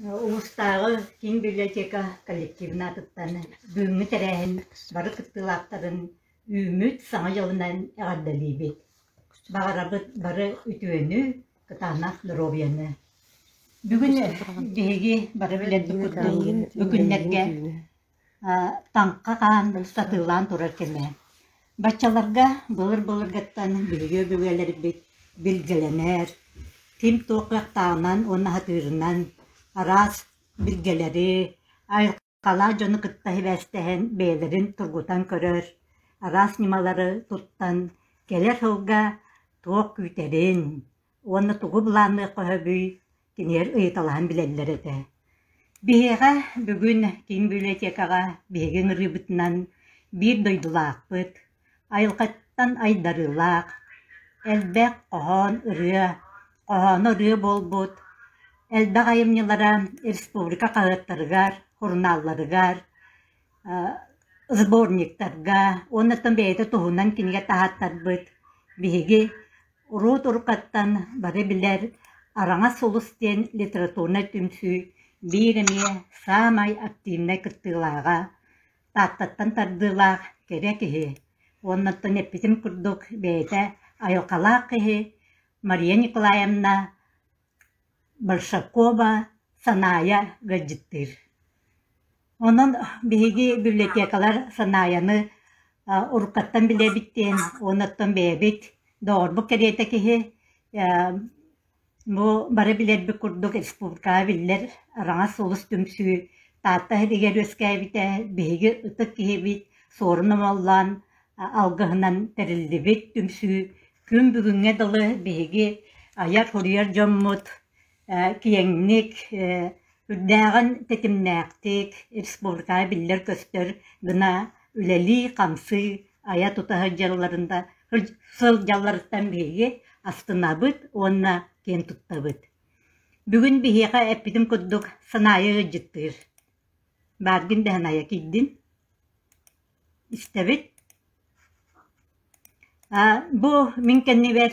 Улуустааҕы киин библиотека коллективын аатыттан бүгүҥҥү тэрээһин бары кыттыылаахтарын үүммүт Саҥа дьылынан эҕэрдэлиибит! Баҕарабыт бары үтүөнү, кытаанах доруобуйаны! Бүгүн биһиги бары билэрбит курдук бу күннэргэ таҥха хаан сатыылаан турар кэмэ. Баччаларга былыр-былыргыттан биһиги өбүгэлэрбит билгэлэнэр, ким туох кыахтааҕынан уонна сатыырынан араас билгэлэри, айылҕалаах дьону кытта сибээстэһэн бэйэлэрин тургутан көрөр, араас ньымалары туттан кэлэр сылга туох күүтэрин уонна тугу былаанныахха сөбүй кинилэр ыйыталаһан билэллэр этэ. Биһиэхэ бүгүн киин библиотекаҕа биһиги ыҥырыыбытынан биир дойдулаахпыт, айылҕаттан айдарыылаах, элбэх хоһоон ырыа, хоһооно ырыа буолбут, элбэх айымньылара республика хаһыаттарыгар, сурунаалларыгар, сборниктарга уонна бэйэтэ туһунан кинигэ таһааттарбыт биһиги Урут уруккаттан бары билэр Араҥас сулус диэн литературнай түмсүү биир эмиэ саамай активнай кыттыылааҕа, Тааттаттан тардыылаах кэрэ киһи уонна оттон эппитим курдук бэйэтэ айылҕалаах киһи Мария Николаевна Большакова Санаайа ыалдьыттыыр. Онон биһиги библиотекалар Санаайаны уруккаттан билэбит диэн уонна оттон бэйэбит доҕорбут кэриэтэ киһи бу бары билэрбит курдук республикаҕа биллэр Араҥас сулус түмсүү Таатта иһигэр үөскээбитэ биһиги ытык киһибит Суорун Омоллоон алгыһынан тэриллибит түмсүү күн бүгүҥҥэ дылы биһиги айар-суруйар дьоммут киэҥник, үрдээҕин тэтимнээхтик республикаҕа биллэр-көстөр гына үлэлии-хамсыы, айа-тута сылдьалларыттан биһиги астынабыт уонна киэн туттабыт. Бүгүн биһиэхэ эппитим курдук Санаайа ыалдьыттыыр. Бааргын да Санаайа киирдин. Истэбит. Бу мин кэннибэр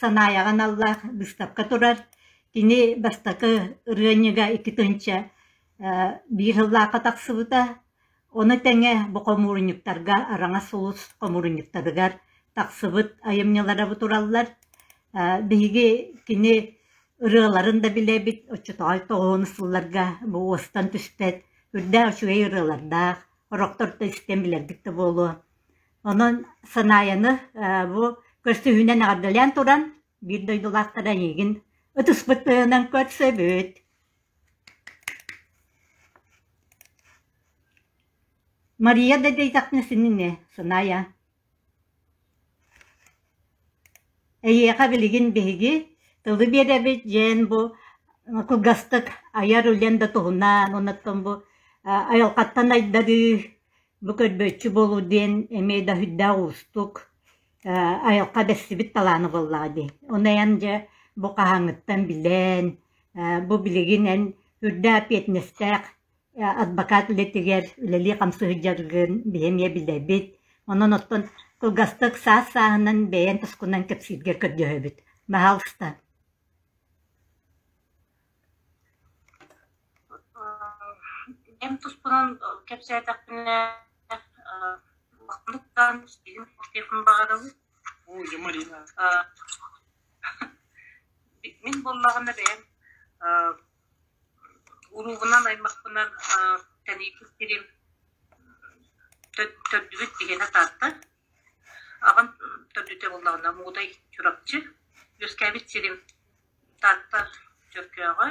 Санаайаҕа аналлаах быыстапка турар. Кини бастакы ырыанньыга 2001 сыллаахха тахсыбыта. Ону тэҥэ бу хомуурунньуктарга Араҥас сулус хомуурунньуктарыгар тахсыбыт айымньылара бу тураллар. Биһиги кини ырыаларын да билэбит, оччотооҕу тоҕуһун сылларга бу уостан түспэт үрдээх үчүгэй ырыалардаах, сорохтор да истэн билэрбит да буолуо. Онон Санаайаны бу көрсүһүүнэн эҕэрдэлээн туран, биир дойдулаахтара эйигин ытыспыт тыаһынан көрсөбүт. Мария да диэтэхпинэ синини, Санаайа. Эйиэхэ билигин биһиги тылы биэрэбит дьээн бу кылгастык айар үлэн да туһунан, оннуттан бу айылҕаттан айдарыы, бу көрбүөччү буолуу диэн эмиэ да сүрдээх уустук айылҕа бэссибит талаана буоллаҕа дии. Ону эн дьэ бу хаһааҥҥыттан билэн, бу билигин эн үрдээх эппиэтинэстээх адвокат үлэтигэр үлэлии-хамсыы сылдьаргын биһи эмиэ билэбит. Онон оттон кылгастык саас-сааһынан бэйэҥ тускунан кэпсииргэр көрдөһөбүт. Баһаалыста. Эм туспунан кэпсээтэхпинэ, улаханныктан билим баҕарабын. Мин буоллаҕына бэйэм Уруубунан, аймахпынан тэнийбит сирим төрдүбүт биһиэнэ Таатта. Аҕам төрдүтэ буоллаҕына Муудай Чурапчы. Үөскээбит сирим Таатта Чөркөөҕө.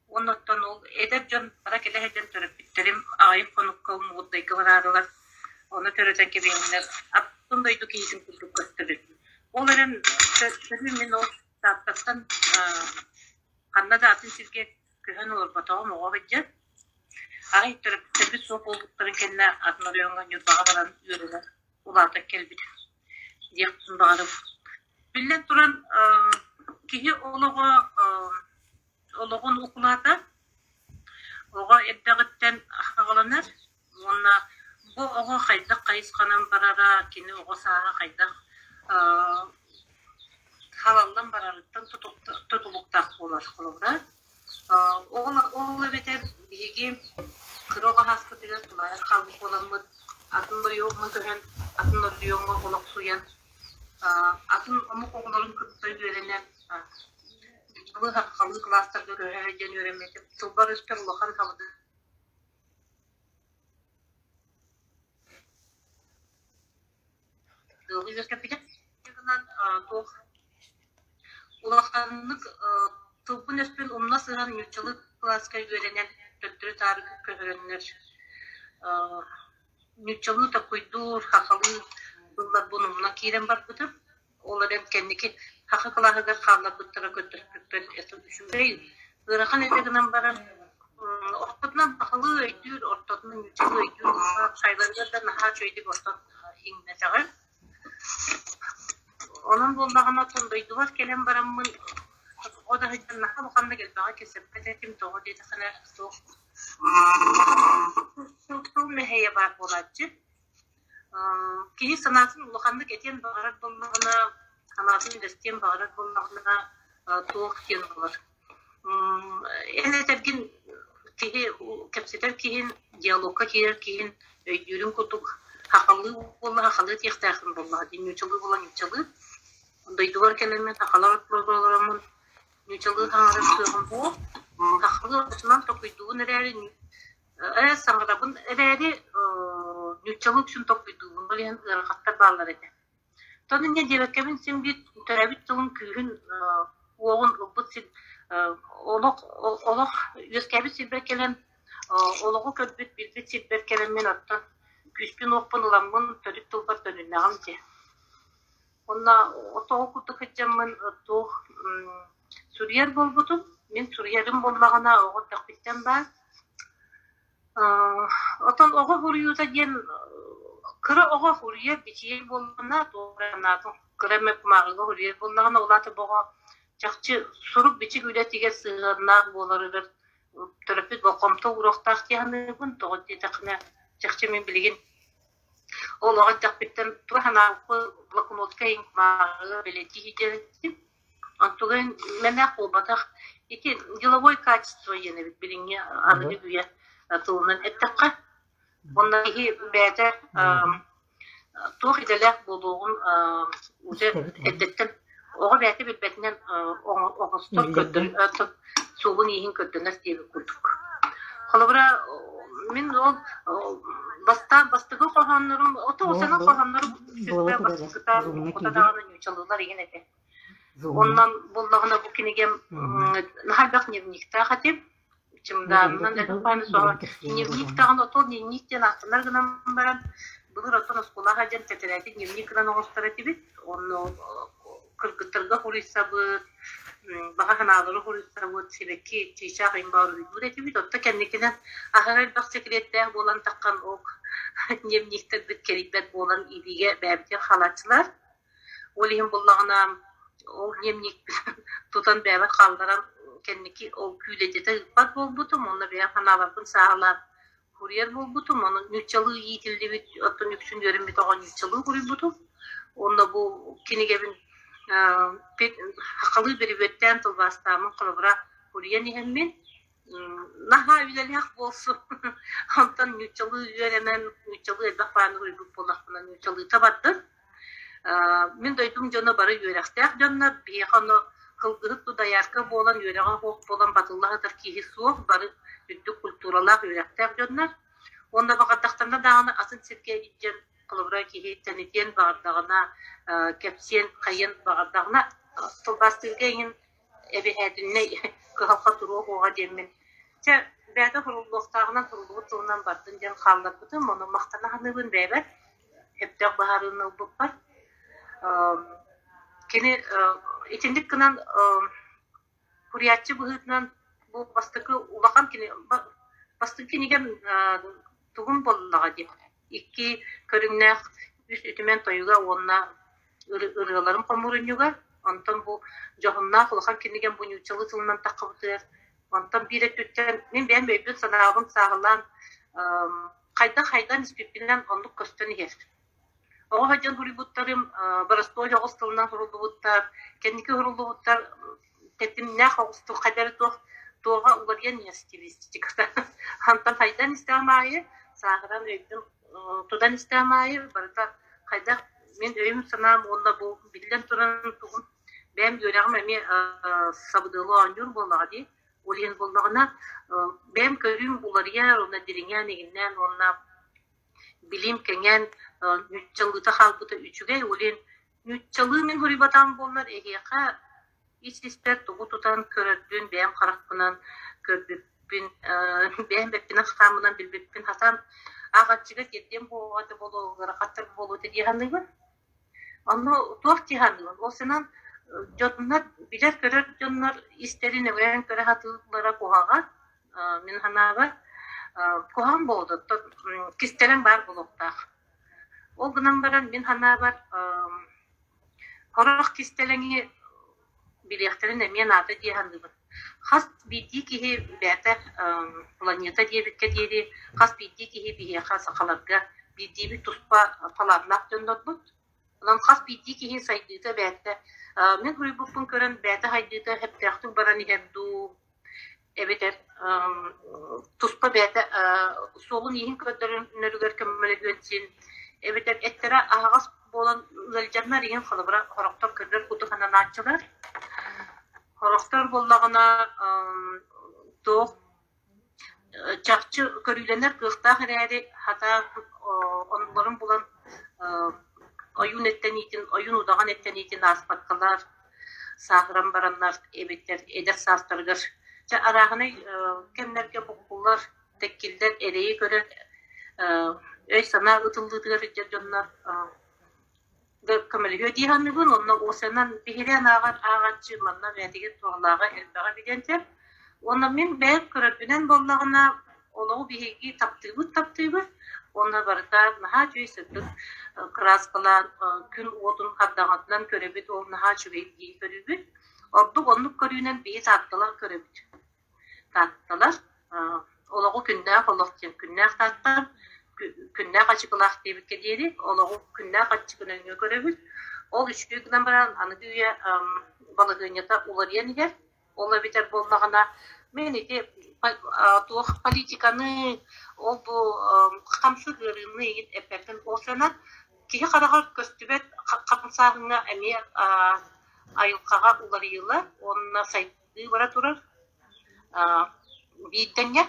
Уонна оттон ол эдэр дьон бара кэлэ сылдьан төрөппүттэрим аҕыйах хонукка Мугудайга бараарылар. Ону төрөтөн кэбиһэннэр атын дойду киһитин курдук көстөбүт. Ол эрэн төрүм мин ол Тааттаттан Ханна да атын сиргэ көһөн олорботоҕум оҕо сылдьан. Арай төрөппүттэрбит суох буолбуттарын кэннэ атын оройуоҥҥа Ньурбаҕа баран үөрэнэн улаатан кэлбитим диэхпин баҕарабын. Биллэн туран, киһи олоҕо олоҕун укулаата оҕо эрдэҕиттэн саҕаланар уонна бу оҕо хайдах хайысханан барара, кини оҕо сааһа хайдах халаллан барарыттан тутулуктаах буолар холобура. Ол биһиги кыра оҕо ааспытыгар тулаайах хаалбыт буоламмыт, атын оройуоҥҥа көһөн, атын оройуоҥҥа олохсуйан, атын омук оҕолорун кытта үөрэнэн, нууччалыы сахалыы кылаастарга көһө сылдьан үөрэммитим. Тылбар-өспөр улахан сабыдыал үөскэппитэ. Гынан туох улаханнык тылбын-өспүн умна сыһан нууччалыы кылааска үөрэнэн төттөрү-таары көһөрөннөр нууччалыы толкуйдуур, сахалыы тылларбын умна киирэн барбытым. Ол эрэн кэнники саха кылааһыгар хаалларбыттара көрдөспүппэр үчүгэй, ыарахан этэ гынан баран ортотунан сахалыы өйдүүр, ортотунан нууччалыы өйдүүр сайдарыгар да наһаа үчүгэйдик ортон иҥмэтэҕим. Онон буоллаҕына, оттон дойдубар кэлэн бараммын оҕо да сылдьан наһаа улаханнык элбэҕи кэпсэппэт этим, тоҕо диэтэххинэ туох тыл мэһэйэ баар буолааччы. Киһи санаатын улаханнык этиэн баҕарар буоллаҕына, санаатын үллэстиэн баҕарар буоллаҕына, туох диэн буолар. Эн этэргин киһи кэпсэтэр киһин, диалогка киирэр киһин өйдүүрүн курдук сахалыы буолла сахалыы этиэхтээххин буоллаҕа дии, нууччалыы буолла нууччалыы. Дойдубар кэлэммин сахалар олороммун нууччалыы саҥарар кыаҕым суох. Сахалыы ортотунан толкуйдуубун эрээри Ээ, саҥарабын эрээри, нууччалыы үксүн толкуйдуубун, ол иһин ыарахаттар бааллар этэ. Оттон инньэ диэбэккэбин син биир төрөөбүт тылым күүһүн, уоҕун ылбыт сир олох олох үөскээбит сирбэр кэлэн, олоҕу көрбүт, билбит сирбэр кэлэммин оттон күүспүн-уохпун ыламмын төрүт тылбар төнүннэҕим дии. Уонна тоҕо курдук сылдьаммын туох суруйар буолбутум. Мин суруйарым буоллаҕына оҕо эрдэхпиттэн баар. Оттон оҕо суруйуута диэн кыра оҕо суруйар, бичийэр буоллаҕына, туох эрэ санаатын кыра эмэ кумааҕыга суруйар буоллаҕына, ол аата бу оҕо чахчы сурук-бичик үлэтигэр сыһыаннаах буоларыгар төрөппүт болҕомто ууруохтаах дии саныыбын. Тоҕо диэтэххинэ, чахчы мин билигин ол оҕо эрдэхпиттэн туох санаабыппын блокнотка иҥ кумааҕыга бэлиэтии сылдьар Онтугай мэнээх буолбатах. Ити деловой качество диэн эбит билиҥҥи аныгы үйэ тылынан эттэххэ. Уонна киһи бэйэтэ туох идэлээх буолуоҕун уже эрдэттэн оҕо бэйэтэ билбэтинэн оҥостор көрдөр суолун-ииһин көрдөнөр диэбит курдук. Холобура, мин ол бастаан бастакы хоһооннорум, ото саҥа хоһооннорум бастакыта даҕаны нууччалыылар игин этэ. Онон буллаҕына бу кинигэм наһаа элбэх дневниктаах этим. Чымдаанынан элбэх соһо дневник даҕаны отол дневник диэн ааттанар гынан баран былыр оттон оскуолаҕа диэн тэтэрээти дневник гынан оҥостор этибит. Онно кыргыттарга хуруйсабыт, баҕа санаалары хуруйсабыт, сибэкки чыычаах иҥ баар уруйдуур этибит. Отто кэнникинэн аһара элбэх секреттээх буолан таххан ок дневниктэрбит кэрийбэт буолан илиигэ бэйэбитигэр хаалааччылар. Ол иһин буллаҕына ол дневникпин тутан бэйэбэр хаалларан кэнники ол күүлэйдэтэ ыыппат буолбутум уонна бэйэм санааларбын сааһылаан суруйар буолбутум. Ону нууччалыы иитиллибит, оттон үксүн үөрэммит оҕо нууччалыы суруйбутум. Уонна бу кинигэбин сахалыы бирибиэттээн тылбаастааммын холобура суруйан иһэммин наһаа үлэлээх буолсу. Онтон нууччалыы үөрэнэн, нууччалыы элбэх бааны суруйбут буоллахпына нууччалыыта бардым. Мин дойдум дьоно бары үөрэхтээх дьоннор, биһиэхэ ону кылгыһыт тудайаарка буолан, үөрэҕэ суох буолан батылла сытар киһи суох, бары үрдүк культуралаах үөрэхтээх дьоннор. Уонна баҕардахтарына даҕаны атын сиргэ илдьэн, холобура киһи тэнитиэн баҕардаҕына, кэпсиэн, хайыан баҕардаҕына, тылбаастыырга иһин эбэһээтиннэй кыһалҕа туруо суоҕа диэммин, чэ, бэйэтэ суруллуохтааҕынан суруллубут тылынан бардын диэн хаалларбытым, ону махтана саныыбын бэйэбэр сөптөөх быһаарыыны ылбыппар. Кини итинник гынан суруйааччы быһыытынан бу бастакы улахан кини бастакы кинигэм тугум буоллаҕа дии икки көрүҥнээх үс үтүмэн тойуга уонна ырыаларым хомуурунньуга. Онтон бу дьоһуннаах улахан кинигэм бу нууччалыы тылынан таххыбытыгар онтон биир өттүттэн мин бэйэм өйбүн-санаабын сааһылаан хайдах хайдан испиппинэн оннук көстөн иһэр. Оҕо сылдьан суруйбуттарым боростуой оҕус тылынан суруллубуттар, кэнники суруллубуттар тэтимнээх оҕустук хайдары туох Туоҕа уларыйан иһэр стилистиката. Хантан хайдан истэҕим аайы, сааһыран өйбүн тутан истэҕим аайы барыта хайдах мин өйүм-санаам уонна бу биллэн туран тугун бэйэм үөрэҕим эмиэ сабыдыалы оонньуур буоллаҕа дии. Ол иһин буоллаҕына бэйэм көрүүм уларыйар уонна дириҥээн иҥиннээн уонна билиим кэҥээн ньуччалыыта хаалбыта үчүгэй. Ол иһин ньуччалыы мин суруйбатаҕым буоллар эһиэхэ ис-испэр тугу тутан көрөрбүн бэйэм харахпынан көрбүппүн, бэйэм бэппинэн-хааммынан билбиппин хатан ааҕааччыга тиэрдиэм буолуо этэ буолуо, ыарахаттар буолуо этэ дии саныыбын. Онно туох дии саныыбын, ол сынан дьоннор, билэр-көрөр дьоннор истэрин өҥөйөн көрө сатыыллара куһаҕан, мин санаабар, куһаҕан буолуо, кистэлэҥ баар буолуохтаах. Ол гынан баран, мин санаабар, Сорох кистэлэҥи билиэхтэрин эмиэ наада дии саныыбын. Хас биирдии киһи бэйэтэ планета диэбиккэ диэри хас биирдии киһи биһиэхэ сахаларга биирдиибит туспа талааннаах дьоннорбут. Онон хас биирдии киһи сайдыыта бэйэтэ мин суруйбуппун көрөн бэйэтэ сайдыыта сөптөөхтүк баран иһэр дуу, эбэтэр туспа бэйэтэ суолун-ииһин көрдөрөнөрүгэр көмөлөһүөн син, эбэтэр эттэрэ аһаҕас буолан ыалдьаннар иһин холобура сорохтор көрдөр курдук сананааччылар. Сорохтор буоллаҕына туох чахчы көрүүлэнэр кыахтаах эрээри хата оннуларын булан ойуун эттэниитин, ойуун удаҕан эттэниитин ааспаккалар сааһыран бараннар эбэтэр эдэр саастарыгар чэ арааһынай кэмнэргэ буккуллар, тэккиллэр, эрэйи көрөр өй-санаа ытыллыытыгар илдьэр дьоннор көмөлөһүө дии саныыбын. Онно уосанан биһирээн ааҕар ааҕааччы манна бэйэтигэр туһалааҕа элбэҕи билиэн сөп. Уонна мин бэйэм көрөрбүнэн буоллаҕына, олоҕу биһиги таптыыбыт таптыыбыт уонна барыта наһаа үчүгэй сырдык кырааскалаан күн уотун хардаҕатынан көрөбүт, ол наһаа үчүгэй дии көрүүбүт. Ордук оннук көрүүнэн биһи таатталар көрөбүт. Таатталар олоҕу күннээх олох диэн күннээх тааттар, күннээх ачыкылаах диэбиккэ диэри олоҕу күннээх аччык нөҥүө көрөбүт. Ол үчүгэй гынан баран аныгы үйэ балаһыанньата уларыйан иһэр. Ол эбэтэр буоллаҕына, мин ити туох политиканы, ол бу хамсык ыарыыны игин эппэппин. Ол сыанан киһи хараҕар көстүбэт хамсааһыҥҥа эмиэ айылҕаҕа уларыйыылар уонна сайдыы бара турар. Биир тэҥҥэ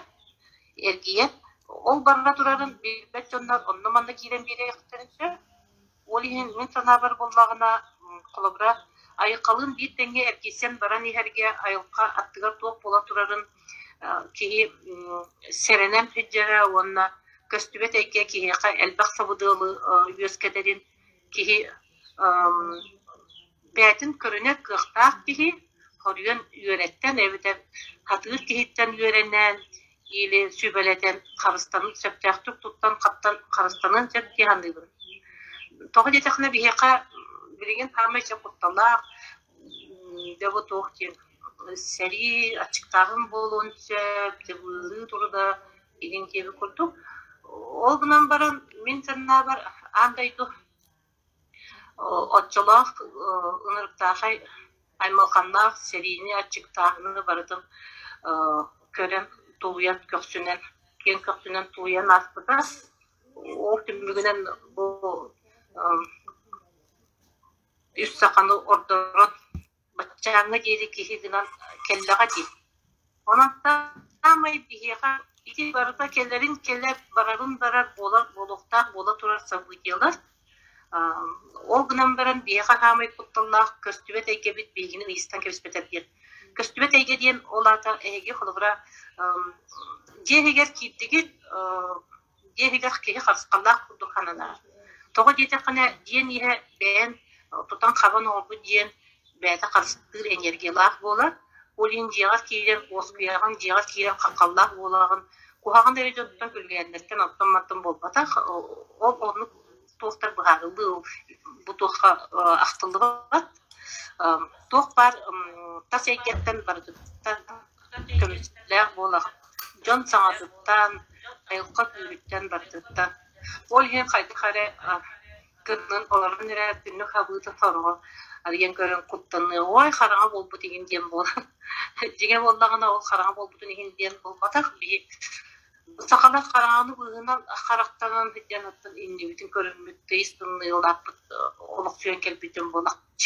эргийэн, ол бара турарын билбэт дьоннор онно-манна киирэн биэриэхтэрин сөп. Ол иһин мин санаабар буоллаҕына, холобура, айылҕалыын биир тэҥҥэ эргийсэн баран иһэргэ айылҕа аттыгар туох буола турарын киһи сэрэнэн сылдьара уонна көстүбэт эйгэ киһиэхэ элбэх сабыдыалы үөскэтэрин киһи бэйэтин көрүнэр кыахтаах киһи хоруйан үөрэттэн эбэтэр хатыыр киһиттэн үөрэнэн или сүбэлэтэн харыстанын сөптөөхтүк туттан-хаптан харыстаныан сөп дии саныыбын. Тоҕо диэтэххинэ биһиэхэ билигин саамай сөп кутталлаах дьэ бу туох диэн сэрии аччыктааһын буолуон сөп, дьабыылыы турда игин диэбит курдук. Ол гынан баран мин санаабар аан дойду Оччолоох ынырыктаахай аймалҕаннаах сэриини, аччыктааһыны барытын көрөн, тулуйан көхсүнэн, киэҥ көхсүнэн тулуйан ааспыта. Ол түмүгүнэн бу үс саханы ордорон баччааҥҥа диэри киһи гынан кэллэҕэ дии. Онон саамай биһиэхэ ити барыта кэлэрин кэлэр, барарын барар буолар буолуохтаах буола турар событиелар. Ол гынан баран биһиэхэ саамай кутталлаах көстүбэт эйгэбит биһигини ыйыстан кэбиспэтэр диэн. Көстүбэт эйгэ диэн ол аата эһиги холобура дьиэ иһигэр киирдигит, дьиэ иһигэр киһи харысхаллаах курдук сананар. Тоҕо диэтэххинэ, дьиэн иһэ бэйэн тутан-хабан оҥорбут дьиэн бэйэтэ харыстыыр энергиялаах буолар. Ол иһин дьиэҕэр киирэн уоскуйаҕын, дьиэҕэр киирэн хаххаллаах буолаҕын. Куһаҕан эрэ дьонтон күлгээннэртэн оттон-мантан буолбатах. Ол оннук туохтар быһаарыллыы бу туохха ахтыллыбат. Туох баар тас эйгэттэн барытыттан көмүскэлээх буолар. Дьон саҥатыттан, айылҕа күүһүттэн Арыйан көрөн куттаныа, ой хараҥа буолбут иһин диэн буолан. Дьиҥэ буоллаҕына ол хараҥа буолбутун иһин диэн буолбатах. Биһи сахалар хараҥаны быыһынан харахтанан сылдьан оттон иннибитин көрүммүт, тыйыс тымныылаахпыт олохсуйан кэлбит дьон буолахпыт.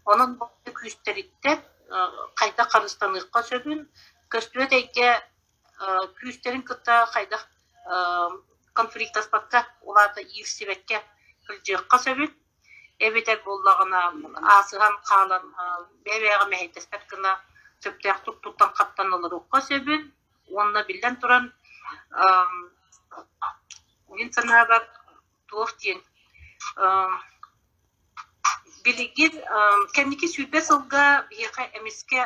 Онон бу күүстэриттэн хайдах харыстаныахха сөбүн, көстүбэт эйгэ күүстэрин кытта хайдах конфликтаспакка, ол аата иирсибэккэ сылдьыахха сөбүн, эбэтэр буоллаҕына аасыһан хаалан бэйэ-бэйэҕэ мэһэйдэспэт гына сөптөөхтүк туттан-хаптан олоруохха сөбүн уонна биллэн туран мин санаабар туох диэн билигин кэнники 20 сылга биһиэхэ эмискэ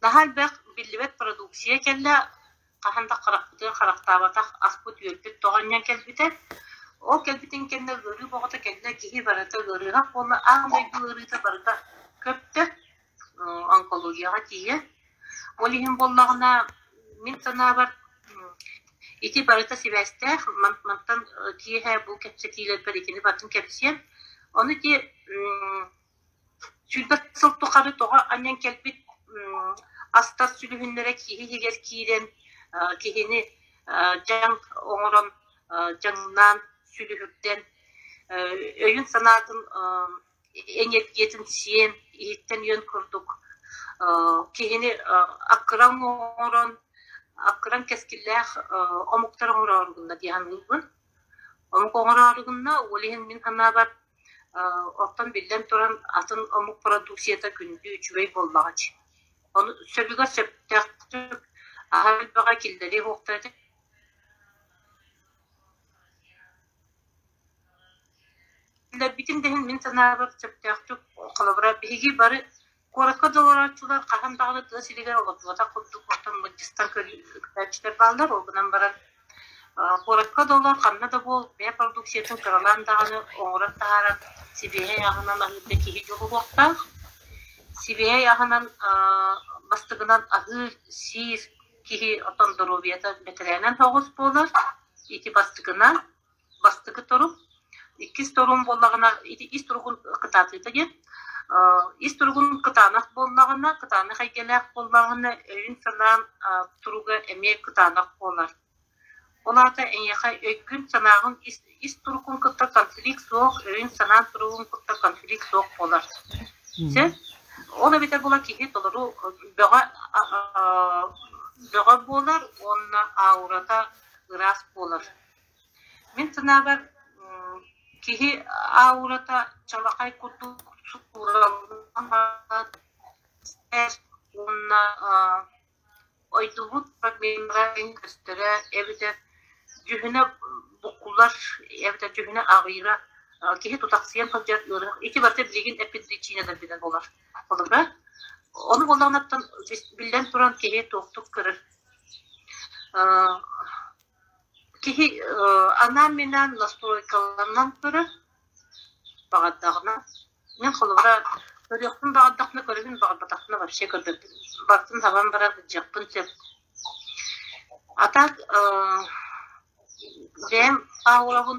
наһаа элбэх биллибэт продукция кэллэ, хаһан да харахпытыгар харахтаабатах аспыт-үөлбүт тоҕонньон кэлбитэ. Ол кэлбитин кэннэ ыарыы боҕото кэллэ, киһи барыта ыарыһах буолла, аан дойду ыарыыта барыта көптө, онкологияҕа тиийэ. Ол иһин буоллаҕына, мин санаабар, ити барыта сибээстээх, мантан киэһэ бу кэпсэтиилэрбэр итини барытын кэпсиэм. Ону ити 20 сыл тухары тоҕо анньан кэлбит астар сүлүһүннэрэ киһи иһигэр киирэн киһини дьаҥ оҥорон, дьаҥнаан, сүлүһүрдэн, өйүн-санаатын энергиятын сиэн, иһиттэн үөн курдук киһини аккыран оҥорон, аккыран кэскиллээх омуктар оҥороору гынна дии саныыбын. Омук оҥороору гынна, ол иһин мин санаабар, оттон биллэн туран атын омук продукцията күндү үчүгэй буоллаҕа дии. Ону сөбүгэр сөптөөхтүк аһа элбэҕи киллэриэ суохтара этэ. Киллэрбитин да иһин мин санаабар сөптөөхтүк холобура биһиги бары куоракка да олорооччулар хаһан даҕаны тыа сиригэр олордубатах курдук оттон мылдьыстан көрөөччүлэр бааллар. Ол гынан баран куоракка да олор, ханна да буол, бэйэ продукциятын кыралаан даҕаны оҥорон таһааран сибиэһэй аһынан аһыырга киһи дьулуһуохтаах. Сибиэһэй аһынан бастакынан аһыыр, сиир киһи оттон доруобуйата бэтэрээнэн соҕус буолар. Ити бастакынан бастакы турук. Иккис торум буоллаҕына, ити ис туругун кытаатыыта диэн. Ис туругун кытаанах буоллаҕына, кытаанах эйгэлээх буоллаҕына, өйүн-санаан туруга эмиэ кытаанах буолар. Ол аата эйиэхэ өйгүн-санааҕын ис, ис турукун кытта конфликт суох, өйүн-санаан туругун кытта конфликт суох буолар. Сөп? Ол эбэтэр була киһи толору бөҕө бөҕө буолар уонна аурата ыраас буолар. Мин санаабар, киһи аурата чалахай курдук суураллан уонна ойдубут проблемаҕа көстөрө эбэтэр дьүһүнэ буккуллар эбэтэр дьүһүнэ аҕыйыыра киһи тутахсыйан сылдьар ыарыһах ити барыта билигин эппитричиинэлэрбинэн буолар. Холобура, ону буоллаҕынаттан биллэн туран киһи туохтук көрөр Киһи анаан-минээн настройкаланан көрөр, баҕардаҕына. Мин холобура көрүөхпүн баҕардахпына көрөбүн, баҕарбатахпына вообще көрбөппүн. Барытын сабан баран сылдьыахпын сөп. А так бэйэм аурабын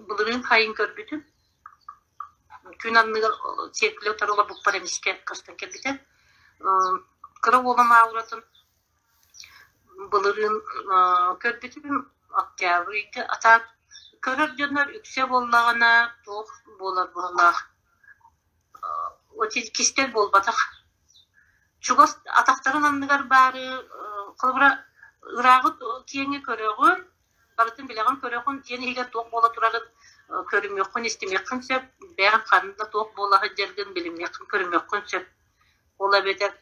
былырыын хайын көрбүтүм. Күн анныгар сиэркилэ утары олорбуппар эмискэ көстөн кэлбитэ. Кыра уолум ауратын былырыын көрбүтүм октябрь ыйга. А так көрөр дьоннор үксэ буоллаҕына туох буолар быһыылаах кистэл буолбатах. Чугас атахтарын анныгар баары холобура ырааҕы киэҥи көрөҕүн, барытын билэҕин-көрөҕүн, дьиэн иһигэр туох буола турарын көрүмүөххүн, истимиэххин сөп, бэйэҥ ханна туох буола сылдьаргын билимиэххин, көрүмүөххүн сөп. Ол эбэтэр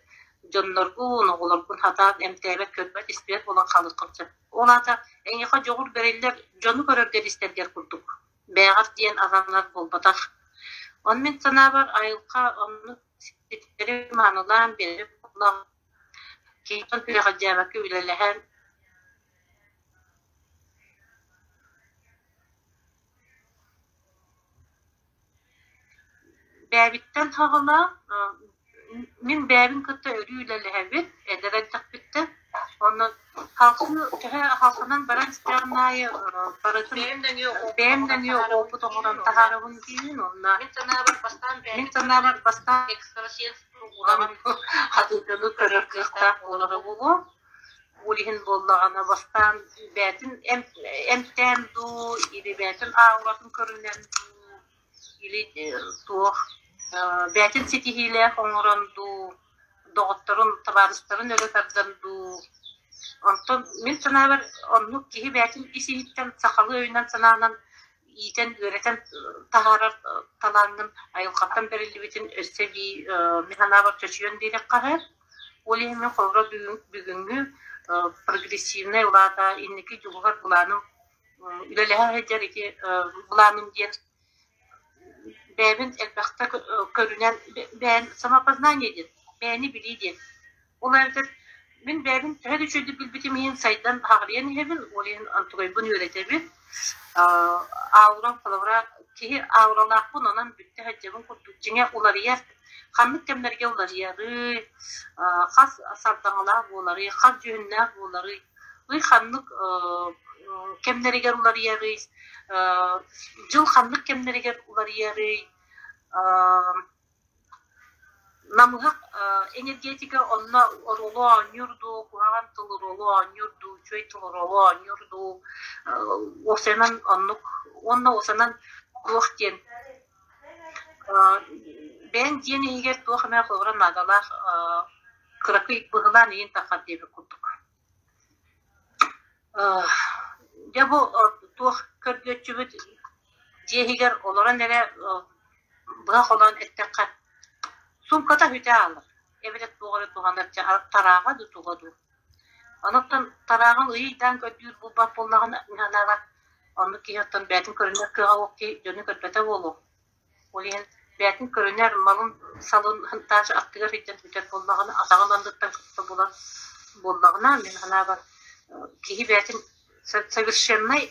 дьонноргун, оҕолоргун хатаан эмтээбэт, көрбөт, истибэт буолан хаалыаххын сөп. Ол аата эйиэхэ дьоҕур бэриллэр дьону көрөргөр-истэргэр курдук. Бэйэҕэр диэн ананар буолбатах. Ону мин санаабар айылҕа оннук ситэри маанылаан биэрэр буоллаҕына, киһиттэн сүрэҕэлдьээбэккэ үлэлэһэн Бэйэбиттэн саҕалаан, мин бэйэбин кытта өрүү үлэлэһэбин, эдэр эрдэхпиттэн. Онон Халкы төһө халкынан баран истэҕин аайы барытын бэйэм нөҥүө опыт оҥорон таһаарабын диибин уонна мин санаабар бастаан хатыытыны көрөр кыахтаах буолара буолуо. Ол иһин буоллаҕына бастаан бэйэтин эмтээн дуу, или бэйэтин ауратын көрүнэн дуу, или туох бэйэтин ситиһиилээх оҥорон дуу, доҕотторун, табаарыстарын өрө тардан дуу. Онтон мин санаабар оннук киһи бэйэтин ис-иһиттэн сахалыы өйүнэн-санаанан иитэн, үөрэтэн таһаарар талааҥҥын айылҕаттан бэриллибитин өссө эбии мин санаабар чочуйан биэриэххэ сөп. Ол иһин мин холобура бүгүҥҥү прогрессивнай улаата инники дьулуһар былааным үлэлэһэ сылдьар ити былааным диэн бэйэбин элбэхтэ көрүнэн бэйэм самопознание диэн, бэйэни билии диэн. Ол эбэтэр мин бэйэбин төһө да үчүгэйдик билбитим иһин сайдан хаҕырыйан иһэбин, ол иһин онтугайбын үөрэтэбин. Аурам холобура киһи ауралаахпын, онон бүттэ сылдьабын курдук дьиҥэ уларыйар. Ханнык кэмнэргэ уларыйарый, хас сардаҥалаах буоларый, хас дьүһүннээх буоларый, ый ханнык кэмнэригэр уларыйарый, дьыл ханнык кэмнэригэр уларыйарый, намыһах энергетика онно оруолу оонньуур дуу, куһаҕан тыл оруолу оонньуур дуу, үчүгэй тыл оруолу оонньуур дуу, уопсайынан оннук уонна уопсайынан туох диэн бэйэҥ дьиэн иһигэр туох эмэ холобура наадалаах кыракый быһылаан иһин таххар диэбит курдук. Дьэ бу туох көрбүөччүбүт дьиэ иһигэр олорон эрэ быһа холоон эттэххэ суумката бүтэ хаалар эбэтэр туох эрэ туһанар тарааҕа дуу туга дуу. Онуттан тарааҕын ыйдаан көрдүүр булбат буоллаҕына мин санаабар оннук киһи оттон бэйэтин көрүнэр кыаҕа суох киһи дьону көрбөтө буолуо. Ол иһин бэйэтин көрүнэр малын-салын тааж аттыгар сылдьан бүтэр буоллаҕына, атаҕын анныттан кытта булар буоллаҕына, мин санаабар, киһи бэйэтин совершеннай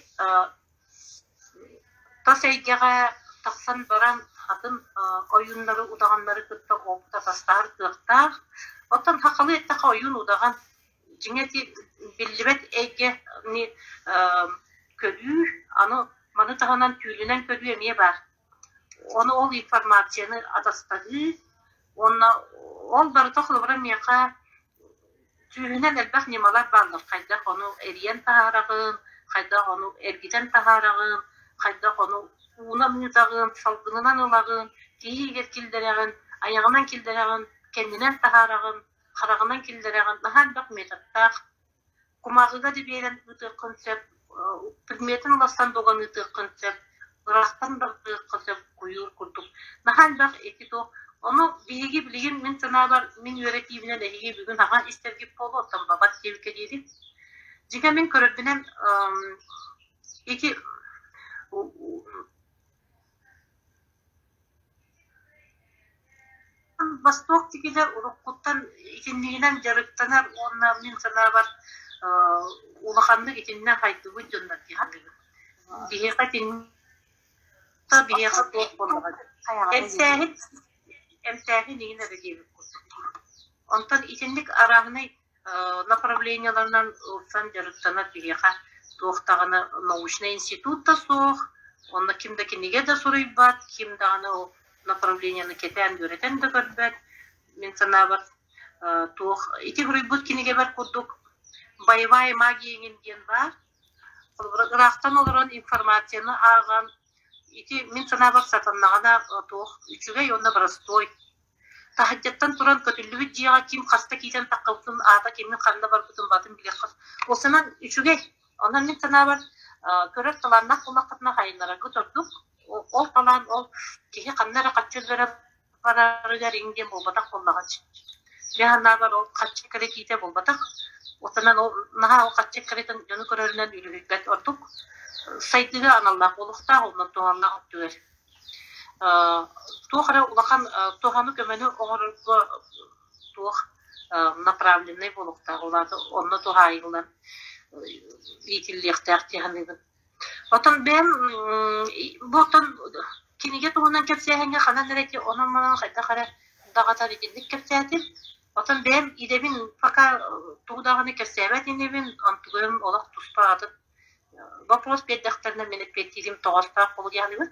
тас эйгэҕэ тахсан баран атын ойууннары, удаҕаннары кытта опыт атастаһар кыахтаах. Оттон сахалыы эттэххэ ойуун удаҕан дьиҥэ ити биллибэт эйгэни көрүү, аны маны таһынан түүлүнэн көрүү эмиэ баар. Ону ол информацияны атастаһыы уонна ол барыта холобура миэхэ сүүһүнэн элбэх ньымалар бааллар. Хайдах ону эрийэн таһаараҕын, хайдах ону эргитэн таһаараҕын, хайдах ону уунан ыытаҕын, салгынынан ылаҕын, киһи иһигэр киллэрэҕин, айаҕынан киллэрэҕин, кэннинэн таһаараҕын, хараҕынан киллэрэҕин, наһаа элбэх методтаах. Кумааҕыга да биэрэн ыытыаххын сөп, предметин уларсан дуган ыытыаххын сөп, ыраахтан да ыытыахха сөп, куйуур курдук. Наһаа элбэх ити туох. Ону биһиги билигин мин санаабар, мин үөрэтиибинэн эһиги бүгүн аҕа истэргит буолуо, оттон бабат диэбиккэ диэри. Дьиҥэ мин көрөрбүнэн ити Восток тигилэр уруккуттан итиннигинэн дьарыктанар уонна мин санаабар улаханнык итиннэ хайдыбыт дьоннор дии саныыбын. Биһиэхэ итинник биһиэхэ туох буоллаҕа Эмтээһин эмтээһин иһин эрэ диэбит курдук. Онтон итинник арааһынай направлениеларынан ылсан дьарыктанар биһиэхэ туох даҕаны научнай институт да суох, онно ким да кинигэ да суруйбат, ким даҕаны ол направлениены кэтээн үөрэтэн да көрбөт. Мин санаабар, туох ити суруйбут кинигэбэр курдук боевая магия эҥин диэн баар. Холобура, ыраахтан олорон информацияны ааҕан, ити мин санаабар сатаннаҕына туох үчүгэй уонна боростуой. Таһырдьаттан туран көтүллүбүт дьиэҕэ ким хаста киирэн таххыбытын, аата кимин ханна барбытын батын билиэххэ Уопсайынан үчүгэй. Онон мин санаабар, көрөр талааннаах буоллаххытына хайыннараргыт ордук. Ол талаан ол киһи ханна эрэ харчы өллөрө барарыгар иҥ диэн буолбатах буоллаҕа. Мин санаабар ол харчы кэлэтиитэ буолбатах. Уопсайынан ол наһаа ол харчы кэлэтин дьону көрөрүнэн үлүһүйбэт ордук. Сайдыыга аналлаах буолуохтаах, онон туһалаах өттүгэр. Туох эрэ улахан туһаны-көмөнү оҥорорго туох направленнай буолуохтаах, ол аата онно туһаайыллан иитиллиэхтээх дии саныыбын. Оттон бэйэм бу оттон кинигэ туһунан кэпсээһиҥҥэ ханан эрэ ити онон-манан хайдах эрэ даҕатар итинник кэпсээтим. Оттон бэйэм идэбин пока тугу даҕаны кэпсээбэт инибин, онтугуйум олох туспа атын вопрос биэрдэхтэринэ мин эппиэттиирим тоҕоостоох буолуо диэхтибин.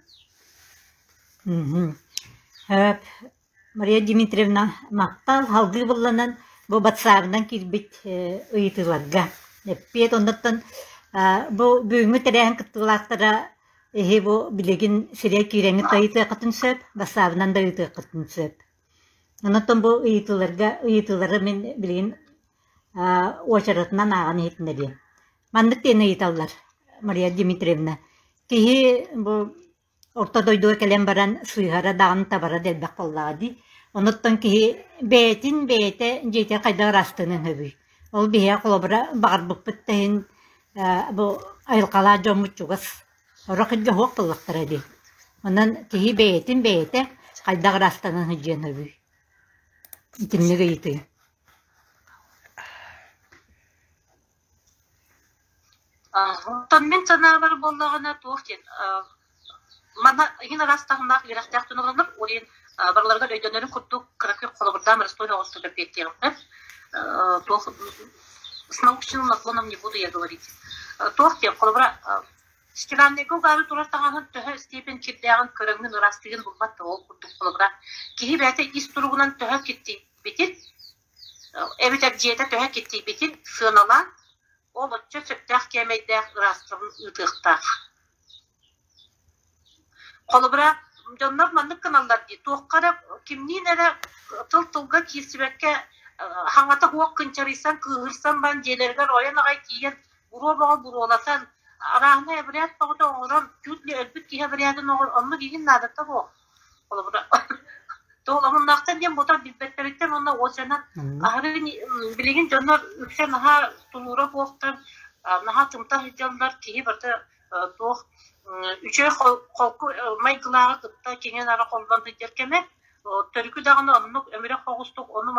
Мария Дмитриевна махтал салгыы булланан бу батсаабынан киирбит ыйытыыларга эппиэт оннуттан бу бүгүҥҥү тэрээһин кыттыылаахтара эһи бу билигин сирэй киирэҥҥит да ыйытыаххытын сөп, бассаабынан да ыйытыаххытын сөп. Оннуттан бу ыйытыыларга ыйытыылары мин билигин уочаратынан ааҕан иһитиннэриэм. Маннык диэн ыйыталлар Мария Дмитриевна. Киһи бу Орто дойдуга кэлэн баран сыыһара даҕаны табара да элбэх буоллаҕа дии. Онуттан киһи бэйэтин бэйэтэ дьиэтэ хайдах ыраастыаныан сөбүй? Ол биһиэхэ холобура баҕарбыппыт да иһин бу айылҕалаах дьоммут чугас сорох илгэ суох буоллахтара дии. Онон киһи бэйэтин бэйэтэ хайдах ыраастанан сылдьыан сөбүй? Итинник ыйытыы. Оттон мин санаабар буоллаҕына туох диэн манна иһин араас таһымнаах үөрэхтээх дьон олороллор. Ол иһин барыларыгар өйдөнөрүн курдук кыракый холобурдаан боростуой оҕустук эппиэттиэҕиттэн туох с научным наклоном не буду я говорить. Туох диэн холобура стиральныйга угаары турар таҥаһын төһө степень кирдээҕин көрөҥҥүн ыраастыгын булбат да ол курдук холобура киһи бэйэтэ ис туругунан төһө киртийбитин эбэтэр дьиэтэ төһө киртийбитин сыаналаан Ол оччо сөптөөх кээмэйдээх ыраастабын ыытыахтаах. Холобура, дьоннор маннык гыналлар дии, туохха эрэ, кимниин эрэ тыл-тылга киирсибэккэ хаҥата суох кынчарыйсан, кыыһырсан баран дьиэлэригэр ойон аҕай тиийэн буруо бөҕө буруолатан, арааһынай обряд бөҕөтө оҥорон, чуть ли өлбүт киһи обрядын оҥор, оннук игин наадата суох. Холобура, Туол омуннаахтар диэн буотах билбэттэриттэн уонна уочанан аһары билигин дьоннор үксэ наһаа тулуура суохтар, наһаа тымта сылдьаллар, киһи барыта туох үчүгэй холку майгылааҕы кытта киҥин-ара холлон сылдьар кэмэ. Төрүкү даҕаны оннук өмүрэх соҕустук ону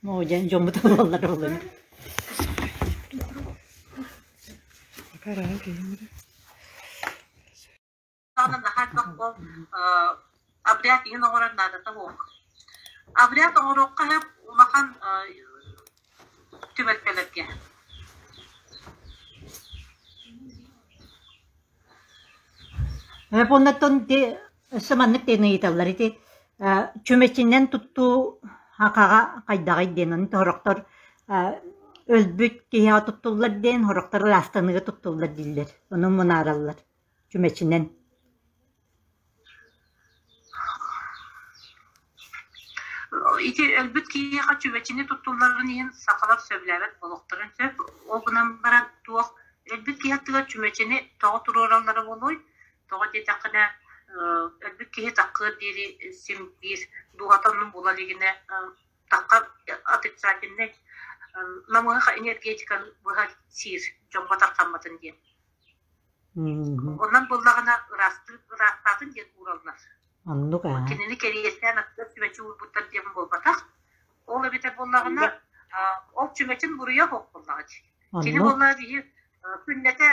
Оо, дьэ, дьоммут ылаллар буоллун. Наһаа элбэх ол обряд иһин оҥорор наадата суох. Обряд оҥоруохха сөп улахан түбэлтэлэргэ. Уоннаттан ити өссө маннык диэн ыйыталлар ити чүмэчинэн туттуу хахаҕа хайдаҕый диэн ону сорохтор өлбүт киһиэхэ туттуллар диэн сорохтор ыраастаныыга туттуллар дииллэр ону мунаараллар чүмэчинэн. Ити өлбүт киһиэхэ чүмэчини туттулларын иһин сахалар сөбүлээбэт буолуохтарын сөп. Ол гынан баран туох өлбүт киһи аттыгар чүмэчини тоҕо туруораллара буолуой? Тоҕо диэтэххинэ, өлбүт киһи таккыар диэри син биир дууһата оннун була илигинэ тахха отрицательнай намыһах энергетиканы быһа сиир дьоҥҥо тархамматын диэн. Онон буоллаҕына ыраастыы ыраахтаатын диэн уураллар. Оннук аа. Кинини кэриэстээн аттыгар чүмэчи уурбуттар диэн буолбатах. Ол эбэтэр буоллаҕына, ол чүмэчин буруйа суох буоллаҕа дии. Кини Оннук. буоллаҕа киһи күннэтэ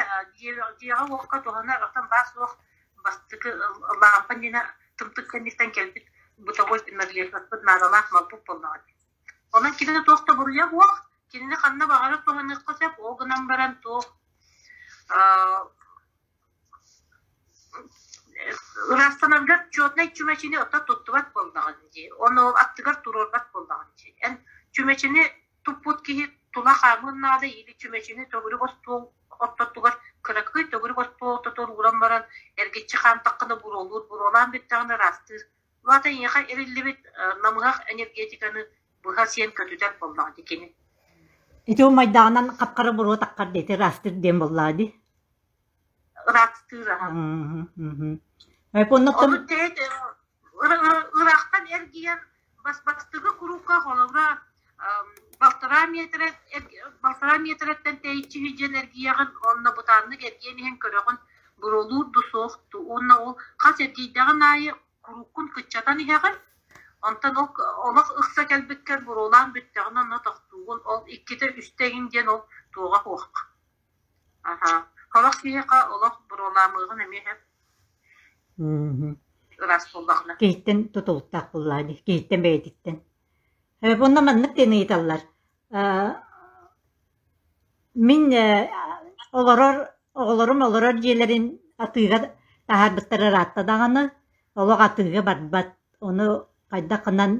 дьиэҕэ-уокка туһанар оттон баар-суох бастакы лаампа иннинэ тымтык кэнниттэн кэлбит бытовой принадлежностпыт наадалаах малбыт буоллаҕа дии. Онон кинини туох да буруйа суох, кинини ханна баҕарар туһаныахха сөп, ол гынан баран туох Ыраастанаргар чёрнай чүмэчини ото туттубат буоллаҕыҥ дии, ону ол аттыгар туруорбат буоллаҕыҥ дии. Эн чүмэчини туппут киһи тула хаамыан наада или чүмэчини төгүрүк остуол ортотугар кыракый төгүрүк остуол ортотугар ууран баран эргиччи хаамтаххына буруолуур, буруолаан бүттэҕинэ ыраастыыр. Ол аата эйиэхэ эриллибит намыһах энергетиканы быһа сиэн көтүтэр буоллаҕа дии кини. Ити умайдаҕынан хап-хара буруо таххар диэти ыраастыыр диэн буоллаҕа дии. Ыраастыыр аһа. Ону Ону ыраахтан эргийэн бас бастакы куруука холобура балтараа метрэ балтараа миэтэрэттэн тэйиччи сылдьан эргийэҕин уонна бытааннык эргийэн иһэн көрөҕүн, буруолуур дуу суох дуу уонна ол хас эргийдэҕин аайы куруккун кыччатан иһэҕин, онтон ол олох ыкса кэлбиккэр буруолаан бүттэҕинэ онно тохтуугун, ол иккитэ-үстэ игин диэн ол туоҕа суох. Аһа. Олох киһиэхэ олох буруолаамыаҕын эмиэ сөп. Ыраас буоллаҕына. Киһиттэн тутулуктаах буоллаҕа дии, киһиттэн бэйэтиттэн. Уонна маннык диэн ыйыталлар. Мин олорор оҕолорум олорор дьиэлэрин атыыга таһаарбыттара ыраатта даҕаны, олох атыыга барбат. Ону хайдах гынан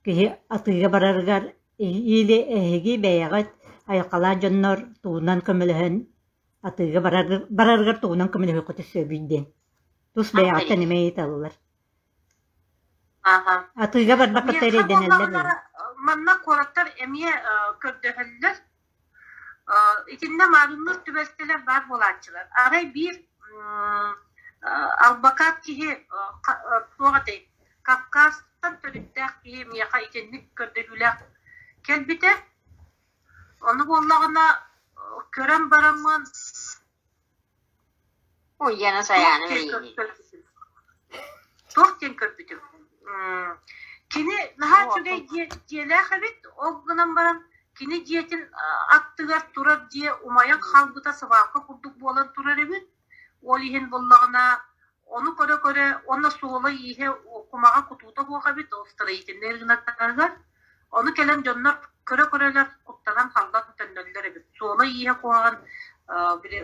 киһи атыыга барарыгар или эһиги бэйэҕит айылҕалаах дьоннор тугунан көмөлөһөн атыыга барарыгар тугунан көмөлөһүөххүтүн сөбүй диэн тус бэйэҕиттэн эмиэ ыйыталлар. Аха. Атыыга барбакка Миэхэ эрэйдэнэллэр буоллаҕына манна куораттар эмиэ көрдөһөллөр. Итиннэ маарынныыр түбэлтэлэр баар буолааччылар. Арай биир албакаат киһи туох этэй, Кавказтан төрүттээх киһи миэхэ итинник көрдөһүүлээх кэлбитэ. Ону буоллаҕына көрөн бараммын Уйана Туох Сайаана диэн Мария. көрбүтүм? Туох диэн көрбүтүм? Кини наһаа үчүгэй дьиэлээх эбит, ол гынан баран кини дьиэтин аттыгар турар дьиэ умайан хаалбыта сыбаалка курдук буолан турар эбит. Ол иһин буллаҕына ону көрө-көрө уонна суола-ииһэ кумаҕа кутуута суох эбит, ол строительнай рыноктарыгар. Ону кэлэн дьоннор көрө-көрөлөр куттанан халлан төннөллөр эбит. Суола-ииһэ куһаҕан, били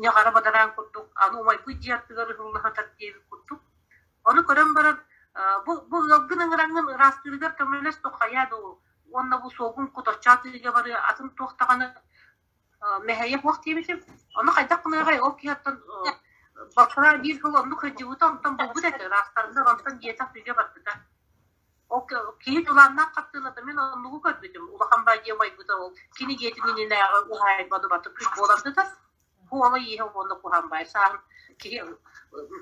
ньаҕара бадараан курдук, аны умайбыт дьиэ аттыгар ыһылла сытар диэбит курдук. Ону көрөн баран, бу ыалгын ыҥыраҥҥын ыраастыырыгар көмөлөс дуу, хайаа дуу, уонна бу суолгун кутаччы атыыга барыа, атын туох даҕаны мэһэйэ суох диэбитим. Ону хайдах гыныаҕай, ол киһи оттон балтараа биир сыл оннук сылдьыбыта, онтон булбут этэ, ыраахтарынан онтон дьиэтэ атыыга барбыта. Ол киһи дьулааннаах хартыыната мин оннугу көрбүтүм. Улахан баайдьа умайбыта ол кини дьиэтин иннинээҕи уһаайбаны батык буолан сытар. Уола ииһэ уонна куһаан баай сааһын киһи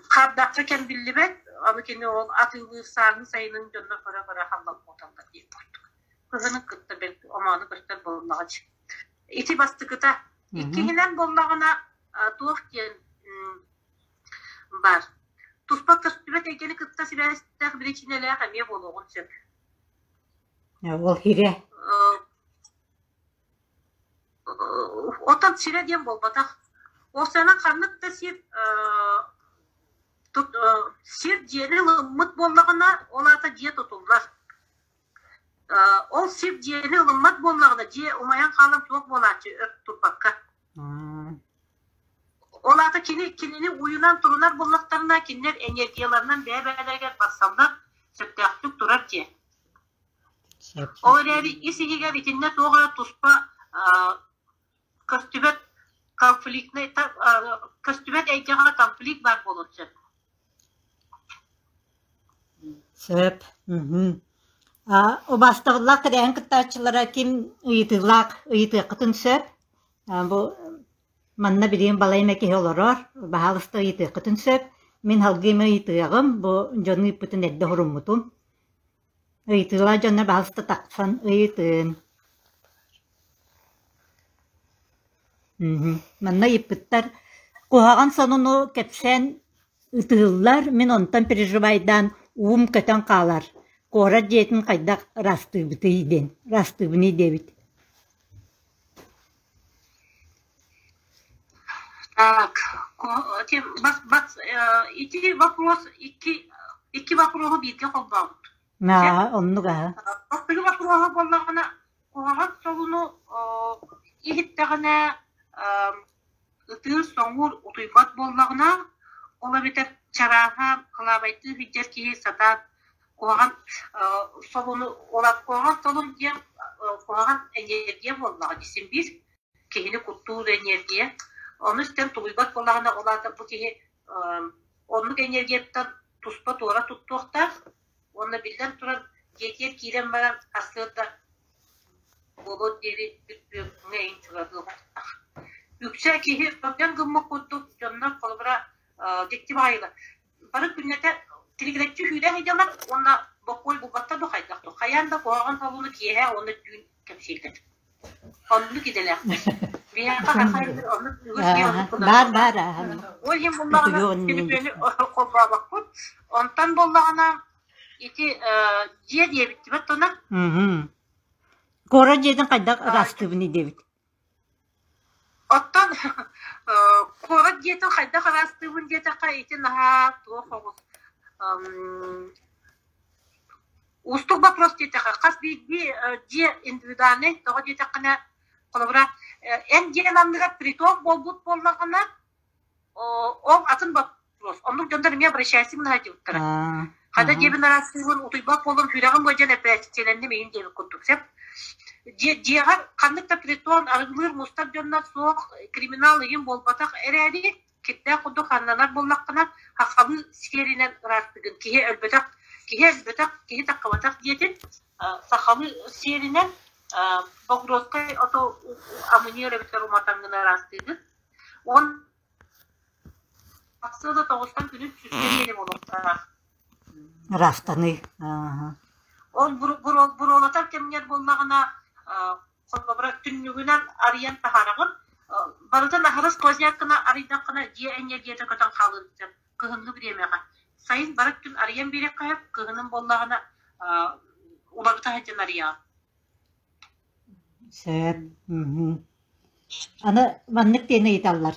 хардахха кэм биллибэт, аны кини ол атыылыыр сааһын сайынын дьонно көрө-көрө халлан куоталлар диэн курдук. Кыһынын кытта бэл омоону көстөр буоллаҕа Ити бастакыта. Иккиһинэн буоллаҕына туох диэн баар. Туспа көстүбэт эйгэни кытта сибээстээх биричиинэлээх эмиэ буолуоҕун сөп. Ол хирэ. Отон сирэ диэн буолбатах. Ол сыанан ханнык да сир сир дьиэни ылыммыт буоллаҕына, ол аата дьиэ тутуллар. Ол сир дьиэни ылыммат буоллаҕына, дьиэ умайан хаалан суох буолааччы өр турбакка. Ол аата кини кинини уйунан турунар буоллахтарына, кинилэр энергияларынан бэйэ-бэйэлэригэр барсаллар, сөптөөхтүк турар дьиэ. Ол эрээри ис-иһигэр итиннэ туох эрэ туспа көстүбэт конфликтнай көстүбэт эйгэҕэ конфликт баар буолуон сөп. Сөп. Убаастабыллаах тэрээһин кыттааччылара ким ыйытыылаах ыйытыаххытын сөп. Бу манна билигин балай эмэ киһи олорор, баһаалыста ыйытыаххытын сөп. Мин салгыы эмэ ыйытыаҕым, бу дьону ыыппытын эрдэ уһуруммутум. Ыйытыылаах дьонно баһаалыста тахсан ыйытын. Манна ыйыппыттар куһаҕан сонуну кэпсээн ытыыллар, мин онтон переживайдаан уум көтөн хаалар, куорат дьиэтин хайдах ыраастыыбытый диэн, ыраастыыбыный диэбит. Так, ити вопрос икки вопроһу бииргэ холбообут. Оннук аһа. Бастакы вопроһа буоллаҕына, куһаҕан солуну иһиттэҕинэ ытыыр-соҥуур утуйбат буоллаҕына, ол эбэтэр чарааһа кылаабайдыы сылдьар киһи сатаан куһаҕан солуну куһаҕан солун диэн куһаҕан энергия буоллаҕа дии син биир киһини куттуур энергия. Ону истэн тулуйбат буоллаҕына, ол аата бу киһи оннук энергияттан туспа туора туттуохтаах уонна биллэн турар дьиэтигэр киирэн баран сарсыарда буолуор диэри бүппүөҥҥэ иһин чугаһыахтаах. Үксэ киһи көрдөн гыммыт курдук дьоннор холобура дьикти баҕайылар. Бары күннэтэ тилигирэччи сүүрэ сылдьаллар уонна бокуой булбаттар бу хайдах туох. Хайаан да куһаҕан солуну киэһэ уонна түүн кэпсииллэр. Оннук идэлээхтэр. Биһиэхэ хахай оннук үгүс киһи оннук гынар Баар буолар. баар ааһан. Ол иһин буоллаҕына Утуйуон түлүпүөнү холбообоппут. Онтон буоллаҕына ити дьиэ диэбиттибэт тона. Куорат дьиэтин хайдах ыраастыыбыный диэбит. Оттон куорат дьиэтин хайдах ыраастыыбын диэтэххэ ити наһаа туох оҕус Уустук вопрос диэтэххэ, хас биирдии дьиэ индивидуальнай, тоҕо диэтэххинэ, холобура, эн дьиэн анныгар притон буолбут буоллаҕына, ол атын вопрос. Оннук дьоннор эмиэ обращайся мынахадьыбыттара. Хата дьиэбин араастыыбын, утуйбат буоллум, сүрэҕим ыалдьан эпэрээссийэлэнним иһин диэбит курдук сөп. Дьиэҕэр ханнык да притон, арыгылыыр мустар дьоннор суох, криминал ыйым буолбатах эрээри, кирдээх курдук ханнанар буоллаххына, хаххалыы сиэринэн ыраастыгын. Киһи өлбөтөх, киһи өлбөтөх, киһи таххыбатах диэтин сахалыы сиэринэн Богродскай ото амыньыар эбэтэр уматаҥҥын ыраастыыгын. Уон сыала тоҕустан күнүс сүүскэ диэри буолуохтаах. Ыраастаныы. Ол буруолатар кэмҥэр буоллаҕына холобура түннүгүнэн арыйан таһаараҕын, барытын аһара сквозняк гына арыйдаххына дьиэ эньиэргийэтэ көтөн хаалыан сөп кыһыҥҥы бириэмэҕэ. Сайын бары өттүн арыйан биэриэххэ сөп, кыһынын буоллаҕына уларыта сылдьан арыйаҕын. Сөп. Аны маннык диэн ыйыталлар.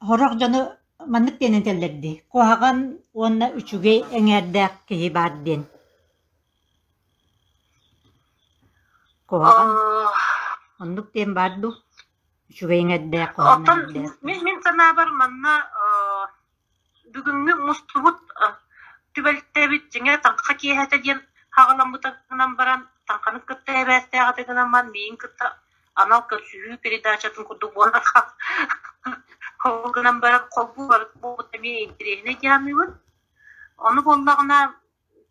Сорох дьону маннык диэн этэллэр дии: куһаҕан уонна үчүгэй эҥээрдээх киһи баар диэн. Куһаҕан оннук диэн баар дуу? Үчүгэй эҥэрдээх, куһаҕан Оттон эҥэрдээх. мин, мин санаабар манна бүгүҥҥү мустубут түбэлтэбит дьиҥэ таҥха киэһэтэ диэн хаҕаламмыта гынан баран таҥханы кытта эбээстээх этэ гынан баран миигин кытта анал көрсүһүү передачатын курдук буолан ол гынан баран холбуу барыт буолбут эмиэ интэриэһинэй дии саныыбын. Ону буоллаҕына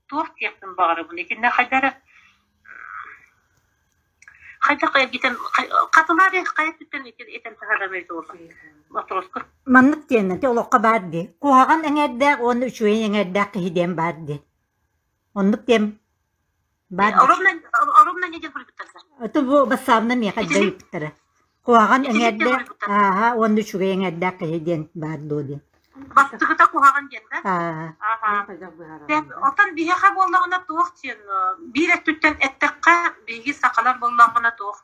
туох диэхпин баҕарабын итиннэ хайда эрэ хайдах эргитэн хатылаар хайа өттүттэн этэн таһаарар эбит буолла вопроска Маннык диэн ити олоххо баар дии. Куһаҕан эҥэрдээх уонна үчүгэй эҥэрдээх киһи диэн баар дии. Оннук диэн баар дии. Ровно ровно не диэн суруйбуттар Это бу бассаабына миэхэ Итинник ыйыппыттара. Куһаҕан итинник диэн эҥэрдээх суруйбуттар ааһа уонна үчүгэй эҥэрдээх киһи диэн баар дуо диэн. Бастакыта куһаҕан диэн да Аа. Аха. Оттон биһиэхэ буоллаҕына туох диэн биир өттүттэн эттэххэ биһиги сахалар буоллаҕына туох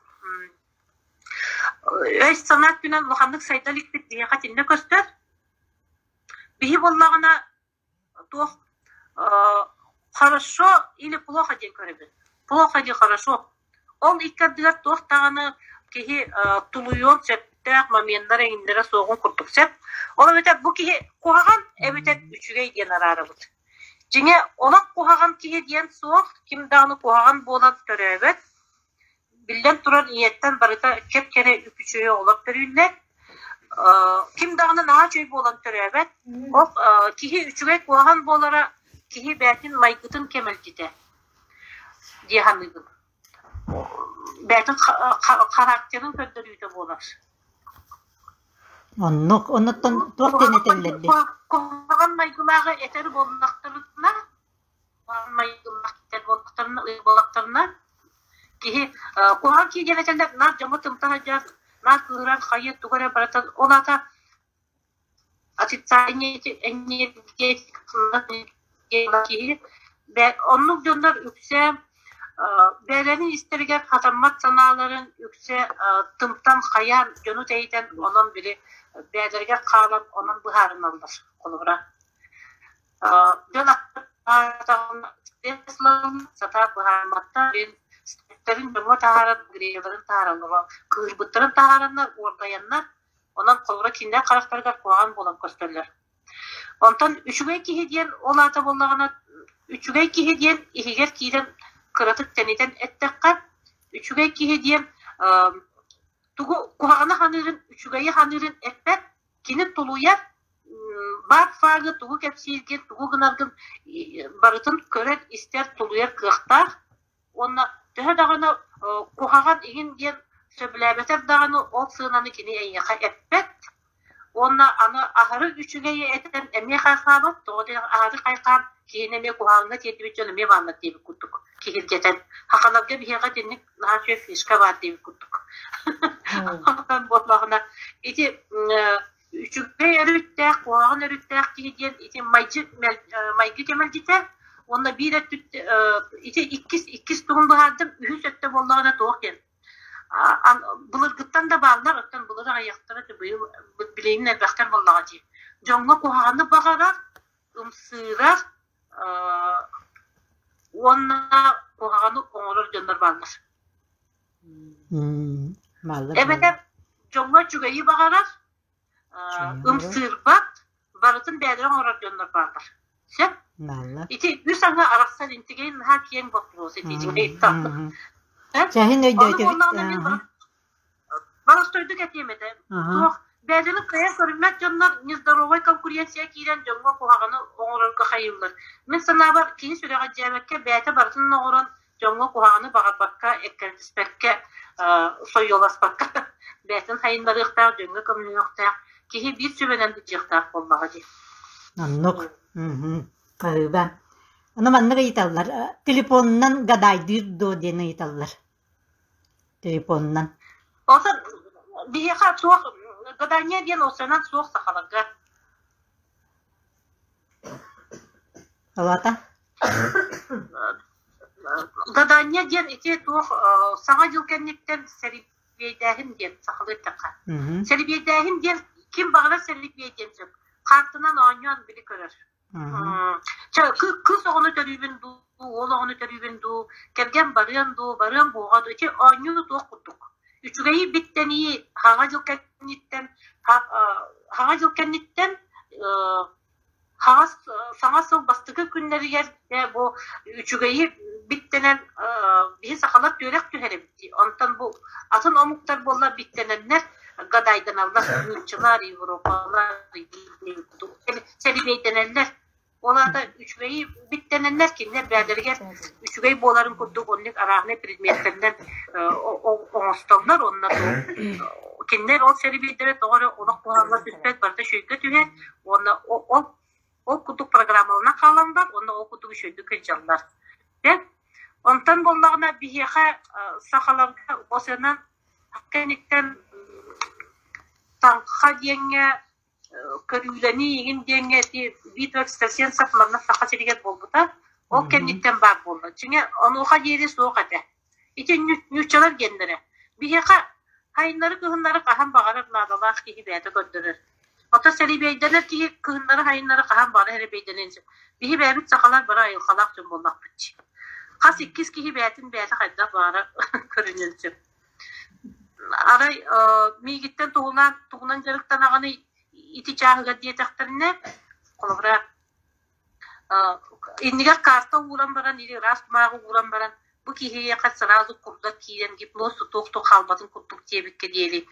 өй-санаа өттүнэн улаханнык сайда иликпит биһиэхэ итиннэ көстөр. Биһи буоллаҕына туох хорошо или плохо диэн көрөбүн. Плохо или хорошо. Ол икки ардыгар туох даҕаны киһи тулуйуон сөптөөх моменнар эҥиннэрэ суоҕун курдук сөп. Ол эбэтэр бу киһи куһаҕан эбэтэр үчүгэй диэн араарабыт. Дьиҥэ олох куһаҕан киһи диэн суох, ким даҕаны куһаҕан буолан төрөөбөт. Биллэн турар, ийэттэн барыта кэп-кэрэ үп-үчүгэй оҕолор төрүүллэр. Ким даҕаны наһаа үчүгэй буолан төрөөбөт. Ол киһи үчүгэй куһаҕан буолара киһи бэйэтин майгытын кэмэлдьитэ дии саныыбын. Бэйэтин характерын көрдөрүүтэ буолар. Оннук, оннуттан туох диэн этэллэр дии? Куһаҕан майгылааҕы этэр буоллахтарына буоллахтарына киһи куһаҕан киһи диэн этэллэр наар дьоҥҥо тымта сылдьар наар кыыһырар хайыы тугу эрэ барытын ол аата официальный киһи оннук дьоннор үксэ бэйэлэрин истэригэр хатаммат санааларын үксэ тымтан хайаан дьону тэйитэн онон били бэйэлэригэр хаалан онон быһаарыналлар холобура Дьон сатаан быһаарбаттар, дьоҥҥо таһааран, грелларын таһаараллар, кыыһырбыттарын таһаараннар, уордайаннар, онон холобура кинилэр харахтарыгар куһаҕан буолан көстөллөр. Онтон үчүгэй киһи диэн ол аата буоллаҕына, үчүгэй киһи диэн иһигэр киирэн кыратык тэнитэн эттэххэ, үчүгэй киһи диэн тугу куһаҕаны саныырын, үчүгэйи саныырын эппэт, Кини тулуйар, баар фагы тугу кэпсииргин, тугу гынаргын барытын көрөр-истэр, тулуйар кыахтаах уонна төһө даҕаны куһаҕан иһин диэн сөбүлээбэтэр даҕаны ол сыананы кини эйиэхэ эппэт. Уонна аны аһары үчүгэйи этэн эмиэ хайҕаабат, тоҕо диэн аһары хайҕаан киһини эмиэ куһаҕаҥҥа тиэрдибит дьон эмиэ бааллар диэбит курдук киһиргэтэн. Хахаларга биһиэхэ итинник наһаа үчүгэй фишка баар диэбит курдук. Онон буоллаҕына ити үчүгэй өрүттээх, куһаҕан өрүттээх киһи диэн ити майгы, майгы кэмэлдьитэ уонна биир өттүт ити иккис иккис тугун быһаардым, үһүс өттө буоллаҕына туох диэн Былыргыттан да бааллар, оттон былыр аҕыйахтара быйыл билигин элбэхтэр буоллаҕа дии. Дьоҥҥо куһаҕаны баҕарар, ымсыырар уонна куһаҕаны оҥорор дьоннор бааллар. Эбэтэр дьоҥҥо үчүгэйи баҕарар, ымсыырбат, барытын бэйэлэрэ оҥорор дьоннор бааллар. Сөп? Ити үс аҥы арахсар интигэй наһаа киэҥ боппуруос ити Чэһин өйдөөтүбүт. Боростуойдук этиэм этэ. Туох бэйэлэрин кыайан көрүммэт дьоннор нездоровай конкуренция киирэн дьоҥҥо куһаҕаны оҥорорго хайыыллар. Мин санаабар, киһи сүрэҕэ дьээбэккэ бэйэтэ барытын оҥорон дьоҥҥо куһаҕаны баҕарбакка, эккирэтиспэккэ, сойуоласпакка бэйэтин хайыннарыахтаах, дьоҥҥо көмөлөһүөхтээх, киһи биир сүбэнэн быдьыахтаах буоллаҕа дии. Оннук. Хаһыыба. Ону маннык ыйыталлар. Телефонунан гадайдыыр дуо диэн ыйыталлар. Телефонунан. Оттон биһиэхэ суох гадание диэн осанан суох сахаларга. Алата? Гадание диэн ити туох Саҥа дьыл кэнниттэн сэрибиэйдээһин диэн сахалыы эттэххэ. Сэрибиэйдээһин диэн ким баҕарар сэрибиэй диэн сөп. Хаартынан оонньоон били көрөр. Чэ, кыыс оҕону төрүүбүн дуу, уол оҕону төрүүбүн дуу, кэргэн барыан дуу, барыан буоҕа дуу, ити оонньуу туох курдук. Үчүгэйи биттэнии хаҥа дьыл кэнниттэн хаҥа дьыл кэнниттэн хаҥас саҥа сыл бастакы күннэригэр дьэ бу үчүгэйи биттэнэн биһи сахалар түөрэх түһэрэбит дии. Онтон бу атын омуктар буолла биттэнэннэр гадайданаллар нууччалар, европалар сэлибиэйдэнэллэр. Ол аата үчүгэйи биттэнэннэр кинилэр бэйэлэригэр үчүгэй буоларын курдук оннук арааһынай предметтэринэн оҥостоллор уонна кинилэр ол сэлибиэйдэрэ тоҕо эрэ олох куһаҕаҥҥа түспэт барыта үчүгэйгэ түһэр уонна ол ол курдук программаланан хааланнар уонна ол курдук үчүгэйдик сылдьаллар. Дьэ, онтон буоллаҕына биһиэхэ сахаларга осынан кэнниттэн таҥха диэҥҥэ көрүүлэнии игин диэҥҥэ ити битва экстрасенсов манна Саха сиригэр буолбута. Ол кэнниттэн баар буолла. Дьиҥэ онуоха диэри суох этэ. Ити нууччалар диэннэрэ. Биһиэхэ хайыннары-кыһыннары хаһан баҕарар наадалаах киһи бэйэтэ көрдөрөр. Оттон сэрэбиэйдэнэр киһи кыһыннары-хайыннары хаһан баҕарар сэрэбиэйдэниэн сөп. Биһи бэйэбит сахалар бары айылҕалаах дьон буоллахпыт дии. Хас иккис киһи бэйэтин бэйэтэ хайдах баҕарар көрүнүөн сөп. Арай миигиттэн туһунан тугунан дьарыктанаҕыный ити чааһыгар диэтэхтэринэ, холобура, иннигэр карта ууран баран или ыраас кумааҕы ууран баран бу киһиэхэ сразу курдат киирэн гипноз тутуох хаалбатын курдук диэбиккэ диэри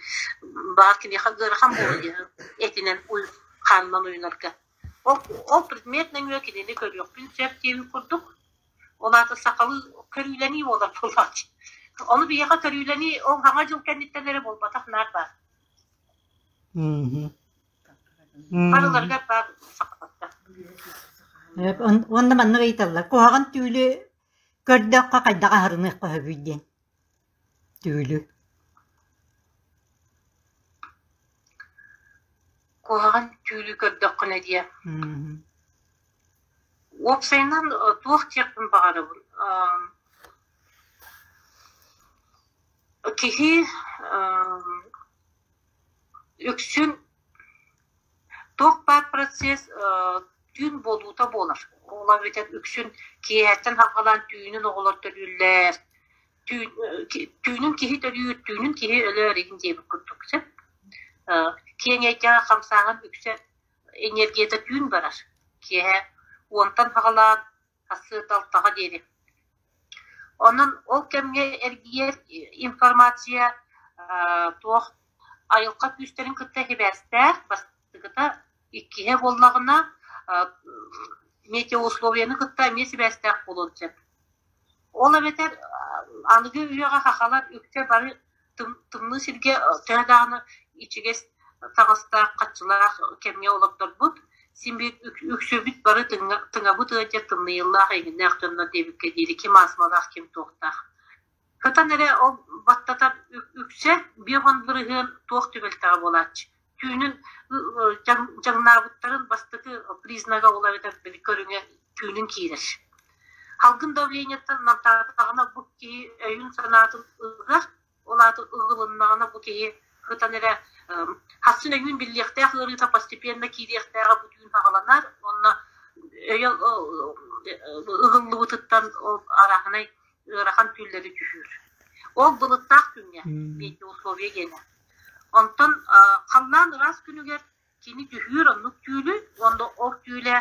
баар киниэхэ ыарахан буолуо диэн этинэн хаанынан уйунарга. Ол, ол предмет нөҥүө кинини көрүөхпүн сөп диэбит курдук Ол аата сахалыы көрүүлэнии буолар буоллаҕа. Ону биһиэхэ көрүүлэнии ол Саҥа дьыл кэнниттэн эрэ буолбатах наар баар. Барыларыгар баар сахаларга. Уонна маннык ыйыталлар. Куһаҕан түүлү көрдөххө хайдах аһарыныахха сөбүй диэн. Түүлү. Куһаҕан түүлү көрдөххүнэ диэ. Уопсайынан туох диэхпин баҕарабын киһи үксүн туох баар процесс түүн буолуута буолар. Ол эбэтэр үксүн киэһэттэн саҕалаан түүнүн оҕолор төрүүллэр, түүнүн киһи төрүүр, түүнүн киһи өлөр игин диэбит курдук сөп. Киэҥ эйгэҕэ хамсааһын үксэ энергията түүн барар, киэһэ уонтан саҕалаан сарсыарда алтаҕа диэри. Онон ол кэмҥэ эргийэр информация туох айылҕа күүстэрин кытта сибээстээх, бастакыта, иккиһэ буоллаҕына метеоусловияны кытта эмиэ сибээстээх буолуон сөп. Ол эбэтэр аныгы үйэҕэ хахалар үксэ бары тымныы сиргэ төһө даҕаны ичигэс таҕыстаах, хаччылаах кэмҥэ олордорбут, син биир үксүбүт бары тыҥабыт ыалдьар тымныйыллаах эҥиннээх дьоннор диэбиккэ диэри ким астмалаах, ким туохтаах. Сытан эрэ ол баттатар үксэ 50% туох түбэлтэҕэ буолааччы. Түүнүн дьаҥнаабыттарын бастакы признага ол эбэтэр били көрүҥэ түүнүн киирэр. Салгын давлениеттан намтаатаҕына бу киһи өйүн-санаатын ыгар, ол аата ыгылыннаҕына бу киһи сытан эрэ хассын өйүүн биллиэхтээх ыарыыта постепенно киириэхтээҕэ бу түүн саҕаланар уонна өйө ыгыллыбытыттан ол арааһынай ыарахан түүллэри түһүүр. Ол былыттаах күҥҥэ метеоусловие диэнэ. Онтон халлаан ыраас күнүгэр кини түһүүр оннук түүлү уонна ол түүлэ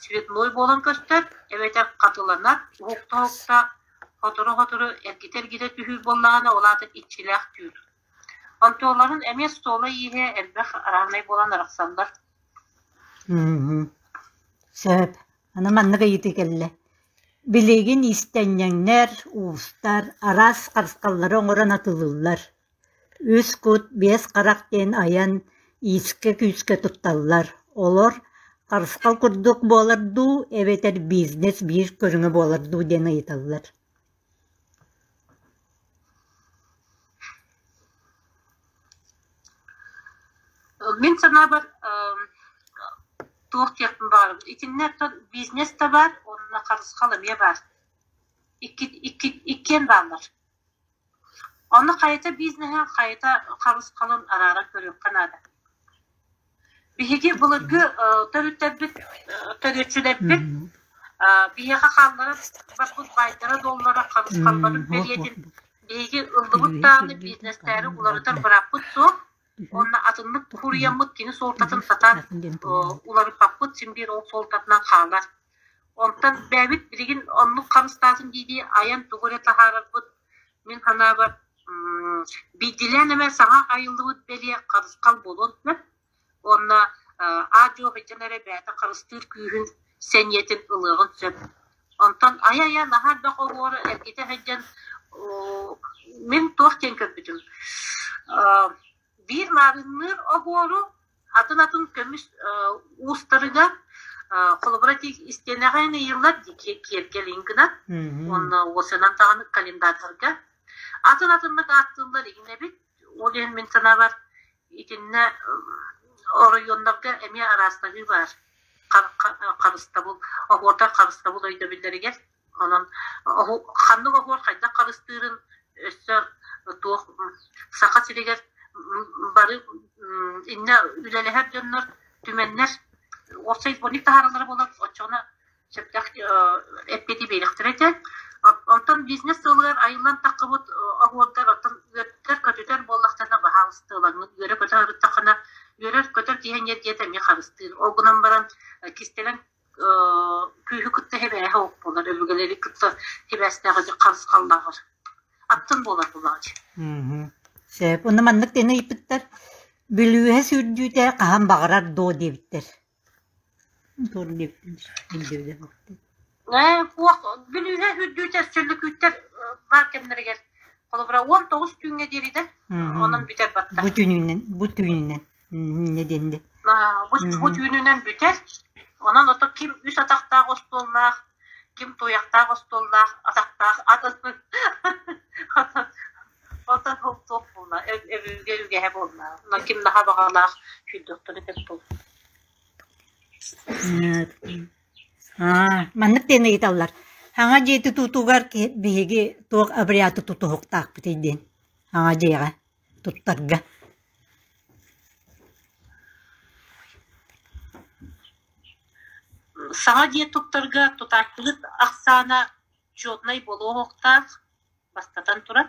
цветной буолан көстөр эбэтэр хатыланар уһукта-уһукта сотору-сотору эргитэ-эргитэ түһүүр буоллаҕына ол аата иччилээх түүл. Онтуоларын эмиэ суола-ииһэ элбэх арааһынай буолан арахсаллар. Сөп. Аны маннык ыйытыы кэллэ. Билигин иистэнньэҥнэр, уустар араас харысхаллары оҥорон атыылыыллар. Үс кут, биэс харах диэн айан иискэ-күүскэ тутталлар. Олор харысхал курдук буолар дуу эбэтэр бизнес биир көрүҥэ буолар дуу диэн ыйыталлар. Мин санаабар, туох диэхпин баҕарабын, итиннэ оттон бизнес да баар уонна харысхал эмиэ баар. Иккиэн бааллар. Онно хайата бизнеһэ, хайата харысхалын арааран көрүөххэ наада. Биһиги былыргы төрүттэрбит, төрүччүлэрбит биһиэхэ хаалларан барбыт баайдара-дуоллара харысхалларын бэлиэтин биһиги ыллыбыт даҕаны бизнестээри уларытар бырааппыт суох уонна атыннык суруйаммыт кини суолтатын сатаан уларыппаппыт син биир ол суолтатынан хаалар. Онтон бэйэбит билигин оннук харыстаатын дии-дии айан тугу эрэ таһаарарбыт мин санаабар биирдиилээн эмэ саҥа айыллыбыт бэлиэ харысхал буолуон сөп уонна аа-дьуо сылдьан эрэ бэйэтэ харыстыыр күүһүн сэниэтин ылыаҕын сөп. Онтон айа-айа наһаа элбэх оҕолору эргитэ сылдьан мин туох диэн көрбүтүм биир маарынныыр оһуору атын-атын көмүс уустарыгар холобура истиэнэҕэ ыйыллар киэргэлин гынан уонна уосанан даҕаны календардарга атын-атыннык ааттыыллар иһин эбит. Ол иһин мин санаабар итиннэ оройуоннарга эмиэ араастаһыы баар. Харыстабыл, оһуордар харыстабыл өйдөбүллэригэр Онон ханнык оһуор хайдах харыстыырын өссө туох Саха сиригэр бары иннэ үлэлэһэр дьоннор түмэннэр уопсай сборник таһаараллара буолар оччоҕуна сөптөөх эппиэти биэриэхтэрэ этэ. Онтон бизнес сылыгар айыллан таххыбыт оһуордар оттон үөрдэр-көтүтэр буоллахтарына баһаалыста ылаҥҥыт үөрэ-көтө сырыттаххына үөрэр-көтөр киһи эниэргийэтэ эмиэ харыстыыр. Ол гынан баран кистэлэҥ күүһү кытта сибээһэ ох буолар, өбүгэлэри кытта сибээстээх харысхаллааҕар аттын буолар булаачы. Сөп. Онно маннык диэн ыйыппыттар. Бүлүүһэ сүүрдүүтэ хаһан баҕарар дуо диэбиттэр. Ээ, бүлүүһэ сүүрдүүтэ сөллөкүүттэр баар кэмнэригэр холобура 19 түүҥҥэ диэри да онон бүтэр батта. Бу түүнүнэн, бу түүнүнэн. Инньэ диэнди. Бу түүнүнэн бүтэр. Онон ото ким үс атахтаах остуоллаах, ким туйахтаах остуоллаах, атахтаах атын Отон ол туох буолла, өбүгэ үгэһэ буолла. Онон ким наһаа баҕалаах сүүрдүөхтэрэ сөп буолла. Маннык диэн ыйыталлар. Хаҥа дьиэ тутуутугар биһиги туох обряды тутуһуктаахпытый диэн. Хаҥа дьиэҕэ туттарга. Саҥа дьиэ туттарга тутааччыбыт ахсаана чётнай буолуохтаах, бастатан туран.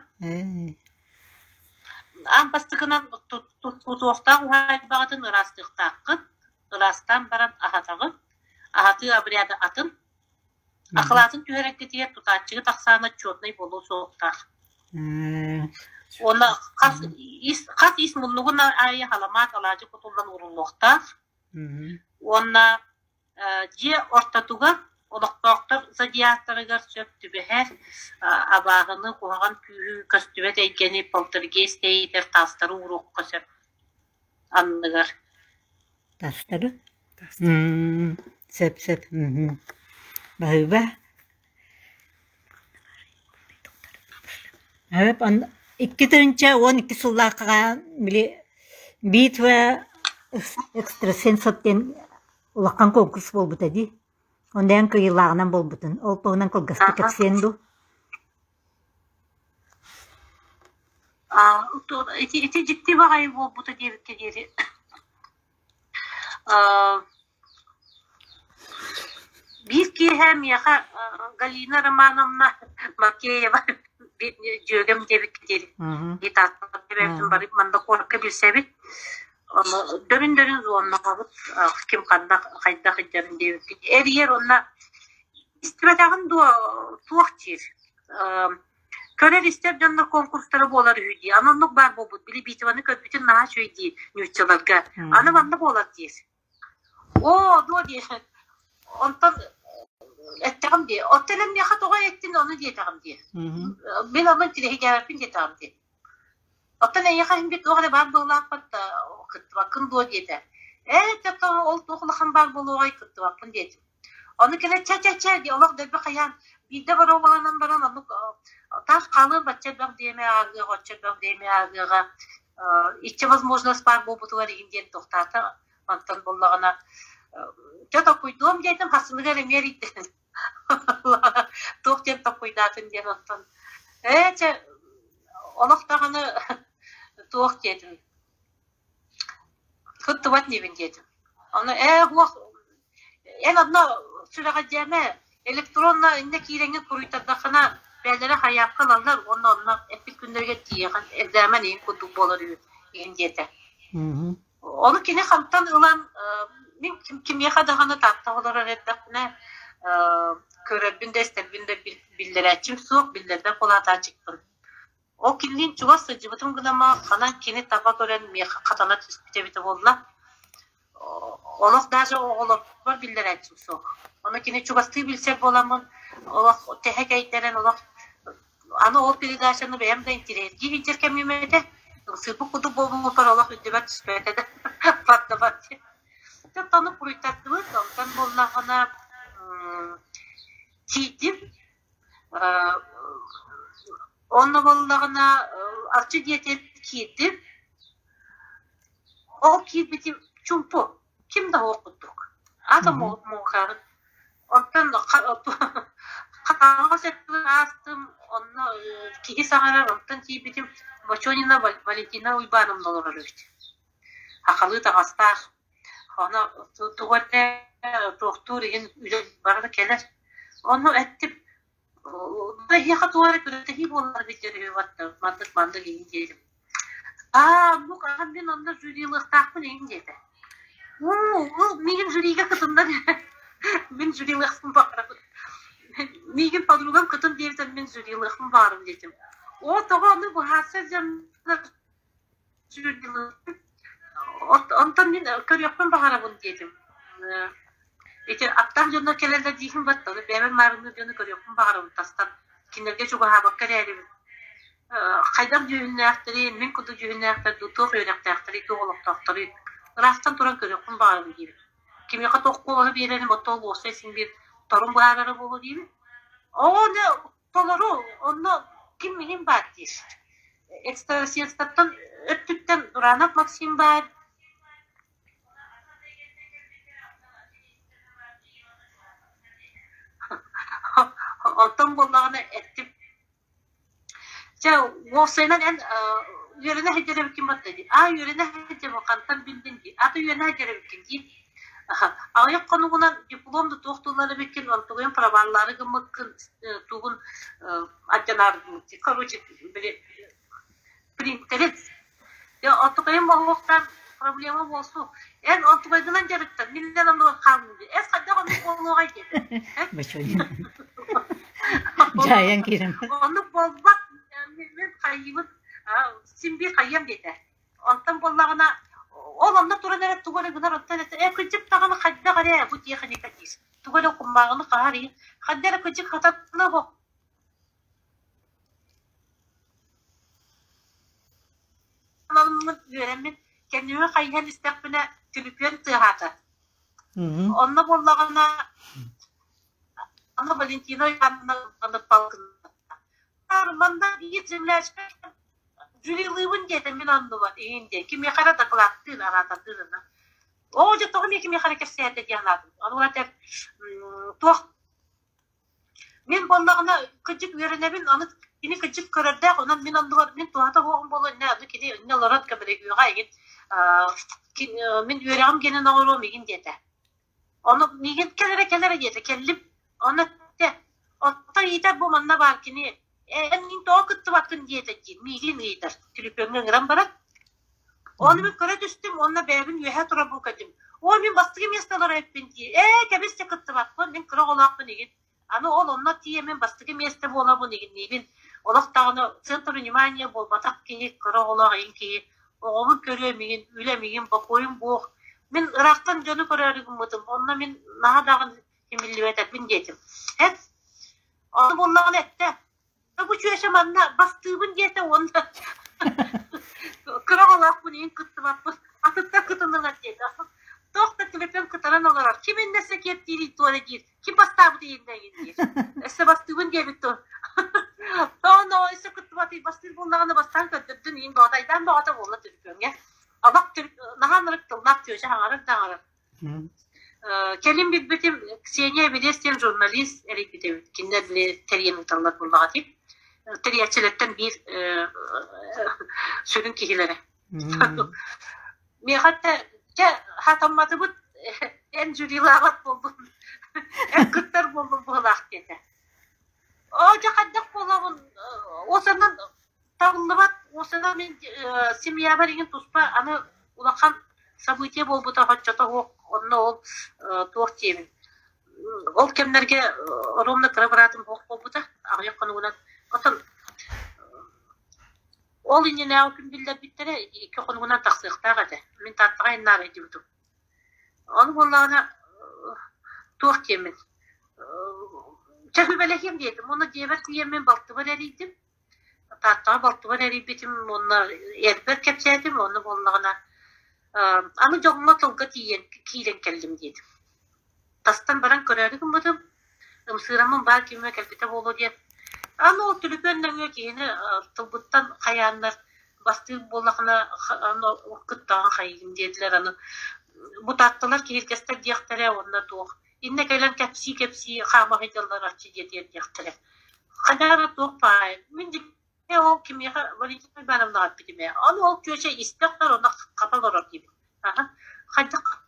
Аан бастакынан тутуохтаах уһаайбаҕытын ыраастыахтааххыт, ыраастаан баран аһатаҕыт, аһатыы обряда атын. Акылаатын түһэрэргитигэр тутааччыгыт ахсаана чётнай буолуо суохтаах. Уонна хас ис, хас ис муннугун аайы халамаат алаадьы кутуллан ууруллуохтаах. Уонна дьиэ ортотугар олохтоохтор зодиактарыгар сөп түбэһэр абааһыны, куһаҕан күүһү, көстүбэт эйгэни полтергейст тэйитэр таастары ууруохха сөп. анныгар. Тастары? Сөп сөп. Баһыыба. Сөп, 2012 сыллаахха били битва экстрасенсов диэн улахан конкурс буолбута дии. Онно кыайыылааҕынан буолбутун. Ол туһунан кылгастык кэпсиэн дуу? Ити ити дьикти баҕайы буолбута диэбиккэ диэри Биир киэһэ миэхэ Галина Романовна Макеева дьүөгэм диэбиккэ диэри бары манна куоракка билсэбит. Ону дөрүн-дөрүн уоннаҕабыт ким ханна хайдах илдьэрин диэбиккит. Эрийэр уонна истибэтэҕин дуо туох диир Көрөр-истэр дьоннор конкурстара буолар үһү дии. Аны оннук баар буолбут. Били битваны көрбүтүн наһаа үчүгэй дии нууччаларга. Аны манна буолар диир. Оо, дуо диир. Онтон эттэҕим дии. Оттон эн миэхэ тоҕо эттин ону диэтэҕим дии. Мин онон тирэһийдээбэппин диэтэҕим дии. Оттон эйиэхэ иһин бит туох эрэ баар буоллаахпыт кыттыбаккын дуо диэтэ. Ээ, ол туох улахан баар буолуоҕай кыттыбаппын диэтим. Ону кэлэ чэ-чэ-чэ дии олох дэлби хайаан биирдэ боруобаланан баран оннук таах хаалыам бачча элбэх диэмэ ааҕыаҕа, оччо элбэх диэмэ ааҕыаҕа иччэ возможность баар буолбутугар игин диэн тохтоото. Онтон буоллаҕына чэ токуйдуом диэтим хасыныгар эмиэ эрийдим. Туох диэн токуйдаатын диэн оттон ээ чэ олох даҕаны туох диэтим Кыттыбат инибин диэтим. Ону ээ уох эн онно сүрэҕэлдьээмэ, электронно иннэ киирэҥҥин суруйтардаххына бэйэлэрэ хайаахха ылаллар уонна онно эппит күннэригэр тиийэҕин, экзамен иһин курдук буолар үһү иһин диэтэ. Ону кини хантан ылан мин кимиэхэ даҕаны Таатта олорор эрдэхпинэ көрөрбүн да истэрбин да биллэрээччим суох, биллэрбэт кулаатааччыкпын. Ол кинилиин чугас сылдьыбытым гынама, ханан кини таба көрөн миэхэ хатана түспүтэ эбитэ буолла. Олох даже оҕолорбор биллэрээччим суох. Ону кини чугастыы билсэр буоламмын, олох тэһэ кэйдэрэн, олох аны ол передачаны бэйэм да интириэһиргии сылдьар кэмим этэ. Ымсыырбыт курдук буолбуппар олох үрдүбэр түспэт этэ. Бардыбар диэн. Ону буруйтардыбыт, онтон буоллаҕына тиийдим Онно буоллаҕына Арчы дьиэтин киирдим, ол киирбитим чуумпу, ким да суох курдук. Аата муҥхаабыт. Онтон хаҥас өттүгэр аастым, онно киһи саҥарар, онтон тиийбитим Бочонина Валентина Уйбаановна олорор эбит. Сахалыы таҥастаах. Ону тугу эрэ туохтуур иһин үлэ барыта кэлэр. Ону эттим, эһиэхэ туох эрэ күрэхтэһии буолар эбит диэн үһү маннык маннык иһин диэтим. Аа, оннук аҕам мин онно жюрилыахтаахпын иһин диэтэ. Уу, ол миигин жюригэ кытыннар мин жюрилыахпын баҕарабын. Миигин подругам кытын диэбитэ мин жюрилыахпын баҕарабын диэтим. Оо, тоҕо ону быһаарсар дьоннор Онтон мин көрүөхпүн баҕарабын диэтим. Ити аттаах дьоннор кэлэллэр диихин батта, ону бэйэбэр маарынныыр дьону көрүөхпүн баҕарабын тастан. Кинилэргэ чугаһаабакка эрээрибин. Хайдах дьүһүннээхтэрий, мин курдук дьүһүннээхтэр дуу, туох үөрэхтээхтэрий, туох олохтоохторуй? Ыраахтан туран көрүөхпүн баҕарабын диибин. Кимиэхэ туох куолаһы биэрэрим, оттон уопсай син биир торун быһаарара буолуо диибин. Оо, дьэ, Толору, онно ким иһин баар диир. Экстрасенстартан өттүттэн Уранов Максим баар. Онтон буоллаҕына эттим Чэ, уопсайынан эн үөрэнэ сылдьар эбиккин батта дии. Аа, үөрэнэ сылдьабын, хантан биллин дии. Ата үөрэнэ сылдьар эбиккин дии. Аҕыйах хонугунан диплом да туох тыллар эбиккин, онтугуйан праваллаары гыммыккын, тугун алдьанаары гыммыт Короче, били принтерин. Онтукайым моһуохтаан проблема буолсу. Эн онтукайгынан дьарыктан, мин оннугар хааллым дии. Эн хайдах оннук буолуоҕай диэтэ. Дьаайан киирэн. Оннук буолбат, мин хайыыбын, син биир хайыам диэтэ. Онтон буоллаҕына, ол онно туран эрэ тугу эрэ гынар, онтон этэ, ээ, кырдьык даҕаны хайдах эрэ бу тиэхиньикэ диир. Тугу эрэ кумааҕыны хаһар иһин, хайдах эрэ кырдьык хататына бу. Үөрэммит. Кэннибин хайыһан истэхпинэ, түлүпүөн тыаһаата. Онно буоллаҕына, аны Валентина Ивановна Манна биир землячка жюрилыыбын диэтэ мин оннубар иһин диэн кимиэхэ эрэ дакылааттыыр араатардыыр ына. Оо дьэ тоҕо эмиэ кимиэхэ эрэ кэпсээтэ диэн анаатым. Ону этэр туох Мин буоллаҕына кырдьык үөрэнэбин, аны кини кырдьык көрөрдөөх, онон мин оннугар мин туһата суоҕум буолуо иннэ, аны кини иннэ олорон көмөлөһүөҕэ игин мин үөрэҕим гинэн оҥоруом игин диэтэ. Ону миигин кэл эрэ кэл эрэ диэтэ, кэллим. Ону эттэ, оттон ыйытар бу манна баар кини эн мин тоҕо кыттыбаккын диэтэ диир, миигин ыйытар, түлүпүөҥҥэ ыҥыран баран. Ону мин көрө түстүм уонна бэйэбин үөһэ турар буукатым. Оо, мин бастакы миэстэлэр эппин дии. Ээ, кэбис дьэ кыттыбаппын, мин кыра оҕолоохпун игин. Аны ол онно тиийэммин бастакы миэстэ буолабын игинниибин. Олох даҕаны центр внимания буолбатах киһи, кыра оҕолоох игин киһи. Оҕобун көрүөм игин, үлэм игин, бокуойум буох. Мин ыраахтан дьону көрөөрү гыммытым, онно мин наһаа даҕаны симиллибэтэрбин диэтим. Эт, ону буоллаҕына эттэ, Бу чүөчэ манна бастыыбын диэтэ уонна кыра оҕолоохпун иһин кыттыбаппын, атыттар кытыннылар диэтэ. Туох да түлүпүөн кытаран олорор. Ким иннэсэ киэптиирий туора диир. Ким бастаабыт иһиннэ диир. Өссө бастыыбын диэбит дуо? Тоно өссө кыттыбатый бастыыр буоллаҕына бастаан көрдөрдүн иһин боҕотайдаан боҕото буолла түлүпүөҥҥэ. Олох наһаа ынырык тыллаах чүөчэ хаҥарар да аҥарар. Кэлин билбитим, Ксения Эбилиэс диэн журналист эрийбит эбит. Кинилэр били тэрийэн ыыталлар буоллаҕа дии. Тэрийээччилэртэн биир сүрүн киһилэрэ. Миэхэ этэ, чэ, хатамматыбыт, эн жюрилаабат буоллун, эн кыттар буоллун быһыылаах диэтэ. Оо, дьэ хайдах буолабын, уосанан Табыллыбат уосана мин семьябар иҥин туспа аны улахан событие буолбута оччото суох онно ол туох диэбин ол кэмнэргэ ровно кыра быраатым суох буолбута аҕыйах хонугунан оттон ол иннинээҕи күн биллэрбиттэрэ 2 хонугунан тахсыахтаах этэ мин Тааттаҕа айаннаары сылдьыбытым Ону буоллаҕына туох диэммин чэ сүбэлэһиэм диэтим уонна дьиэбэр тиийэммин балтыбар эрийдим Тааттаҕа балтыбар эрийбитим уонна эрбэр кэпсээтим, онно буоллаҕына аны дьоҥҥо тылга тиийэн киирэн кэллим диэтим. Тастан баран көрөөрү гыммытым, ымсыыраммын баар киммэ кэлбитэ буолуо диэн. Аны ол түлүпүөн нөҥүө киһини тылбыттан хайааннар бастыыр буоллахына аны кыттаҕын хайыгын диэтилэр аны бу таатталар киһиргэстэр диэхтэрэ уонна туох иннэ кэлэн кэпсии-кэпсии хаама сылдьаллар арчы диэтиэр диэхтэрэ. Хайаара туох баай, мин дьиҥэ ол кимиэхэ Валентина Ивановнаҕа эппитим ээ, ону ол чүөчэ истэ охтор онно хата олорор диибин. Аһа, хайдах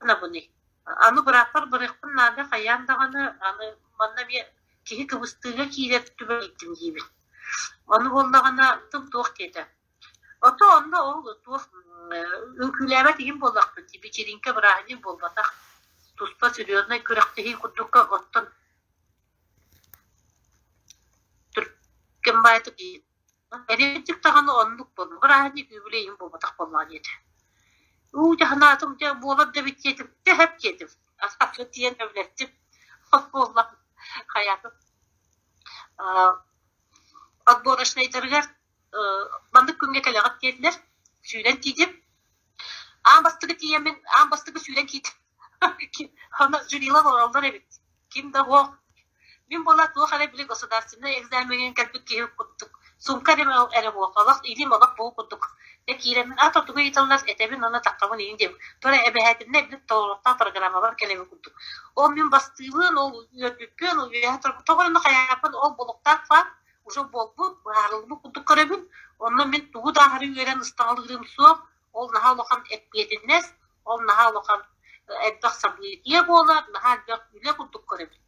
гынабыный? Аны бырааппар барыахпын наада хайаан даҕаны, аны манна эмиэ киһи кыбыстыыга киирэр түбэлтим диибин. Ону буоллаҕына тым туох диэтэ. Ото онно ол туох үҥкүүлээбэт иһин буоллахпыт дии, вечеринка бырааһынньык буолбатах. Туспа серьезный күрэхтэһии курдукка оттон Түргэн баайытык Эриэнчик даҕаны оннук буолла, бырааһынньык үбүлүөйүм буолбатах буоллаҕа диэтэ. Уу дьэ санаатым дьэ буолар да эбит диэтим, дьэ сөп диэтим. Асхапчы тиийэн сөбүлэстим. Хос буолла хайаатым. Отборочнайдарыгар маннык күҥҥэ кэлэҕит диэтилэр. Сүүрэн тиийдим. Аан бастакы тиийэммин, аан бастакы сүүрэн киирдим. Аны жюрилар олороллор эбит. Ким да суох. Мин буола туох эрэ били государственнай экзамеҥҥа кэлбит киһи курдук сумка эрэ эрэ буолуох, олох илиим олох бу курдук. Дьэ киирэммин аата тугу ыйыталлар этэбин уонна таххабын иһин диэм. Тура эбэһээтиннэ эбит толоруохтаах программабар кэлэбин курдук. Ол мин бастыыбын, ол үөрбүппүн, ол үөһэ турбут. Тоҕо эрэ хайааппын ол булуктаах факт уже буолбут, быһаарыллыбыт курдук көрөбүн. Онно мин тугу да аһары үөрэн ыстаҥалыырым суох. Ол наһаа улахан эппиэтинэс, ол наһаа улахан элбэх событие буолар, наһаа элбэх үлэ курдук көрөбүн.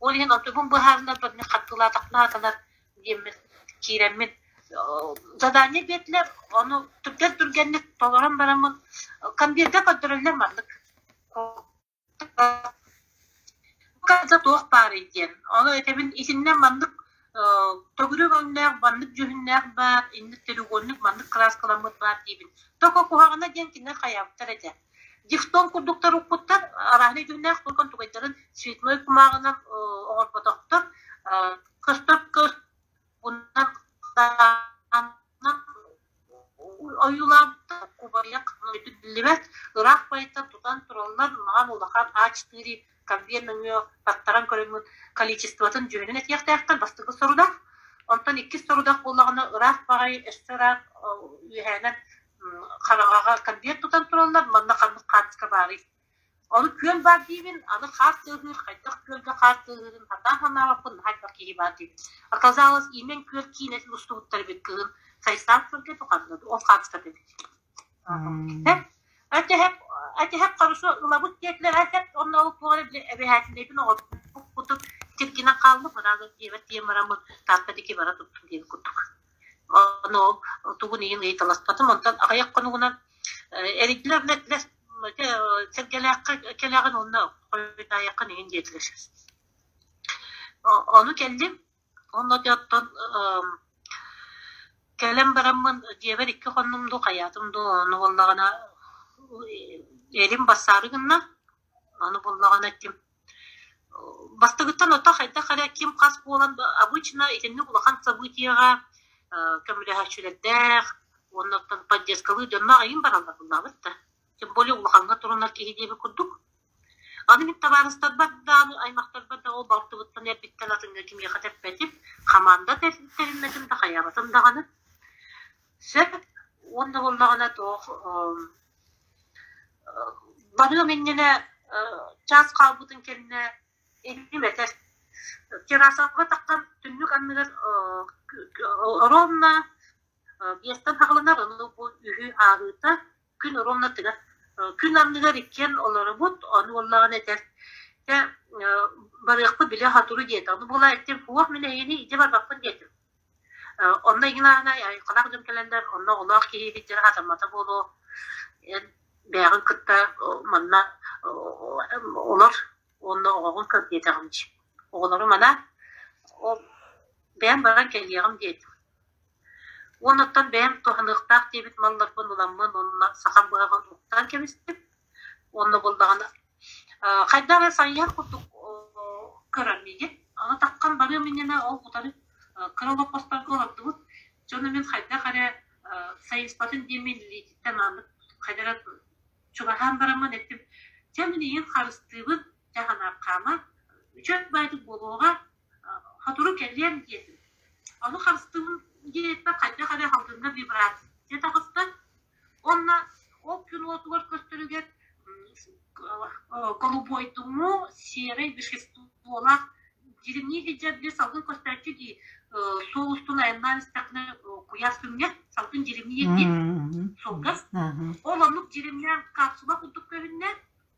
Ол иһин онтубун быһаарынарбар мин хаттылаатахпына сатанар диэммин киирэммин задание биэрдилэр, ону түргэн-түргэнник толорон бараммын конверга көрдөрөллөр маннык Туох баарый диэн, ону этэбин итиннэ маннык төгүрүк өҥнөөх, маннык дьүһүннээх баар, инник треугольник маннык кырааскаламмыт баар диибин. Токо куһаҕана диэн кинилэр хайаабыттар этэ. Дифтон курдуктар укпуттар, арааһынай дьүһүннээх туган тугайдарын цветной кумааҕынан оҥорботохтор, көстөр көс Ойуулаабыттар кубарыйа биллибэт, ыраах байыттан тутан тураллар, маҕан улахан А4 конвейер нөҥүө таттаран көрөммүт количествотын дьүһүнүн этиэхтээхтэр бастакы сорудах. Онтон иккис сорудах буоллаҕына ыраах баҕайы өссө ыраах үөһээнэн хараҥаҕа конвейер тутан тураллар, манна ханнык хаартыска баарый? Ону күөл баар диибин, аны хаар тыаһыыр, хайдах күөлгэ хаар тыаһыырын сатаан санаабаппын, наһаа элбэх киһи баар диибин. Оказалось, Иимэн күөл киинэтин устубуттар эбит кыһын Сайсаар күөлгэ туханна, ол хаартыската эбит. Этиһэп, этиһэп хорошо ылабыт диэтилэр, этиһэп онно ол туох эрэ эбэһээтинэйбин оҕорбут курдук тиргинэн хааллым, ыраах диэбэт диэн бараммын Таатта диэки бара туттум диэн курдук. Ону ол тугун иһин ыйыталаспатым, онтон аҕыйах хонугунан эрийдилэр, этилэр Сэргэлээххэ кэлэҕин уонна хойутаайаххын иһин диэтилэр. Ону кэллим, онно оттон кэлэн бараммын дьиэбэр икки хоннум дуу, хайаатым дуу, ону буоллаҕына эрим бассаары гынна, ону буллаҕына эттим Бастакыттан ото хайдах эрэ ким хас буолан обычно итинник улахан событиеҕа көмөлөһөөччүлэрдээх уонна оттон поддержкалыы дьонноох эҥин бараллар буоллаҕыт да. Тем более улахаҥҥа турунар киһи диэбит курдук. Аны мин табаарыстарбар даҕаны, аймахтарбар да ол балтыбыттан эрбиттэн атыҥҥа кимиэхэ тэппэтим, хамаанда тэриммэтим да хайаабатым даҕаны. Сөп уонна буоллаҕына туох Барыам иннинэ чаас хаалбытын кэннэ инним этэр: «Террасаҕа тахсан түннүк анныгар ровно биэстэн саҕаланар, ону бу үһү ааҕыыта күн ровно тыгар. Күн анныгар иккиэн олоробут, ону буоллаҕына этэр: Дьэ, барыахпыт били хатуру диэтэ. Ону буола эттим, суох мин эһигини илдьэ барбаппын диэтим. Онно игин аана айылҕалаах дьон кэлэннэр, онно оҕолоох киһи сылдьара сатаммата буолуо, эн бэйэҕин кытта манна олор уонна оҕоҕун көр диэтэҕим дии. Оҕолорум ана ол бэйэм баран кэлиэҕим диэтим. Уонна оттон бэйэм туһаныахтаах диэбит малларбын ыламмын уонна сахам быһаҕын уктаан кэбистим. Уонна буоллаҕына хайдах эрэ сайыһар курдук көрөр миигин. Аны таххан барыам иннинэ ол утары кыра олоппосторго олордубут. Дьону мин хайдах эрэ сайыспатын диэммин илиититтэн ааннык хайдах эрэ чугаһаан бараммын эттим: «Чэ, мин ийэм харыстыыбын, дьэ ханааххаама, үчүгэй баайдык буолуоҕа, сотору кэлиэм» диэтим. Ону харыстыыбын диэппэр хайдах эрэ салгыҥҥа вибрация таҕыста. Уонна ол күн уотугар көстөрүгэр голубойдуҥу серый веществолаах дьиримнии сылдьар били салгын көстөөччү дии суол устун айаннаан истэххинэ куйаас күҥҥэ салгын дьиримниир дии суолга. Ол оннук дьиримнээн капсула курдук көһүннэ.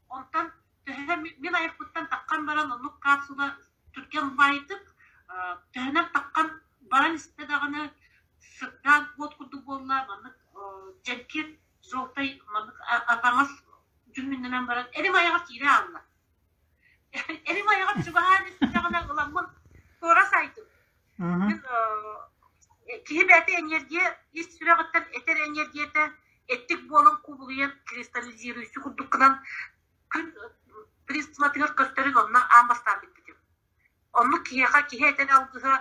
Онтон төһө мин айахпыттан таххан баран оннук капсула түргэн баайдык төһөнөн таххан баран истэ даҕаны сырдаан уот курдук буолла маннык дьэҥкир желтай маннык атаҥас дьүһүннэнэн баран эрим айаҕар киирэ аалла. Эрим айаҕар чугаһаан истэҕинэ ыламмын туора сайдым. Мин киһи бэйэтэ энергия ис сүрэҕиттэн этэр энергията эттик буолан кубулуйан кристаллизирующий курдук гынан күн призматыгар көстөрүн онно аан бастаан билбитим. Оннук киһиэхэ киһи этэр алгыһа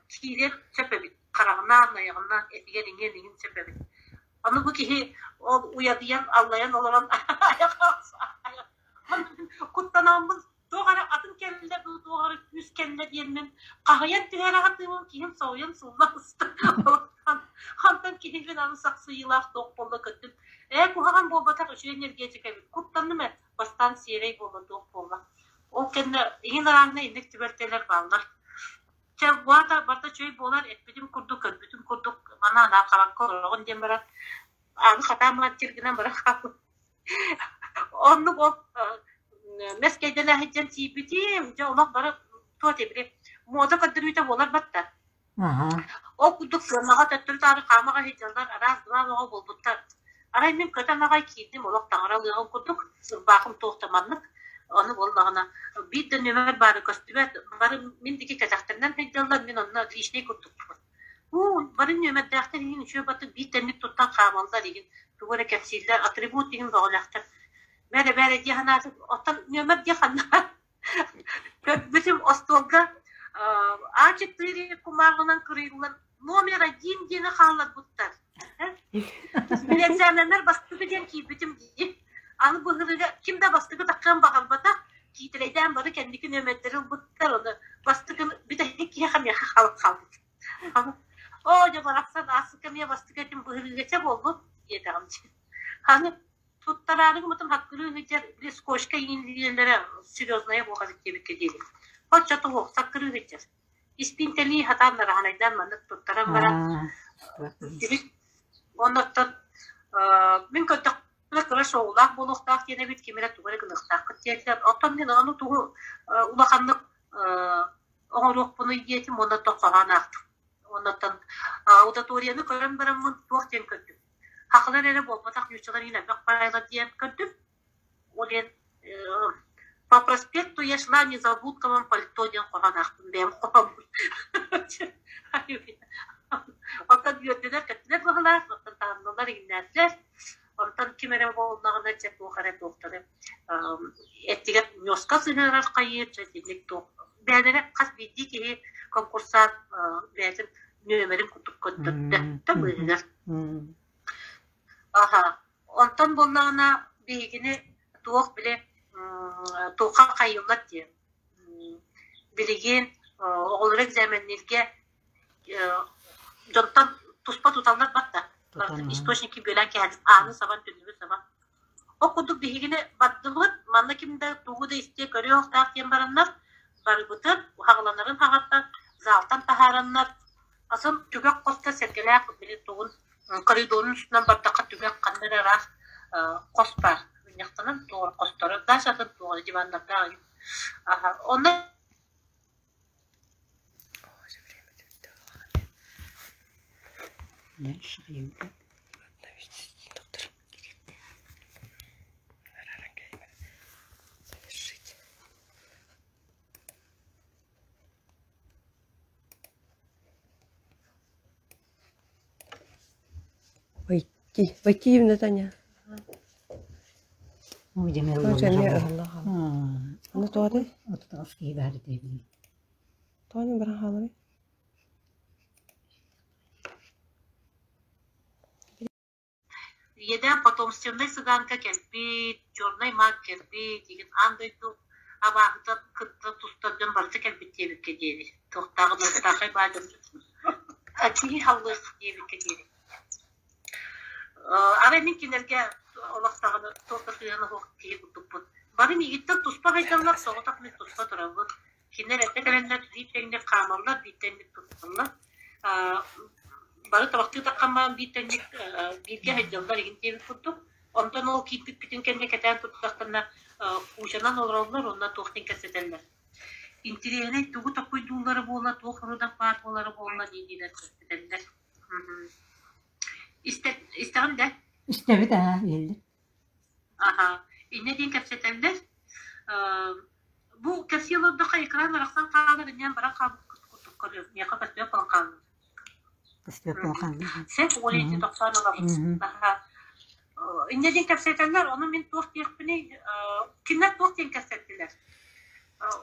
киириэн сөп эбит, хараҕынан, айаҕынан, этигэр иҥиэн иҥин сөп эбит. Ону бу киһи ол уйадыйан, аллайан олорон куттанаммын туох эрэ атын кэллэ дуу, туох эрэ күүс кэллэ диэммин хаһыйан түһэрэ сатыыбын, киһим соһуйан сылла сыста. Онтон киһибин аны сахсыйыылаах туох буолла көттүм. Ээ, куһаҕан буолбатах, үчүгэй энергетика эбит. Куттанным ээ, бастаан сиэрэй буолла, туох буолла. Ол кэннэ иһин араанна инник түбэлтэлэр бааллар. Чэ, буата барыта үчүгэй буолар, эппитим курдук, көрбүтүм курдук, маны анаа хабакка олороҕун диэн баран, аны хатаан тиргинэн баран хаалбыт. Оннук ол мэскэйдэнэ сылдьан тиийбитим, дьэ олох бары туох били муода көрдөрүүтэ буолар батта. Ол курдук сыанаҕа төттөрү-таары хаамаҕа сылдьаллар, араас дылаан оҕо буолбуттар. Арай мин көтөн аҕай киирдим, олох таҥара ылыаҕым курдук, ырбаахым туох да маннык. Ону буоллаҕына биир да нүөмэр баара көстүбэт, бары мин диэки кэтэхтэринэн сылдьаллар, мин онно личнэй курдукпун. Уу, бары нүөмэрдээхтэр иһин үчүгэй баттык биир тэҥник туттан хаамаллар иһин, тугу эрэ кэпсииллэр, атрибут иһин бөҕөлөөхтөр. Бээрэ, бээрэ дии санаатым, оттон нүөмэр дии ханна Көрбүтүм остуолга А4 кумааҕынан кырыйыллан номер один диэни хаалларбыттар. Мин экзаменнар бастакы диэн киирбитим дии. Аны быһыыга ким да бастакы таххыан баҕарбатах, киитэрэйдээн бары кэнники нүөмэрдэри ылбыттар, ону бастакы бүтэһик киһиэхэ миэхэ хаалан хаалбыт. Оо, дьэ барахсан, ааспыкка эмиэ бастакы этим быһыыгача буолбут диэтэҕим дии. Аны туттараары гыммытым хаккырыы сылдьар били скотчка иҥиннилэрэ серьезная буолбат диэбиккэ диэри. Оччотугу саккырыы сылдьар. Испиинтэлии сатаан нараһанайдаан маннык туттаран баран Оннуттан мин көрдөхпүнэ кыра шоулаах буолуохтаах диэн эбит, ким эрэ тугу эрэ гыныахтааххыт диэтилэр. Оттон мин ону тугу улаханнык оҥоруохпунуй диэтим уонна хоһоон аахтым. Оннуттан аудиторияны көрөн бараммын туох диэн көрдүм. Хахалар эрэ буолбатах нууччалар иһин элбэх баайлар диэн көрдүм. Ол иһин по проспекту я шла в незабудковом пальто диэн хоһоон аахтым бэйэм хоһооммун. Оттон үөрдүлэр, кэттилэр быһыылаах, оттон таһыннылар, иҥнээтилэр. Онтон ким эрэ буоллаҕына, чэ туох эрэ туохтары эттигэр ньуоска сыһыарар хайыыр, чэ итинник туох бэйэлэрэ хас биирдии киһи конкурсант бэйэтин нүөмэрин курдук көрдөрдө да быыһыгар. Аха. Онтон буоллаҕына биһигини туох били туохха хайыыллар диэн билигин оҕолору экзаменнииргэ дьонтон туспа туталлар барда. Источники бүөлээн кэһэн ааны сабан, түннүгү сабан. Ол курдук биһигини бардыбыт, манна ким да тугу да истиэ көрүө диэн бараннар, барыбытын хаҕыланарын хаҕаттан залтан таһаараннар, атын түгэх хосто сэргэлээх били тугун коридорун устунан бардахха түгэх ханна эрэ ыраах хос баар. Мунньахтанан туох хосторо, дальше атын туох диваннардаах. Онно Дальше Войти. Войти Натаня. Аны тоҕо Тоҕо баран хаалабый? Ийэдээх потомственнай сыгаанка кэлбит, чернай маг кэлбит, игин аан дойду абааһыта кытта тустар дьон барыта кэлбит диэбиккэ диэри. Туохтааҕы быртаахай баа дьон киһи халлыах диэбиккэ диэри. Арай мин кинилэргэ олох даҕаны туох да сыһыана суох киһи курдукпун. Бары миигиттэн туспа хайдаллар, соҕотох мин туспа турабын. Кинилэр эрдэ кэлэннэр биир тэҥник хаамаллар, биир тэҥник тутталлар. Бары табахтыы таххан биир тэҥник бииргэ сылдьаллар игин диэбит курдук. Онтон ол киирбиппитин кэннэ кэтээн турдахтарына кучанан олороллор уонна туох диэн кэпсэтэллэр. Интириэһинэй тугу токуйдууллара буолла, туох рудах баар буолара буолла дии-диилэр кэпсэтэллэр. Истэҕин да? Истэбит аа, иһиллэр. Аха, инньэ диэн кэпсэтэллэр. Бу кэпсии олордоххо экран арахсан хаалар, инньэн баран хаалбыт курдук көрүөм. Миэхэ көстүөх буолан хааллар. Көстүөх буолан хаалла. Сеп уолейти тохсоон ылабыт. Аха. Инньэ диэн кэпсэтэллэр, ону мин туох диэхпиний, кинилэр туох диэн кэпсэттилэр?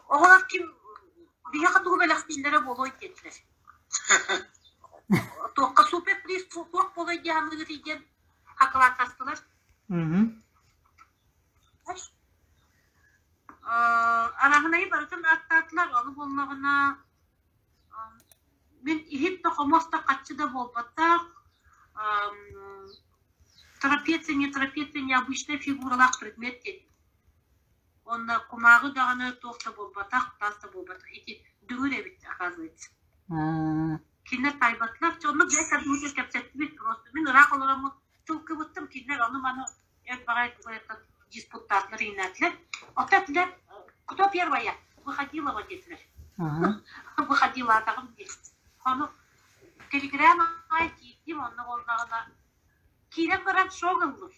Оҕолор ким биһиэхэ тугу бэлэхтииллэрэ буолуой диэтилэр. Туохха суперприз туох буолуой дии саныыгытый диэн хакылааттастылар. Араһынайы барытын ааттаатылар, ону буоллаҕына мин иһит да хомуос да хаччы да буолбатах, трапеция, не трапеция, необычная фигуралаах предмет диэн. Уонна кумааҕы даҕаны туох да буолбатах, таас да буолбатах. Ити дүҥүр эбит, оказывается. Кинилэр таайбатылар. Чэ, онно бэйэ компьютер кэпсэттибит просто. Мин ыраах олороммун тыл кыбыттым, кинилэр ону-маны эр баҕайы тугу эрэ диспуттаатылар, иҥнээтилэр. Оттон этилэр, кто первая? Выходила диэтилэр. Выходилаатаҕым дии. Ону телеграм аайы киирдим, онно буоллаҕына киирэн баран шок ыллым.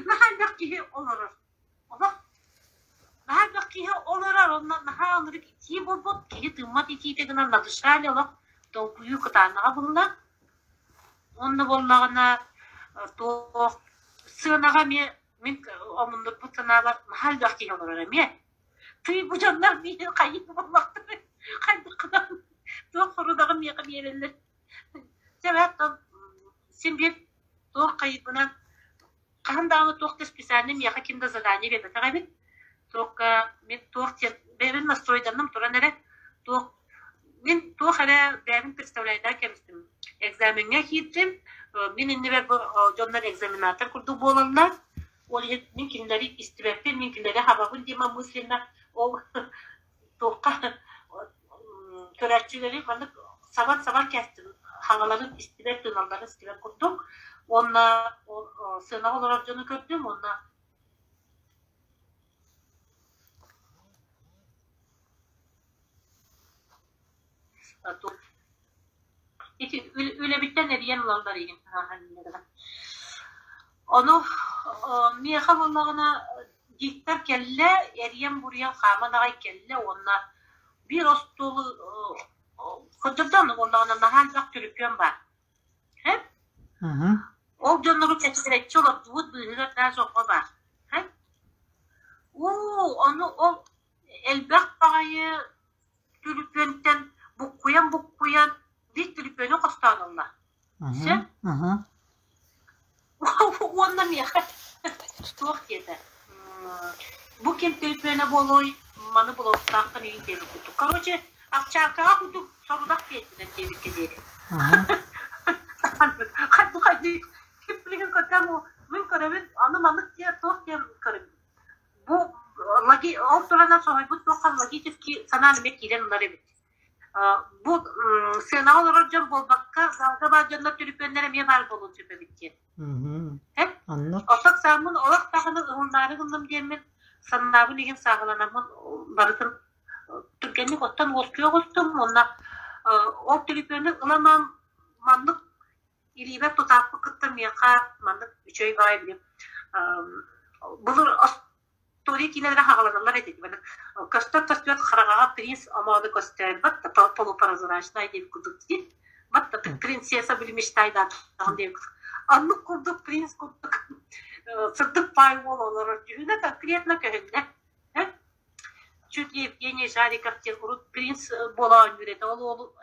Наһаа элбэх киһи олорор. Олох наһаа элбэх киһи олорор, онно наһаа ынырык итии буолбут, киһи тыыммат итиитэ гынан надышали олох долгуйуу кытаанаҕа булла. Уонна буоллаҕына туох сыанаҕа эмиэ мин омуннурбут санаабар наһаа элбэх киһи олорор эмиэ. Тыый бу дьоннор миигин хайыы буоллахтара хайдах гынан туох хорудаҕын миэхэ биэрэллэр. Дьэ, син биир. Туох хайыппынан хаһан даҕаны туох да специальнай миэхэ ким да задание биэрбэтэх эбит. Туохка мин туох диэн бэйэбин настройданным туран эрэ туох мин туох эрэ бэйэбин представляйдаан кэбистим. Экзамеҥҥа киирдим. Мин иннибэр бу дьоннор экзаменатор курдук буолаллар. Ол иһин мин кинилэри истибэппин, мин кинилэри хабабын диэн мысленно ол туохха көрөөччүлэри маннык сабан-сабан кээстим хаҥаларын истибэт, тыыналларын истибэт курдук. Уонна ол сыанаҕа олорор дьону көрдүм уонна Ити үлэбиттэн эрийэн ылаллар игин Ону миэхэ буоллаҕына диктор кэллэ, эрийэн-буруйан хааман аҕай кэллэ уонна биир остуолу көрдөрдө буоллаҕына наһаа элбэх түлүпүөн баар. Һэ? Ол дьоннору кэчигирэччи олордубут быыһыгар даже оҕо баар. Һэ? Уу, ону ол элбэх баҕайы түлүпүөнтэн буккуйан-буккуйан биир түлүпүөнү хостоон ылла. Сөп? Уонна миэхэ туох диэтэ? Бу ким түлүпүөнэ буолуой, маны булуохтааххын иһин диэбит курдук. Короче, овчаркаҕа курдук сорудах биэрдилэр диэбиккэ диэри. Хайдах билигин көтөм мин көрөбүн, аны маннык диэ туох диэн көрөбүн. Бу ол туранан соһуйбут туохха логически санаан эмиэ киирэн ылар эбит. Бу сыанаҕа олорор дьон буолбакка, залга баар дьоннор түлүпүөннэр эмиэ баар буолуон сөп эбит диэн. Эп? Оттон сааммын олох даҕаны уһуннаары гынным диэммин, санаабын игин сааһыланаммын барытын түргэнник оттон уоскуйа оҕустум уонна ол түлүпүөнү ыламам маннык Илиибэр тутаахпын кытта миэхэ маннык үчүгэй баҕайы били былыр остуоруйа киинэлэрэ хаҕаланаллар этэ маннык көстөр көстүбэт хараҥаҕа принц омоону көстөөн бат полупрозрачный диэбит курдук дии бат принцесса были мечтайдаатаҕын диэбит курдук оннук курдук принц курдук сырдык паай уол олорор дьүһүнэ конкретно көһүннэ чуть ли Евгений Жариков диэн урут принц буола оонньуур этэ ол уолу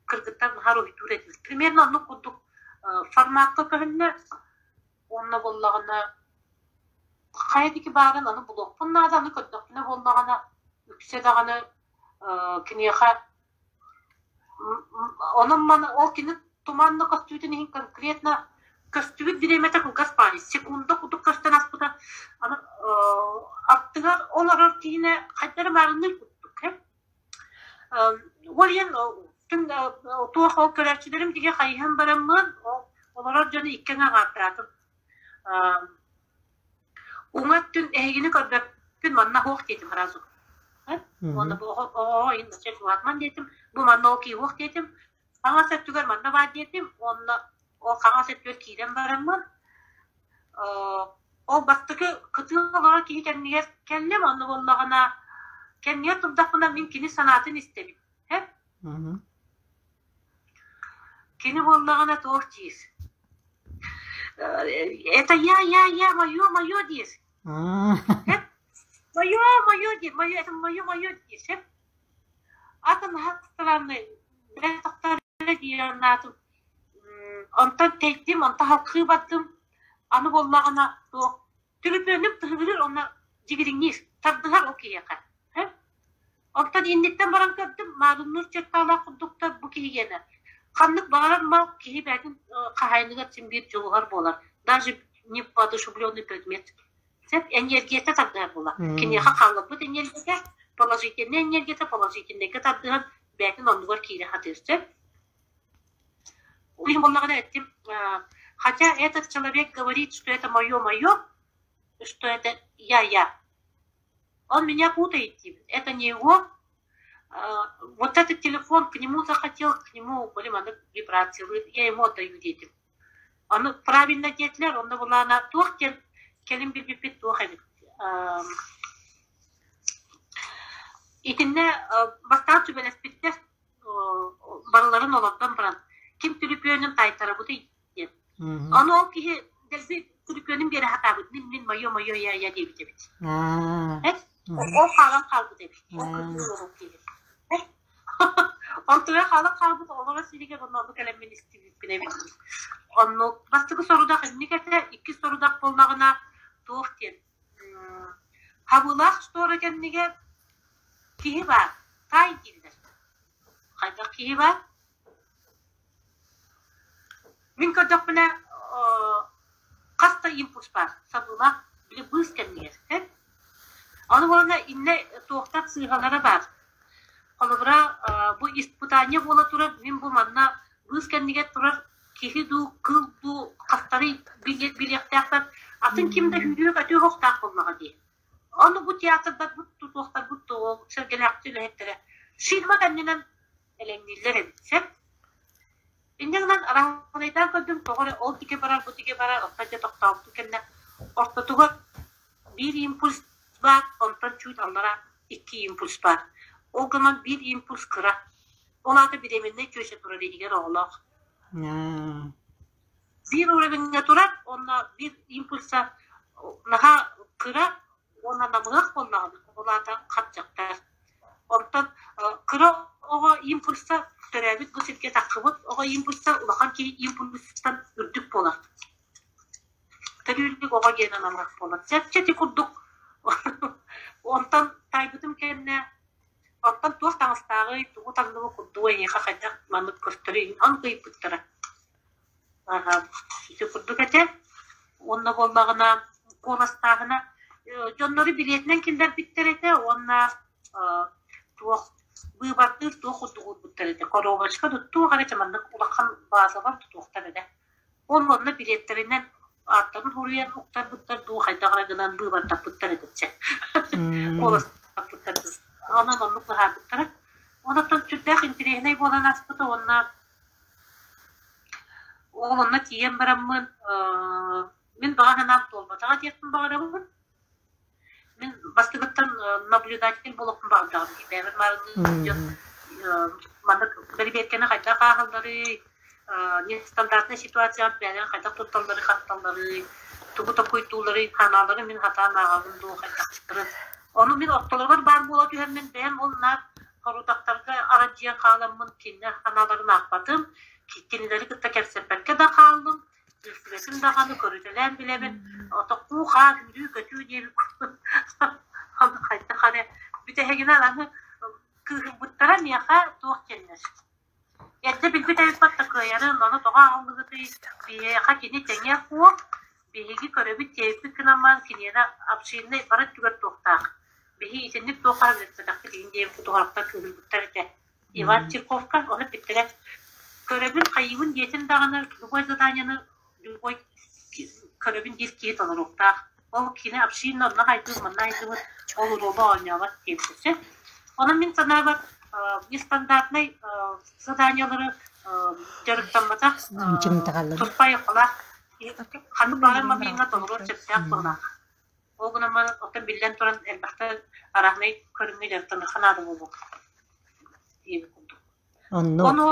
кыргыттар наһаа уруһуйдуур этибит. Примерно оннук курдук формакка көһүннэ. Уонна буоллаҕына хайа диэки баарын аны булуохпун наада, аны көрдөхпүнэ буоллаҕына үксэ даҕаны киниэхэ онон маны ол кини туманно көстүүтүн иһин конкретно көстүбүт бириэмэтэ кылгас баҕайы секунда курдук көстөн аспыта аны аттыгар олорор киһинэ хайдах эрэ маарынныыр курдук Ол иһин туох ол көрөөччүлэрим диэки хайыһан бараммын, олорор дьону икки аҥы аҕааттаатым. Уҥа өттүн эһигини көрбөппүн, манна суох диэтим сразу. Уонна бу оҕоҕо иһин чугаһатыман диэтим, бу манна ол киһи суох диэтим. Хаҥас өттүгэр манна баар диэтим уонна ол хаҥас өттүгэр киирэн бараммын, ол бастакы кытыы олорор киһи кэннигэр кэллим, онно буоллаҕына кэннигэр турдахпына мин кини санаатын истэбин. Һэ? Кини буоллаҕына туох диир? Это я, я, я, мое, мое диир. Һэ? Мое, мое диир, мое, это мое, мое диир. Һэ? Атын странный, диир Онтон тэйдим, онтон халкыы бардым. Аны буоллаҕына туох түлүпүөнүм тыһыгырыыр уонна дьигириҥниир, тардыһар ол киһиэхэ. Онтон инниттэн баран көрдүм, маарынныыр чертаалаах курдуктар бу киһигиэнэ. Ханнык баҕарар мал киһи бэйэтин хаһаайыныгар син биир дьулуһар буолар. Даже не воодушевленный предмет. Сөп энергията тардыһар буолар. Киниэхэ хаалларбыт энергията, положительнай энергията положительнайга тардыһан бэйэтин оннугар киирэ сатыыр. Сөп. Ол иһин буоллаҕына эттим, хотя этот человек говорит, что это мое-мое, что это я-я, он меня путает, это не его. Вот этот телефон к нему захотел, к нему были вибрации, я ему отдаю детям. Ону правильно диэтилэр, онно булаана туох диэн кэлин билбиппит туох эбит. Итиннэ бастаан сүбэлэспиттэр барыларын олордон баран ким түлүпүөнүн таайтарабытый диэн. Ону ол киһи дэлби түлүпүөнүн биэрэ сатаабыт мин мин мое мое я я диэбит эбит. Ол хаалан хаалбыт эбит. Ол киһи. Онтуга хаалан хаалбыт оҕолоро сиригэр онно ону кэлэммин истибиппин эбит. Оннук бастакы сорудах инник этэ, иккис сорудах буоллаҕына туох диэн хабыылаах штора кэннигэр киһи баар, таай дииллэр. Хайдах киһи баар? Мин көрдөхпүнэ, хас да импульс баар, сабыылаах били быыс кэннигэр, эн. Ону буолана иннэ туохтар сыыһалара баар. Холобура, бу испытание буола турар, мин бу манна быыс кэннигэр турар киһи дуу, кыыл дуу хастарый билиэхтээхпэр, атын ким да сүүрүөх-өтүөх охтоох буоллаҕа дии. Ону бу театрдарбыт тутуохтарбыт дуо, сэргэлээхтик үлэһиттэрэ ширма кэннинэн элэҥнииллэр эбит сөп. Инньэ гынан араанайдаан көрдүм, тоҕо эрэ ол диэки барар, бу диэки барар, оттон дьэ тохтообутун кэннэ ортотугар биир импульс баар, онтон чуть аллара икки импульс баар. Ол гынан биир импульс кыра. Ол аата беременнай теща турар иһигэр оҕолоох. Биир уровеҥҥа турар уонна биир импульса наһаа кыра уонна намыһах буоллаҕына, ол аата хапчахтаах. Онтон кыра оҕо импульса төрөөбүт бу сиргэ таххыбыт оҕо импульса улахан киһи импульсыттан үрдүк буолар. Төрүүллүк оҕо диэн намыһах буолар. Чэпчэки курдук. Онтон таайбытым кэннэ оттон туох таҥастааҕый, тугу таҥныбыт курдугуй эйиэхэ хайдах маннык көстөрүй ан ыйыппыттара. Ити курдук этэ. Уонна буоллаҕына куоластааһына дьоннору билиэтинэн киллэрбиттэр этэ уонна туох быыбардыыр туох курдук уурбуттар этэ. Коробочка туох эрэ маннык улахан базалар тутуохтар этэ. Ол онно билиэттэринэн ааттарын суруйан уктарбыттар дуу, хайдах эрэ гынан быыбардаппыттар этиччэ. Куоластаппыттар. Онон оннук быһаарбыттара. Онон сүрдээх интэриэһинэй буолан ааспыта уонна Ол онно тиийэн бараммын, мин баҕа санаам туолбатаҕа диэхпин баҕарабын. Мин бастакыттан наблюдатель буолуохпун баҕардаҕым дии. Бэйэбэр маарынныыр дьон маннык бэрэбиэркэни хайдах ааһалларый, нестандартнай ситуацияҕа бэйэлэрин хайдах тутталларый-хапталларый, тугу толкуйдуулларый, санааларын мин сатаан ааҕабын дуу, хайдахтарын. Ону мин ортолоругар баар буола түһэммин бэйэм ол наар Хорутахтарга арадьыйан хааламмын кинилэр санааларын аахпатым, кинилэри кытта кэпсэппэккэ да хааллым, билсибэтим даҕаны, көрүтэлээн билэбин, отокуу-хаа, сүүрүү-көтүү диэбит курдук хайдах эрэ бүтэһигинэн аны кыыһырбыттара миэхэ туох диэннэр. Эрдэ билбит эбиппат да кыайарын, ону тоҕо аҕаллыгытый, биһиэхэ кини тэҥэ суох, биһиги көрөбүт диэбиппит гынан баран киниэнэ общиннай бары өттүгэр туохтаах. Биһи итинник туохха үөрэппэтэхпит иһин диэн кутуһарахтар кыыһырбыттар этэ. Иван Чирковка ону эппиттэрэ көрөбүн хайыыбын диэтим даҕаны любой заданиены любой көрөбүн диир киһи толоруохтаах. Ол кини община онно хайдыыр, манна хайдыыбыт, ол уруоба оонньообот диэбитэ. Онон мин санаабар нестандартнай заданиелары дьарыктамматах туспа айылҕалаах ханнык баҕарар момеҥҥа толоруон сөптөөх быһыылаах. Ол гынан баран, оттон биллэн туран, элбэхтэ арааһынай көрүҥҥэ дьарыктаныахха наада буолуо диэбит курдук. Оннук. Ону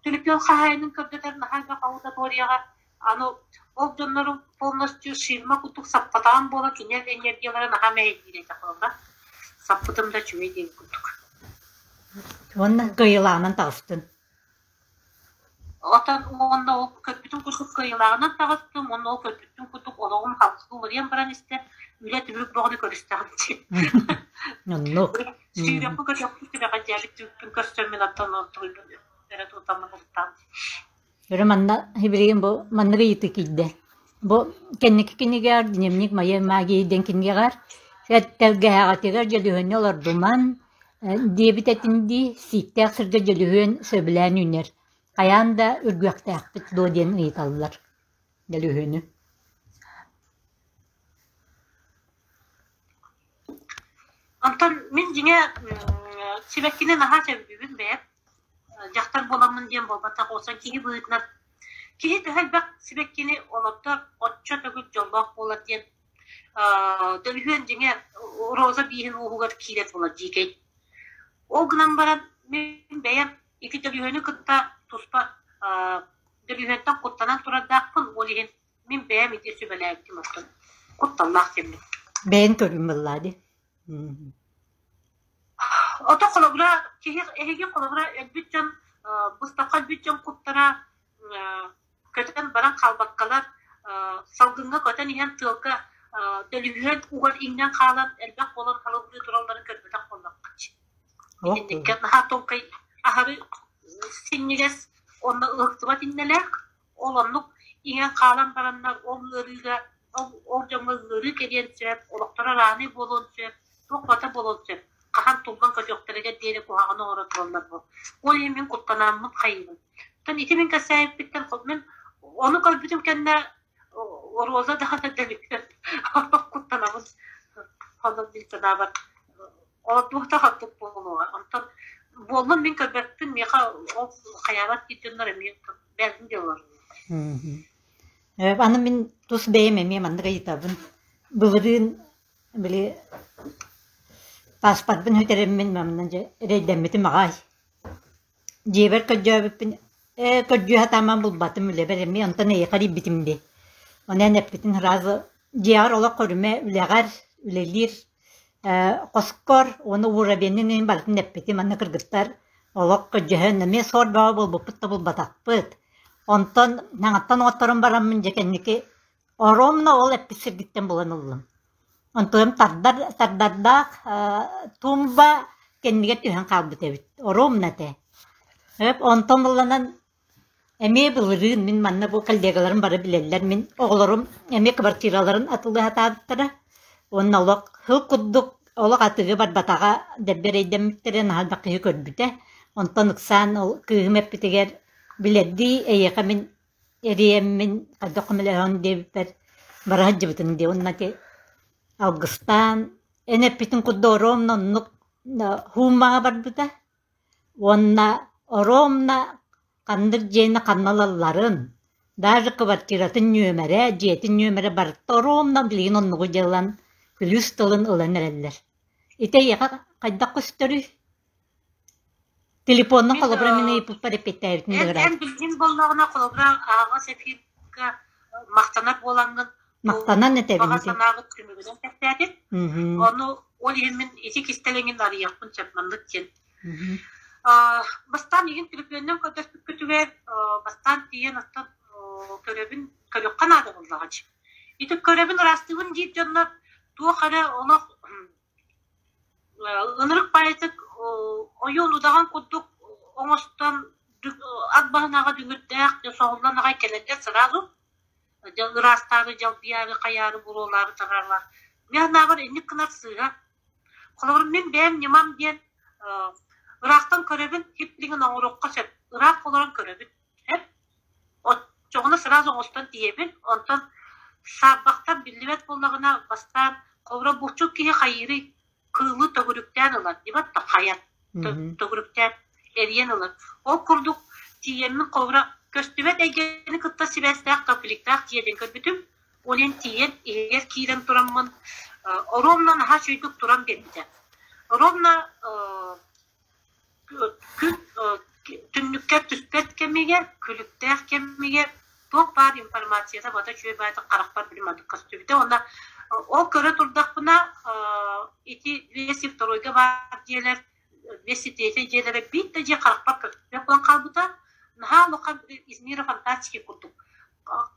түлүпүөн хаһаайынын көрдөтөр наһаа элбэх аудиторияҕа аны ол дьоннору полностью ширма курдук саппатаҕын буола кинилэр энергиялара наһаа мэһэйдиир этэ холобура. Саппытым да үчүгэй диэн курдук. Уонна кыайыылааҕынан таҕыстын. Оттон уонна ол көрбүтүм курдук кыайыылааҕынан таҕыстым уонна ол көрбүтүм курдук олоҕум халҕыы уларыйан баран истэ, үлэ түбүк бөҕөнү көрүстэҕим дии. Оннук. Сүүрүөхпүн көтүөхпүн сүрэҕэлдьээбит түбүкпүн көрсөммүн оттон онтуйбун өрө тутаммын уһуктаан. Өрө манна билигин бу маннык ыйытыы киирдэ. Бу кэнники кинигээр Дневник моей магии диэн кинигэҕэр тэлгэһэҕитигэр дьөлүһүөннэ олордуман диэбит этин дии, сииктээх сиргэ дьөлүһүөн сөбүлээн үүнэр. Хайаан да үргүөхтээхпит дуо диэн ыйыталлар дьөлүһүөнү. Онтон мин дьиҥэ сибэккини наһаа сөбүлүүбүн бэйэм. Дьахтар буоламмын диэн буолбатах, уопсай киһи быһыытынан киһи төһө элбэх сибэккини олордор, оччо төгүл дьоллоох буолар диэн дөлүһүөн дьиҥэ роза бииһин ууһугар киирэр буолар дьиикэй. Ол гынан баран мин бэйэм ити дөлүһүөнү кытта туспа дөлүһүөнтэн куттанан турардаахпын, ол иһин мин бэйэм ити сүбэлээбитим оттон кутталлаах диэммин. Бэйэҥ көрүҥ буоллаа дии. Ото холобура киһи эһиги холобура өлбүт дьон быстахха өлбүт дьон куттара көтөн баран хаалбаккалар салгыҥҥа көтөн иһэн тыалга дөлүһүөн угар иҥнэн хаалан элбэх буолан халыбырыы туралларын көрбөтөх буоллаххыт. Итинниккэ наһаа толкай аһары синньигэс уонна ыһыктыбат иннэлээх Ол оннук иҥэн хаалан бараннар ол ыарыыга ол, ол дьоҥҥо ыарыы кэлиэн сөп, олохторо араанай буолуон сөп, туох барыта буолуон сөп. Хаһан туллан көтүөхтэригэр диэри куһаҕаны оҥоро тураллар бу. Ол иһин мин куттанаммын хайыыбын. Оттон ити мин кэпсээбиппиттэн мин ону көрбүтүм кэннэ Роза даҕаны дэлүһүөн куттанабын. Онон мин санаабар Олордубута хантык буолуоҕа. Онтон буоллун мин көрбөппүн, миэхэ ол хайаабат диир дьоннор эмиэ бэйэтин дьоллор. Аны мин тус бэйэм эмиэ маннык ыйытабын. Былырыын били паспорпун сүтэрэммин манна дьэ эрэйдэммитим аҕай. Дьиэбэр көрдөөбүппүн ээ көрдүү сатааман булбатым үлэбэр эмиэ онтон эйиэхэ эрийбитим дии. Онон эн эппитин сразу дьиэҕэр олох көрүмэ үлэҕэр үлэлиир ээ хоскор уонна уровенын иһин барытын эппитим манна кыргыттар олох көрдөһөн эмиэ суор бөҕө буолбуппут да булбатахпыт. Онтон саҥаттан оҥотторон бараммын дьэ кэнники Оромно ол эппит сиргиттэн булан ыллым. Онтуом тардар тардардаах туумба кэннигэр түһэн хаалбыт эбит. Оромно этэ. Эп онтон булланан эмиэ былырыын мин манна бу коллегаларым бары билэллэр мин оҕолорум эмиэ квартираларын атылыы сатаабыттара. Уонна олох сыл курдук олох атыыга барбатаҕа дэлби эрэйдэммиттэрэ наһаа элбэх киһи көрбүтэ. Онтон ыксаан ол кыыһым эппитигэр билэрдии эйиэхэ мин Эриэммин хайдах көмөлөһөҕүн диэбиппэр бара сылдьыбытыҥ дии уонна ити алгыстаан эн эппитин курдук оруобуна оннук хууммаҕа барбыта уонна оруобуна ханнык дьиэни ханна ылалларын даже квартиратын нүөмэрэ дьиэтин нүөмэрэ барыта оруобуна билигин оннугу дьыалан күлүүс тылын ылан эрэллэр. Ити эйиэхэ хайдах көстөрүй? Телефонунан Мин холобура мин ыйыппыппар эппиэттээбитин эн быһыраат. эн билигин буоллаҕына холобура аһаҕас эфирга махтанар буолаҥҥын бу Махтанан этэбин баҕа ити. санааҕыт түмүгүнэн кэпсээтин. Мгм. Ону ол иһин мин ити кистэлэҥин арыйыахпын сөп маннык диэн. Мгм. Бастаан игин төлөпүөнүнэн көрдөспүккүтүгэр бастаан тиийэн оттон көрөбүн көрүөххэ наада буоллаҕа дии. Ити көрөбүн ыраастыыбын диир дьоннор туох эрэ олох Ынырык баайытык ойуун удаҕан курдук оҥостон ат баһынаҕа дүҥүрдээх соһуллан аҕай кэлэргэ сразу дьэ ыраастаары дьалбыйаары хайаары буруолаары тараллар. Мин санаабар инник гынар сыыһа. Холобур мин бэйэм ньымам диэн ыраахтан көрөбүн киплигин оҥоруохха сөп. Ыраах олорон көрөбүн. Эп Оччоҕуна сразу оҥостон тиийэбин, онтон саарбахтар биллибэт буоллаҕына, бастаан холобура булчут киһи хайыырый, кыылы төгүрүктээн ылар, дибат да хайар, төгүрүктээн эрийэн ылар. Ол курдук тиийэммин холобура көстүбэт эйгэни кытта сибээстээх конфликтаах дьиэтин көрбүтүм. Ол иһин тиийэн иһигэр киирэн тураммын ровно наһаа үчүгэйдик туран биэрбитэ. Ровно Күн түннүккэ түспэт кэмигэр, күлүктээх кэмигэр туох баар информацията бата үчүгэй баайдык харахпар билим антык көстүбүтэ уонна ол көрө турдахпына ити 202-га баар дьиэлэр 203 дьиэлэрэ биир да дьиэ харахпар көстүбэт буолан хаалбыта. Наһаа улахан из мира фантастики курдук.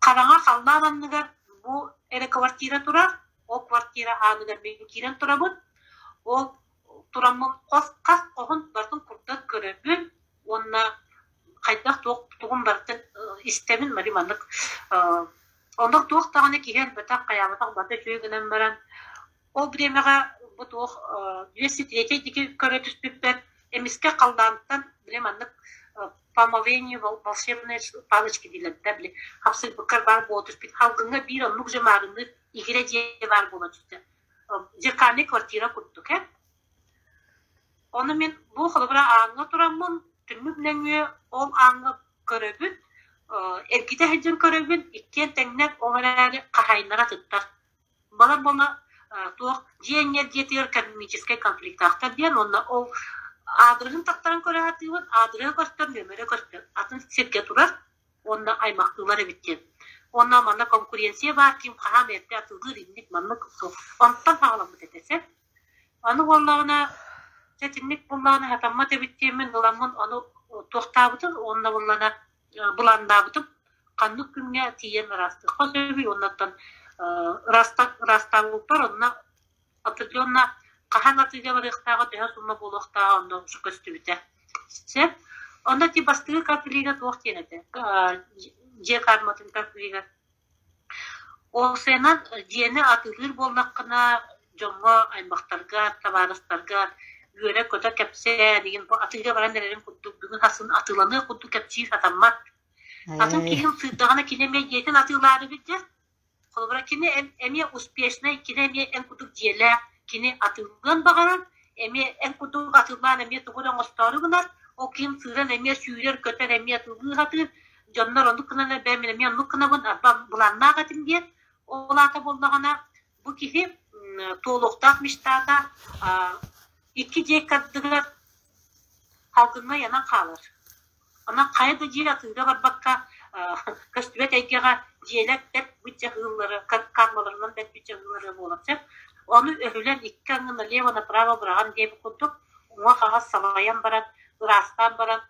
Хараҥа халлаан анныгар бу эрэ квартира турар, ол квартира ааныгар мин киирэн турабын. Ол тураммын хос хас хоһун барытын курдат көрөбүн уонна хайдах туох тугун барытын истэбин мари маннык оннук туох даҕаны киһи элбэтэх хайаабатах барыта үчүгэй гынан баран ол бириэмэҕэ бу туох 203 диэки көрө түспүппэр эмискэ халлаантан били маннык по омовению волшебной палочки дииллэр били хапсыйбыккар баар буола түспүт халгыҥҥа биир оннук же маарынныыр игирэ дьиэ баар буола түстэ зеркальный квартира курдук ээ. Ону мин бу холобура ааҥҥа тураммын, түннүк нөҥүө ол ааҥҥа көрөбүн, эргитэ сылдьан көрөбүн, иккиэн тэҥнэр, ол эрээри хаһаайыннара атыттар. Балар буолла туох дьиэ энньэр дьиэтигэр экономическай конфликтаахтар диэн уонна ол аадырыһын таттаран көрө сатыыбын, аадырыһа көстөр, нүөмэрэ көстөр, атын сиргэ турар уонна аймахтыылар эбит диэн. Уонна манна конкуренция баар, ким хаһан эрдэ атыылыыр инник маннык суох. Онтон саҕаламмыт этэ сөп. Аны буоллаҕына. Дьэ итинник буоллаҕына сатаммат эбит диэммин ыламмын ону туохтаабытым уонна буоллаҕына былааннаабытым. Ханнык күҥҥэ тиийэн ыраастыахха сөбүй уоннаттан ыраастаабыппар онно определенно хаһан атыыга барыахтааҕа төһө сумма буолуохтааҕа онно көстүбүтэ. Сөп. Онно ити бастакы конфлига туох диэн этэ? Дьиэ карматын конфлига. Уопсайынан дьиэни атыылыыр буоллаххына, дьоҥҥо, аймахтарга, табаарыстарга үөрэ-көтө кэпсээ диэн бу атыыга баран эрэрин курдук бүгүн хасын атыыланыах курдук кэпсиир сатаммат. Атын киһим сыырдаҕына кини эмиэ дьиэтин атыылаары билдьэ. Холобура, кини эмиэ успешнай, кини эмиэ эн курдук дьиэлээх, кини атыылыан баҕарар, эмиэ эн курдук атыылаан эмиэ тугу эрэ оҥостоору гынар, ол киһим сыыран эмиэ сүүрэр-көтөр, эмиэ атыылыы сатыыр, дьоннор оннук гынан эрбээн мин эмиэ оннук гынабын, арба былааннаах этим диэн. Ол аата буоллаҕына, бу киһи туолуохтаах мечтата икки дьиэ ардыгар салгыҥҥа ыйанан хаалар. Онон хайа да дьиэ атыыга барбакка көстүбэт эйгэҕэ дьиэлэр бэрт быдьаһыыллары, кармаларынан бэрт быдьаһыыллары буолар сөп. Ону өһүлэн икки аҥы налево-направо быраҕан диэбит курдук уҥа-хаҥас салайан баран, ыраастаан баран,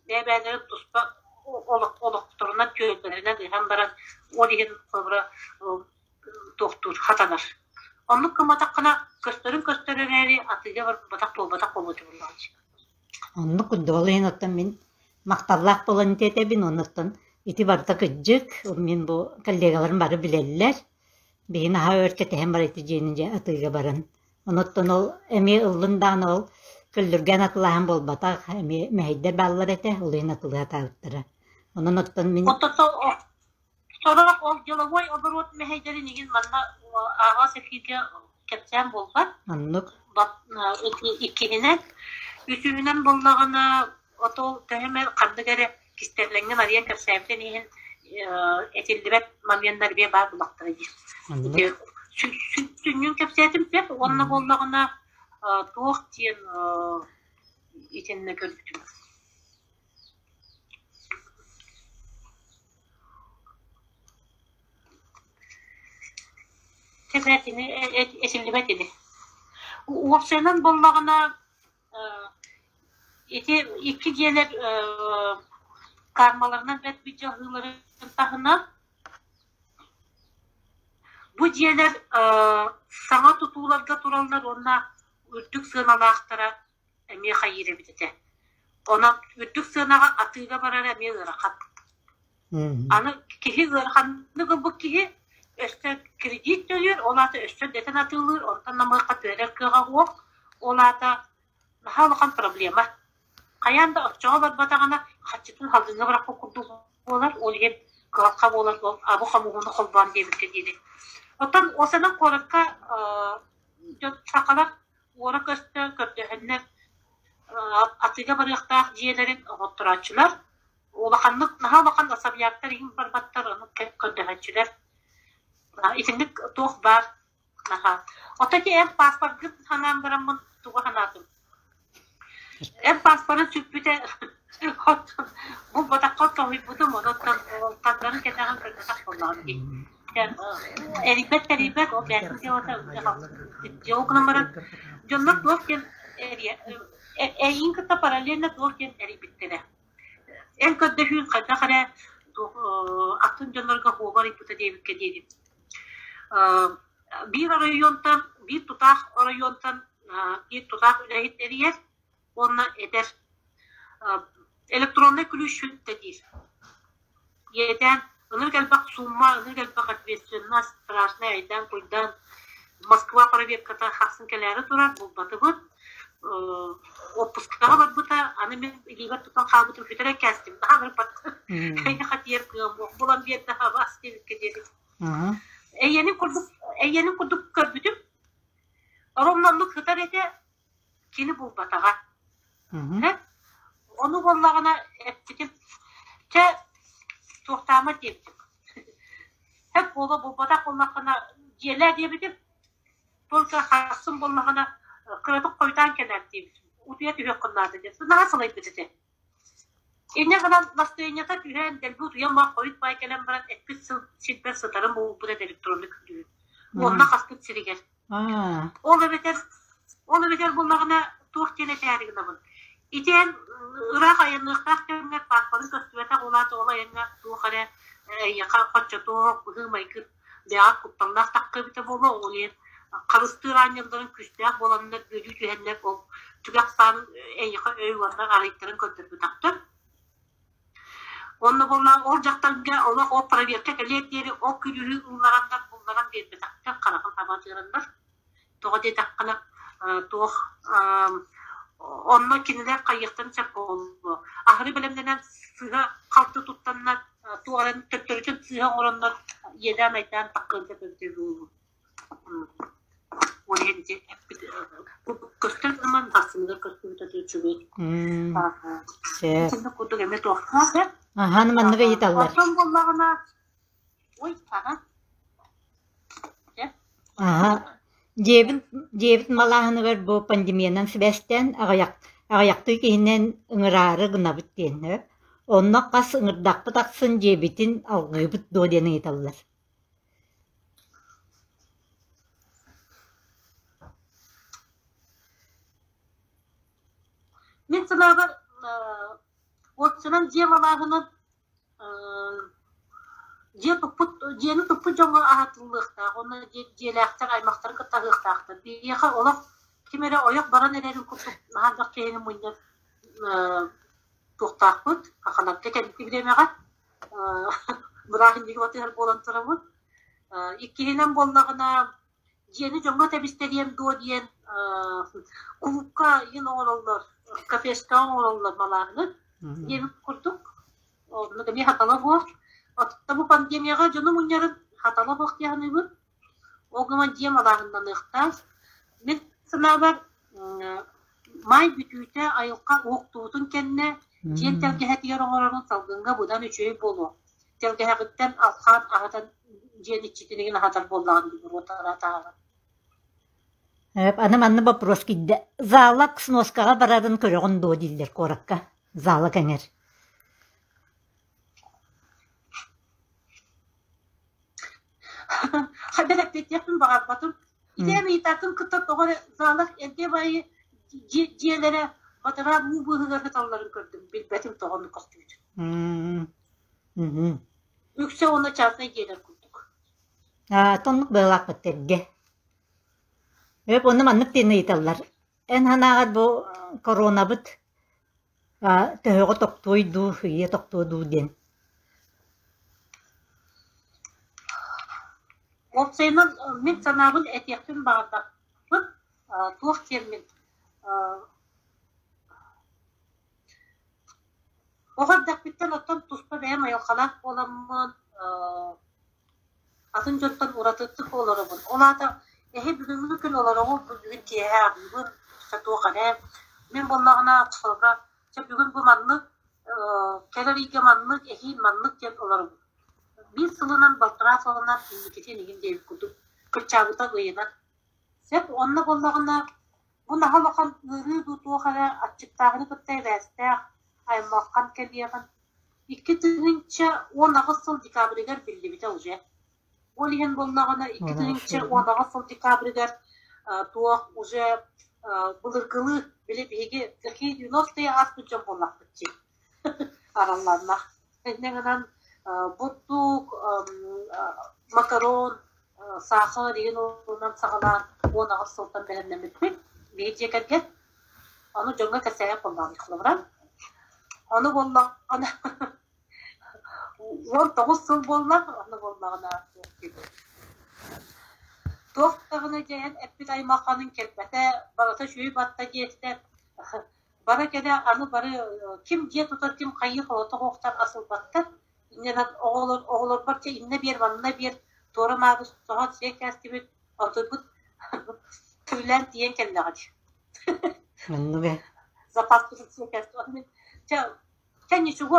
бэйэ-бэйэлэрин туспа олохторунан, түөлбэлэринэн ыһан баран, ол иһин холобура туохтуур, хатанар. Оннук гымматаххына, көстөрүн көстөр эрээри, атыыга барбатах буолбатах буолуо этэ буоллаҕа. Оннук курдук, ол иһин оттон мин махталлаах буолан ити этэбин, оннуттан ити барыта кырдьык, мин бу коллегаларым бары билэллэр. Биһиги наһаа өр кэтэһэн баран ити дьиэни дьэ атыыга баран. Онуттан ол эмиэ ыллын даҕаны ол көллүргээн атылааһын буолбатах, эмиэ мэһэйдэр бааллар этэ, ол иһин атылыы сатаабыттара. Онон оттон мин Оттон Сорох ол деловой оборот мэһэйдэрин игин манна ааҕас эфиргэ кэпсээн буолбат. Оннук. Иккиһинэн, үсүһүнэн буоллаҕына, отол төһө эмэ ханнык эрэ кистэлэҥҥин арыйан кэпсээбитин иһин этиллибэт моменнар эмиэ баар булахтара диир. Сүнньүн кэпсээтим сөп уонна буоллаҕына туох диэн итиннэ көрбүтүм. Кэпсээтини этиллибэт ини. Уопсайынан буоллаҕына ити икки дьиэлэр кармаларынан бэрт дьаһыыларын таһынан бу дьиэлэр саҥа тутууларга тураллар уонна үрдүк сыаналаахтара эмиэ хайыыр эбит этэ. Онон үрдүк сыанаҕа атыыга барара эмиэ ыарахан. Аны киһи ыараханнык ылбыт киһи өссө кредит төлүүр, ол аата өссө дэтэн атыылыыр, онтон намыһахха түһэрэр кыаҕа суох, ол аата наһаа улахан проблема. Хайаан да оччоҕо барбатаҕына харчытын халдыҥҥа бырахпыт курдук буолар, ол иһин кыһалҕа буолар, ол абы хомуһуну холбоон диэбиккэ диэри. Оттон Осанан куоракка дьон сахалар уора-көстө көрдөһөннөр атыыга барыахтаах дьиэлэрин оҥотторооччулар улаханнык наһаа улахан особняктар иһин барбаттар ону көрдөһөөччүлэр итинник туох баар наһаа оттон ити эн паспоргын санаан бараммын тугу санаатым эн паспорын сүппүтэ булбатахха тоһуйбутум онон ханнарын кэтэҕин көрбөтөх буоллаҕым дии эрийбэт тэрийбэт ол бэйэтин дьыалата ол гынан баран дьоннор туох диэн эйиин кытта параллельно туох диэн эрийбиттэрэ эн көрдөһүүн хайдах эрэ атын дьоннорго хуобар ыйбыта диэбиккэ диэри биир оройуонтан биир тутаах оройуонтан биир тутаах үлэһит эрийэр уонна этэр электроннай күлүүс диир Иэдээн, ынырык элбэх сумма, ынырык элбэх ответственность, страшный айдаан-куйдаан. Москва проверката хахсын кэлээри турар, булбатыбыт. Отпускаҕа барбыта, аны мин илиибэр тутан хаалбытым сүтэрэн кээстим, наһаа ынырык Эйиэхэ тиийэр кыам булан биэрдэ хабаас диэбиккэ диэри. Эйиэнин курдук, эйиэнин курдук көрбүтүм. Ровно оннук сытар этэ, кини булбатаҕа. Ону буоллаҕына эппитим, чэ, туохтаама диэбитим. Сөп буола булбатах буоллаххына дьиэлээ диэбитим. Только хассын буоллаҕына кыратык хойутаан кэлээр диэбитим. Утуйа түһүөххүн наада диэн. Наһаа сылайбыт этэ. Инньэ гынан настырыанньата түһэн, дэлби утуйан баар хойут баай кэлэн баран эппит сыл сирбэр сытарын булбут этэ электронный күлүүһүн. Уонна хаспыт сиригэр. Ол эбэтэр ол эбэтэр буоллаҕына Туох диэн этээри гынабын? Ити эн ыраах айанныахтаах кэмҥэр пааспарын көстүбэтэх улаат ол айаҥҥа туох эрэ эйиэхэ хоччотуох быһыы-майгы бэйэҕэ кутталлаах тахха эбитэ буолуо, ол иһин харыстыыр аанньалларын күүстээх буоланнар бүөлүү түһэннэр ол түгэх саанын эйиэхэ өй уонна арыйтаран көрдөрбүтэхтэр. Онно буоллаҕа ол дьахтарга олох ол проверка кэлиэр диэри ол күлүүһү ыллараннар булларан биэрбэтэхтэр, хараҕын хаба тыыраннар. Тоҕо диэтэххинэ, туох онно кинилэр хайыахтарын сөп буолуо. Аһары бэлэмнэнэн сыыһа халты туттаннар, туох эрэ төттөрүтүн сыыһа оҥороннор иэдээн-айдаан таххыан сөп эбитэ буолуо. Ол иһин ити эппит көстөр гынан сарсыныгар көстүбүтэ үчүгэй. Сөп. Итинник курдук эмиэ туохтаах э? Аһаан маннык ыйыталлар. Оттон буоллаҕына, ой, аха. Аһа. Дьиэбит, дьиэбит малааһыныгар бу пандемиянан сибээстээн аҕыйах, аҕыйахтыы киһинэн ыҥыраары гынабыт диэннэр. Онно хас ыҥырдахпыт ахсын дьиэбитин алгыыбыт дуо диэн ыйыталлар. Мин санаабар, уопсайынан дьиэ малааһынын дьиэ туппут дьиэни туппут дьоҥҥо аһатыллыахтаах уонна дьиэлээхтэр аймахтарын кытта аһыахтаахтар. Биһиэхэ олох ким эрэ ойох баран эрэрин курдук наһаа элбэх киһини мунньар туохтаахпыт, хаханарга кэлбит бириэмэҕэ бырааһынньыгы батыһар буолан турабыт. Иккиһинэн буоллаҕына, дьиэни дьоҥҥо тэбистэриэм дуо диэн кулуупка иһин оҥороллор, кафешка оҥороллор малааһыны диэбит курдук. Оннук эмиэ хатала буох. Оттон бу пандемияҕа дьону мунньарын хатала буох дии саныыбын. Ол гынан дьиэ малааһыннаныахтаах. Мин санаабар, маай бүтүүтэ айылҕа уһуктуутун кэннэ дьиэн тэлгэһэтигэр оҥорорун салгыҥҥа быдан үчүгэй буолуо. Тэлгэһэҕиттэн алхаан аһатан дьиэн иччитин игин аһатар буоллаҕын дии буруотара таһааран. Аны манна вопрос киирдэ. Зала сноскаҕа барарын көрөҕүн дуо дииллэр куоракка. Зала кэҥэр. Хайдах эппиэттиэхпин баҕарбатым. Итиэн ыйытаатын кытта тоҕо эрэ залах эргэ баайы дьиэлэрэ батараа уу быыһыгар сыталларын көрдүм. Билбэтим тоҕо оннук көстүбүтүн. Үксэ уонна частнай дьиэлэр курдук. Аа, оннук быһыылаахпыт эргэ. Өп, онно маннык диэн ыйыталлар. Эн санааҕар бу коронабыт төһөҕө тохтуой дуу, ийэ тохтуо дуу диэн. Уопсайынан, мин санаабын этиэхпин баҕарбаппын. Туох диэммин оҕо эрдэхпиттэн оттон туспа бэйэм айылҕалаах буоламмын, атын дьонтон уратытык олоробун. Ол аата эһи бүгүҥҥү күн олороҕут, бүгүн киэһэ аһыыбын, өссө туох эрэ. Мин буоллаҕына холобура, чэ бүгүн бу маннык, кэлэр ыйга маннык, эһиил маннык диэн олоробун. Биир сылынан, балтараа сылынан инникитин игин диэбит курдук кырчаабыта ыйынан. Сөп, онно буоллаҕына бу наһаа улахан ыарыы дуу туох эрэ аччыктааһыны кытта эбээстээх аймалхан кэлиэҕин 2018 сыл декабрыгар биллибитэ уже. Ол иһин буоллаҕына 2018 сыл декабрыгар туох уже былыргылыы били биһиги какие 90-е ааспыт дьон буоллахпыт дии аралланнах. Инньэ гынан бурдук, макарон, саахар игин уонунан саҕалаан 18 сылтан бэлэмнэммиппит. Биһи дьиэ кэргэн. Ону дьоҥҥо кэпсээн буоллаҕым холобура. Ону буоллаҕына 19 сыл буолла, ону буоллаҕына туох диибин. Туох даҕаны диэн эппит аймахханың кэлбэтэ, барыта үчүгэй батта диэтэ. Бара кэлэ аны бары ким дьиэ тутар, ким хайыы холото суохтар асылбаттар. Инньэ оҕолор оҕолорбор чэ иннэ биэр, манна биэр, туора маабыс соһон сиэ кээстибит, онтуйбут түрүлээн тиийэн кэллэҕэ дии. Оннук ээ. Запаспытын сиэ кээстибит. Чэ, чэ ничего,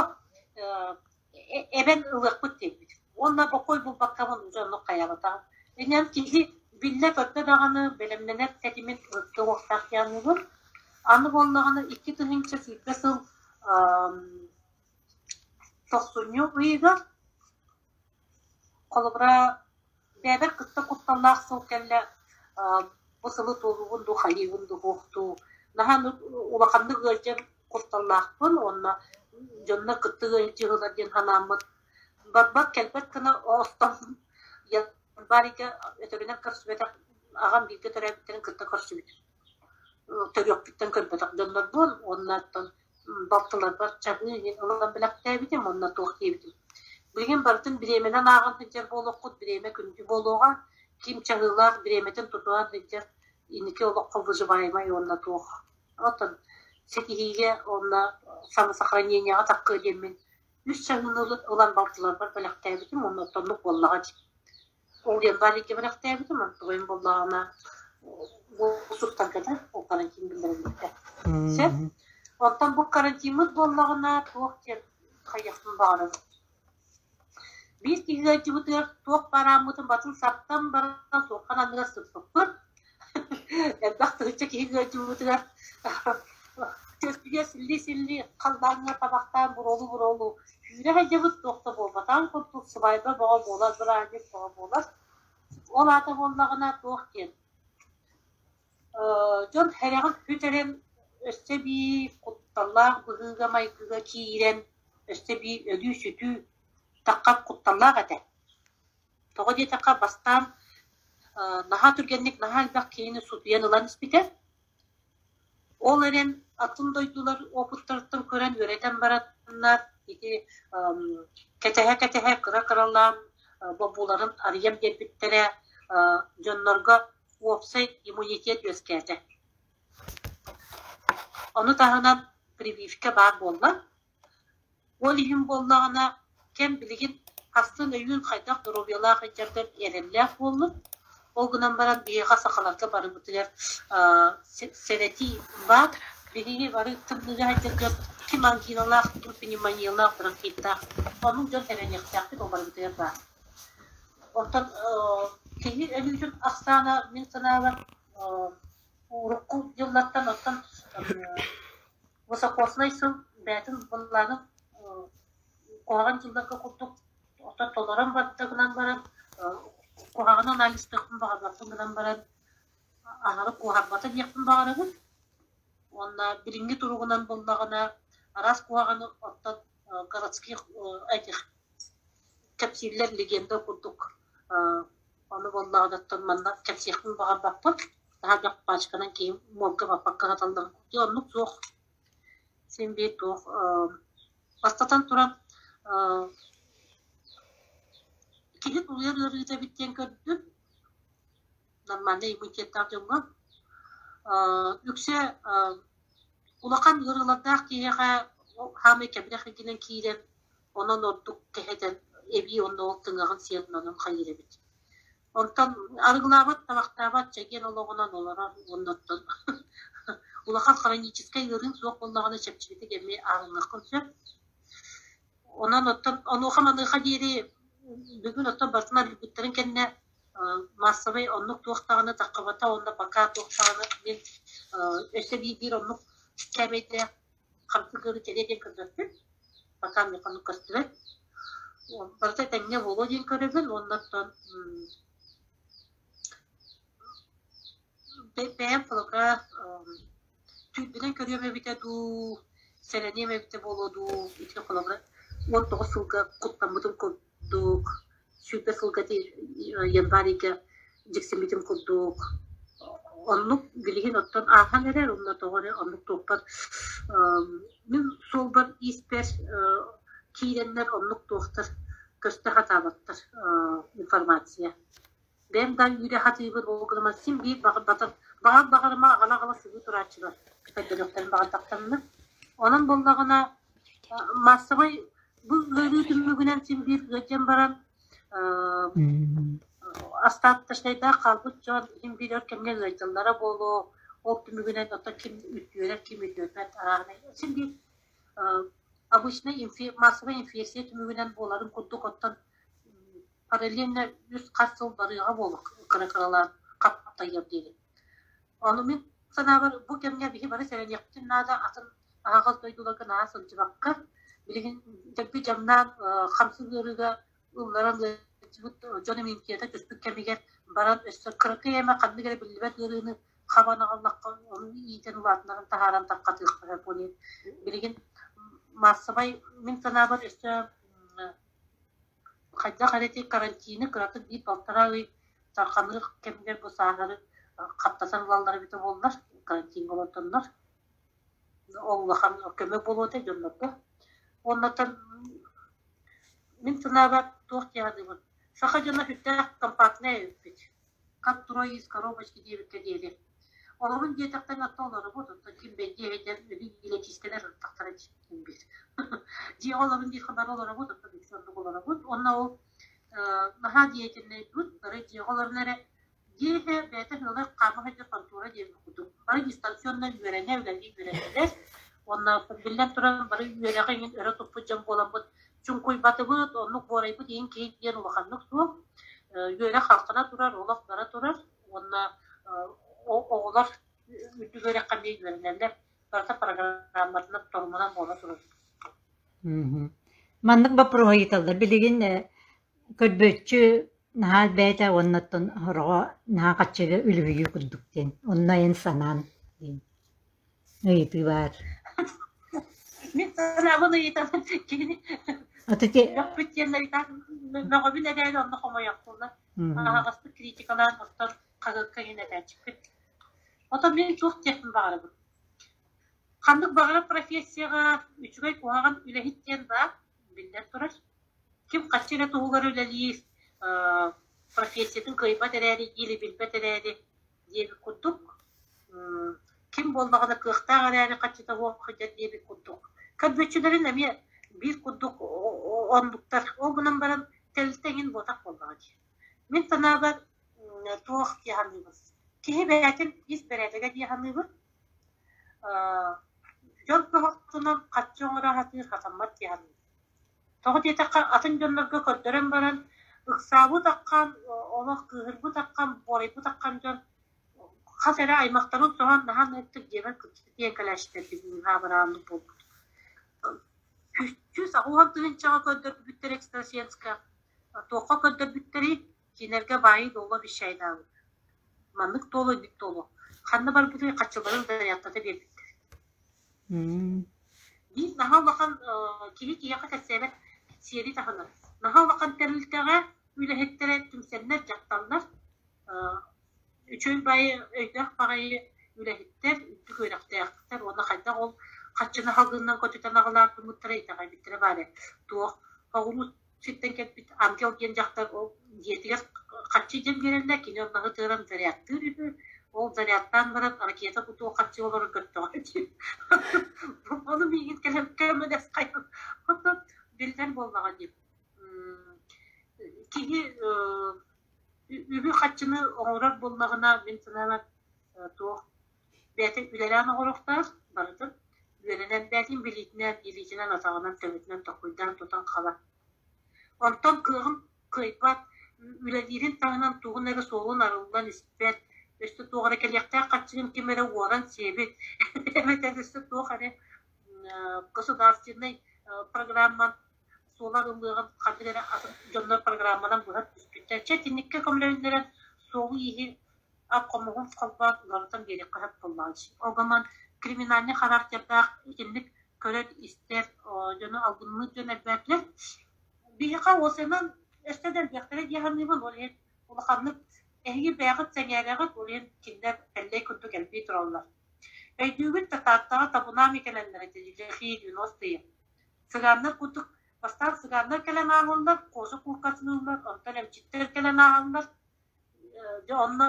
эбэн ылыахпыт диэбит. Уонна бокуой булбаккабын уже оннук хайаабатаҕым. Инньэ киһи биллэ-көрдө даҕаны бэлэмнэнэр тэтимин ылыктыы уохтаах диэҕин Аны буоллаҕына 2020 сыл тохсунньу ыйыгар холобура бэйэбэр кытта кутталлаах сыл кэллэ бу сылы туолуубун дуу хайыыбын дуу туох дуу. Наһаа улаханнык ыалдьар кутталлаахпын уонна дьоннор кытта ыалдьыһылар диэн санааммыт барбат кэлбэт гына оостон Январьга өтөрүнэн көрсүбэтэх аҕам бииргэ төрөөбүттэрин кытта көрсүбүтүм. Төрүөхпүттэн көрбөтөх дьоннорбун уонна оттон балтыларбар чаһыы иһин ылан бэлэхтээбитим уонна туох диэбитим. Билигин барытын бириэмэнэн ааҕан сылдьар буолуоххут, бириэмэ күндү буолуоҕа. Ким чаһыылаах бириэмэтин тутуһан сылдьар инники олоххо выживаемай уонна туох. Оттон ситиһиигэ уонна самосохранениеҕа таххыа диэммин үс чаһыыны ылан балтыларбар бэлэхтээбитим уонна оттоннук буоллаҕа дии. Ол диэн Валикка бэлэхтээбитим, онтугайым буоллаҕына бу суттарга да ол карантин биллэриллибитэ. Сөп. Оттон бу карантиммыт буоллаҕына туох диэн хайыахпын баҕарабын. Биир киһи ыалдьыбытыгар туох барааммытын батын саптан баран суоххан анныгар сыппыппыт. Элбэх тыһыынча киһи ыалдьыбытыгар түөспүтүгэр силлии-силлии халлааҥҥа табахтаан буруолуу-буруолуу сүүрэ сылдьабыт туох да буолбатаҕын курдук сыбаайба бөҕө буолар, бырааһынньык бөҕө буолар. Ол аата буоллаҕына туох диэн дьон сэрэҕин сүтэрэн өссө эбии кутталлаах быһыыга-майгыга киирэн өссө эбии өлүү-сүтүү таххар кутталлаах этэ. Тоҕо диэтэххэ, бастаан наһаа түргэнник наһаа элбэх киһини сутуйан ылан испитэ. Ол эрэн атын дойдулар опыттарыттан көрөн үөрэтэн бараннар ити кэтэһэ-кэтэһэ кыра-кыралаан бобууларын арыйан биэрбиттэрэ дьоннорго уопсай иммунитет үөскээтэ. Ону таһынан прививка баар буолла. Ол иһин буоллаҕына, кэм билигин хастын өйүүн хайдах доруобуйалаах ыйдаргар эрэллээх буоллун. Ол гынан баран биһиэхэ сахаларга барыбытыгар сэрэтии баар. Биһиги бары тымныыга сылдьарга ким ангиналаах, ким пневмониялаах, бронхиттаах оннук дьон эрэниэхтээхпит ол барыбытыгар баар. Оттон киһи өлүүтүн ахсаана мин санаабар урукку дьыллартан оттон высокосный сыл бэйэтин былаанын куһаҕан дьылларга курдук оттон толорон барда гынан баран куһаҕаны анализтыахпын баҕарбаппын гынан баран аһары куоһарбата диэхпин баҕарабын уонна билиҥҥи туругунан буоллаҕына араас куһаҕаны оттон городских этих кэпсииллэр легенда курдук ону буоллаҕына оттон манна кэпсиэхпин баҕарбаппын таһырдьа пачканан киһи муолга баппакка саталлар дьэ оннук суох син биир туох бастатан туран киһи тулуйар ыарыыта эбит диэн көрдүм нормальнай иммунитеттаах дьоҥҥо үксэ улахан ыарыылардаах киһиэхэ хаамай кэбирэх илгинэн киирэн онон ордук кэһэтэн эбии онно ол тыҥаҕын сиэн онон хайыыр эбит. Онтон арыгылаабат, табахтаабат, чэгиэн олоҕунан олорор уонна оттон улахан хроническай ыарыыҥ суох буоллаҕына чэпчэкитик эмиэ ааҕыныаххын сөп. Онон оттон онуоха-маныаха диэри бүгүн оттон барытын арыйбыттарын кэннэ маассабай оннук туох даҕаны таххыбата уонна пока туох даҕаны мин өссө биир оннук кээмэйдээх хамсык ыарыы кэлиэ диэн көрбөппүн. Пока миэхэ оннук көстүбэт. Барыта этэҥҥэ буолуо диэн көрөбүн уонна оттон бэйэм холобура түүрдүнэн көрүөм эбитэ дуу, сэрэниэм эбитэ буолуо дуу, ити холобура 19 сылга куттаммытым курдук, 20 сылга январь ыйга дьиксиммитим курдук. Оннук билигин оттон ааһан эрэр, онно тоҕо эрэ оннук туохпар мин суолбар ииспэр киирэннэр оннук туохтар көстө сатаабаттар информация. Бэйэм да үүрэ сатыыбын, ол гынан син биир баҕарбатар, баҕар баҕарыма аҕала-аҕала сыбыы турааччылар көрдөрүөхтэрин баҕардахтарына. Онон буоллаҕына маассабай бу ыарыы түмүгүнэн син биир ыалдьан баран остаточнайдаах хаалбыт дьон син биир өр кэмҥэ ыалдьаллара буолуо, ол түмүгүнэн оттон ким үтүөрэр, ким үтүөрбэт арааһынай син биир обычнай массовай инфекция түмүгүнэн буоларын курдук оттон параллельно үс хас сыл барыаҕа буолуо кыра-кыралаан хаптайыар диэри. Ону мин санаабар бу кэмҥэ биһи бары сэрэниэхпитин наада атын аһаҕас дойдуларга наһаа сылдьыбакка билигин дэлби дьаҥнаан хамсык ыарыыга ылларан ыалдьыбыт дьон иммунитета түспүт кэмигэр баран өссө кыракый эмэ ханнык эрэ биллибэт ыарыыны Хабан аҕаллахха, ону иитэн улаатыннаран таһааран тарҕатыахха сөп. Ол иһин билигин маассабай, мин санаабар, өссө хайдах эрэ ити карантины кыратык биир балтараа ый тарҕаныах кэмигэр бу сааһыры хаптатан ылаллара эбитэ буоллар, карантиҥҥа олордоннор, ол улахан көмө буолуо этэ дьоннорго. Уоннаттан мин санаабар туох дии саныыбын, саха дьоно сүрдээх компактнай эбиппит. Как трое из коробочки диэбиккэ диэри. Олорун диэтэхтэн оттон олоробут, оттон ким бэйдиэ эбэтэр өлүү илэчиискэлэр ырыттахтара ким биир. Дьиэҕэ олорун диир бары олоробут, оттон үксэ оннук олоробут. Уонна ол наһаа деятельнэйбит, бары дьиэҕэ олорон эрэ дьиэ иһэ бэйэтэ ыалар хаама сылдьар хонтуора диэбит курдук. Бары дистанционно үөрэнэ, үлэлии үөрэнэллэр. Уонна биллэн туран бары үөрэҕи иҥин өрө туппут дьон буоламмыт чуҥкуйбатыбыт, оннук буорайбыт иһин киһи диэн улаханнык суох. Үөрэх халҕана турар, олох бара турар уонна оҕолор үрдүк үөрэххэ эмиэ үөрэнэллэр. Барыта программатынан, торумунан буола турар. Маннык боппуруоһу ыйыталлар. Билигин көрбүөччү наһаа элбээтэ уонна оттон сороҕо наһаа хаччыга үлүһүйүү курдук диэн. Онно эн санаан диэн ыйытыы баар. Мин санаабын ыйытабын кини Аты мөхпүт диэн мөҕөбүн эрээри онно хомойохпуна. Аһаҕастык критикалаан оттон хаһыакка иһин этээччиппит. Оттон мин туох диэхпин баҕарабын. Ханнык баҕарар профессияҕа үчүгэй куһаҕан үлэһит диэн баар, биллэн турар. Ким хаччы эрэ туһугар үлэлиир, профессиятын кыайбат эрээри или билбэт эрээри диэбит курдук, ким буоллаҕына кыахтаах эрээри хаччыта суох сылдьар диэбит курдук. Көрбүөччүлэрин эмиэ биир курдук оннуктар. Ол гынан баран тэрилтэ эҥин буотах буоллаҕа дии. Мин санаабар туох дии саныыбын. Киһи бэйэтин ис бэрээдэгэ дии саныыбын. Дьон кыһалҕатынан харчы оҥоро сатыыр сатаммат дии саныыбын. Тоҕо диэтэххэ, атын дьоннорго көрдөрөн баран, ыксаабыт аххан, олох кыыһырбыт аххан, буорайбыт аххан дьон хас эрэ аймахтарын соһон наһаа ынырыктык дьиэбэр кырдьык кэлээччилэрбит абырааннык буолбут. 180 тыһыынчаҕа көрдөрбүттэр экстрасенска. Туохха көрдөрбүттэрий? Кинилэргэ баайы-дуолу обещайдаабыт. Маннык туолу, инник туолу. Ханна барбытый хаччыларын зарядтата биэрбиттэр. Биир наһаа улахан киһи киһиэхэ кэпсээбэт сиэри таһынан наһаа улахан тэрилтэҕэ үлэһиттэрэ түмсэннэр дьахталлар үчүгэй баайы өйдөөх баҕайы үлэһиттэр үрдүк үөрэхтээхтэр уонна хайдах ол хаччыны халгынынан көтүтэн аҕалаабыттара итэҕэйбиттэрэ баар ээ туох оҕуруут сиртэн кэлбит ангел диэн дьахтар ол дьиэтигэр харчы дьэн биэрэллэр, кини онно тыыран зарядтыыр үһү, ол зарядтаан баран ракета кутуо харчы олорон көрдөҕө дии. Ону миигин кэлэн көмөлөс хайан. Оттон биллэр буоллаҕа дии. Киһи үбү харчыны оҥорор буоллаҕына, мин санаабар туох бэйэтэ үлэлээн оҥоруохтаах барытын үөрэнэн бэйэтин билиитинэн, илиитинэн, атаҕынан, төбөтүнэн толкуйдаан тутан хабар. Онтон кыаҕын кыайбат, үлэлиирин таһынан тугун эрэ суолун арыллан испэт, өссө туох эрэ кэлиэхтээх харчыгын ким эрэ уоран сиэбит, эбэтэр өссө туох эрэ государственнай программан суола арыллыаҕын ханнык эрэ атын дьоннор программанан быһа түспүттэр. Чэ, итинниккэ көмөлөһүннэрэн суолу-ииһи ап-хомуһун холбоон уларытан биэриэххэ сөп буоллаҕа дии. Ол гынан криминальнай характердаах итинник көрөр-истэр дьону албынныыр дьон элбээтилэр. Биһиэхэ уопсайынан өссө да элбэхтэрэ дии саныыбын, ол иһин улаханнык эһиги бэйэҕит сэҥээрэҕит, ол иһин кинилэр тэллэй курдук элбии тураллар. Өйдүүгүт да Тааттаҕа табунаами кэлэллэр этэ лихие 90-е. Цыганнар курдук бастаан цыганнар кэлэн ааһаллар, кожа кууркатын ыллар, онтон эмчиттэр кэлэн ааһаллар, Дьэ онно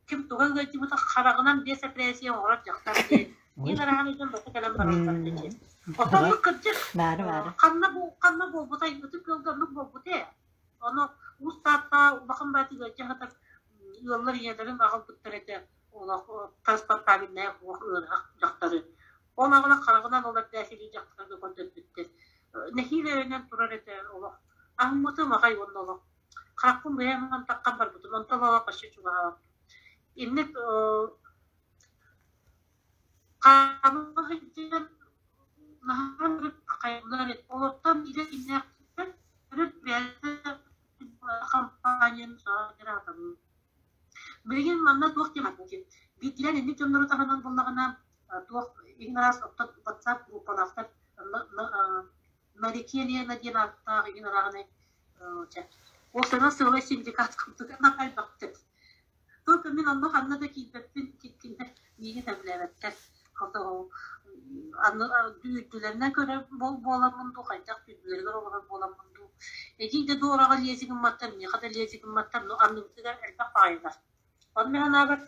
ким туга ыалдьыбыта хараҕынан биэс эпэрээссийэ оҥорор дьахтар диэн иин араһан дьон бата кэлэн бараллар диэн. Оттон кырдьык ханна ханна буолбутай ытык ыалга оннук буолбута ээ. Ону Уус Таатта улахан баатыгар ыалдьа сытар ыаллар ийэлэрин аҕалбыттар этэ олох транспортабельнай ыарыһах дьахтары. Ол аҕала хараҕынан ол эпэрээссийэлиир дьахтарга көрдөрбүттэр. Нэһиилэ өйөнөн турар этэ олох. Аһыммытым аҕай уонна олох Харахпын быйаҥ антаххан барбытым, онтон ыла почти чугаһаабаппын. Инник хаама сылдьан наһаа хайалар олортон илэ кимнээхтэр төрүт бэйэтэ компанияны. Билигин манна туох диэн биирдиилээн инник дьоннору таһынан буллаҕына туох игин араас оттон WhatsApp группалаахтар Наречие Лена диэн ааттаах игин арааһынай уопсайынан сыалай синдикат курдук элбэхтик. Только мин онно ханна да киирбэппин, кинилэр миигин сөбүлээбэттэр. Аны үрдүлэринэн көрөр буоламмын дуу, хайдах үрдүлэригэр олорор буоламмын дуу. Эдьиий да дуораҕа лиэзи гымматтар, миэхэ да лиэзи гымматтар, но анныбытыгар элбэх баҕайылар. Ону мин санаабар,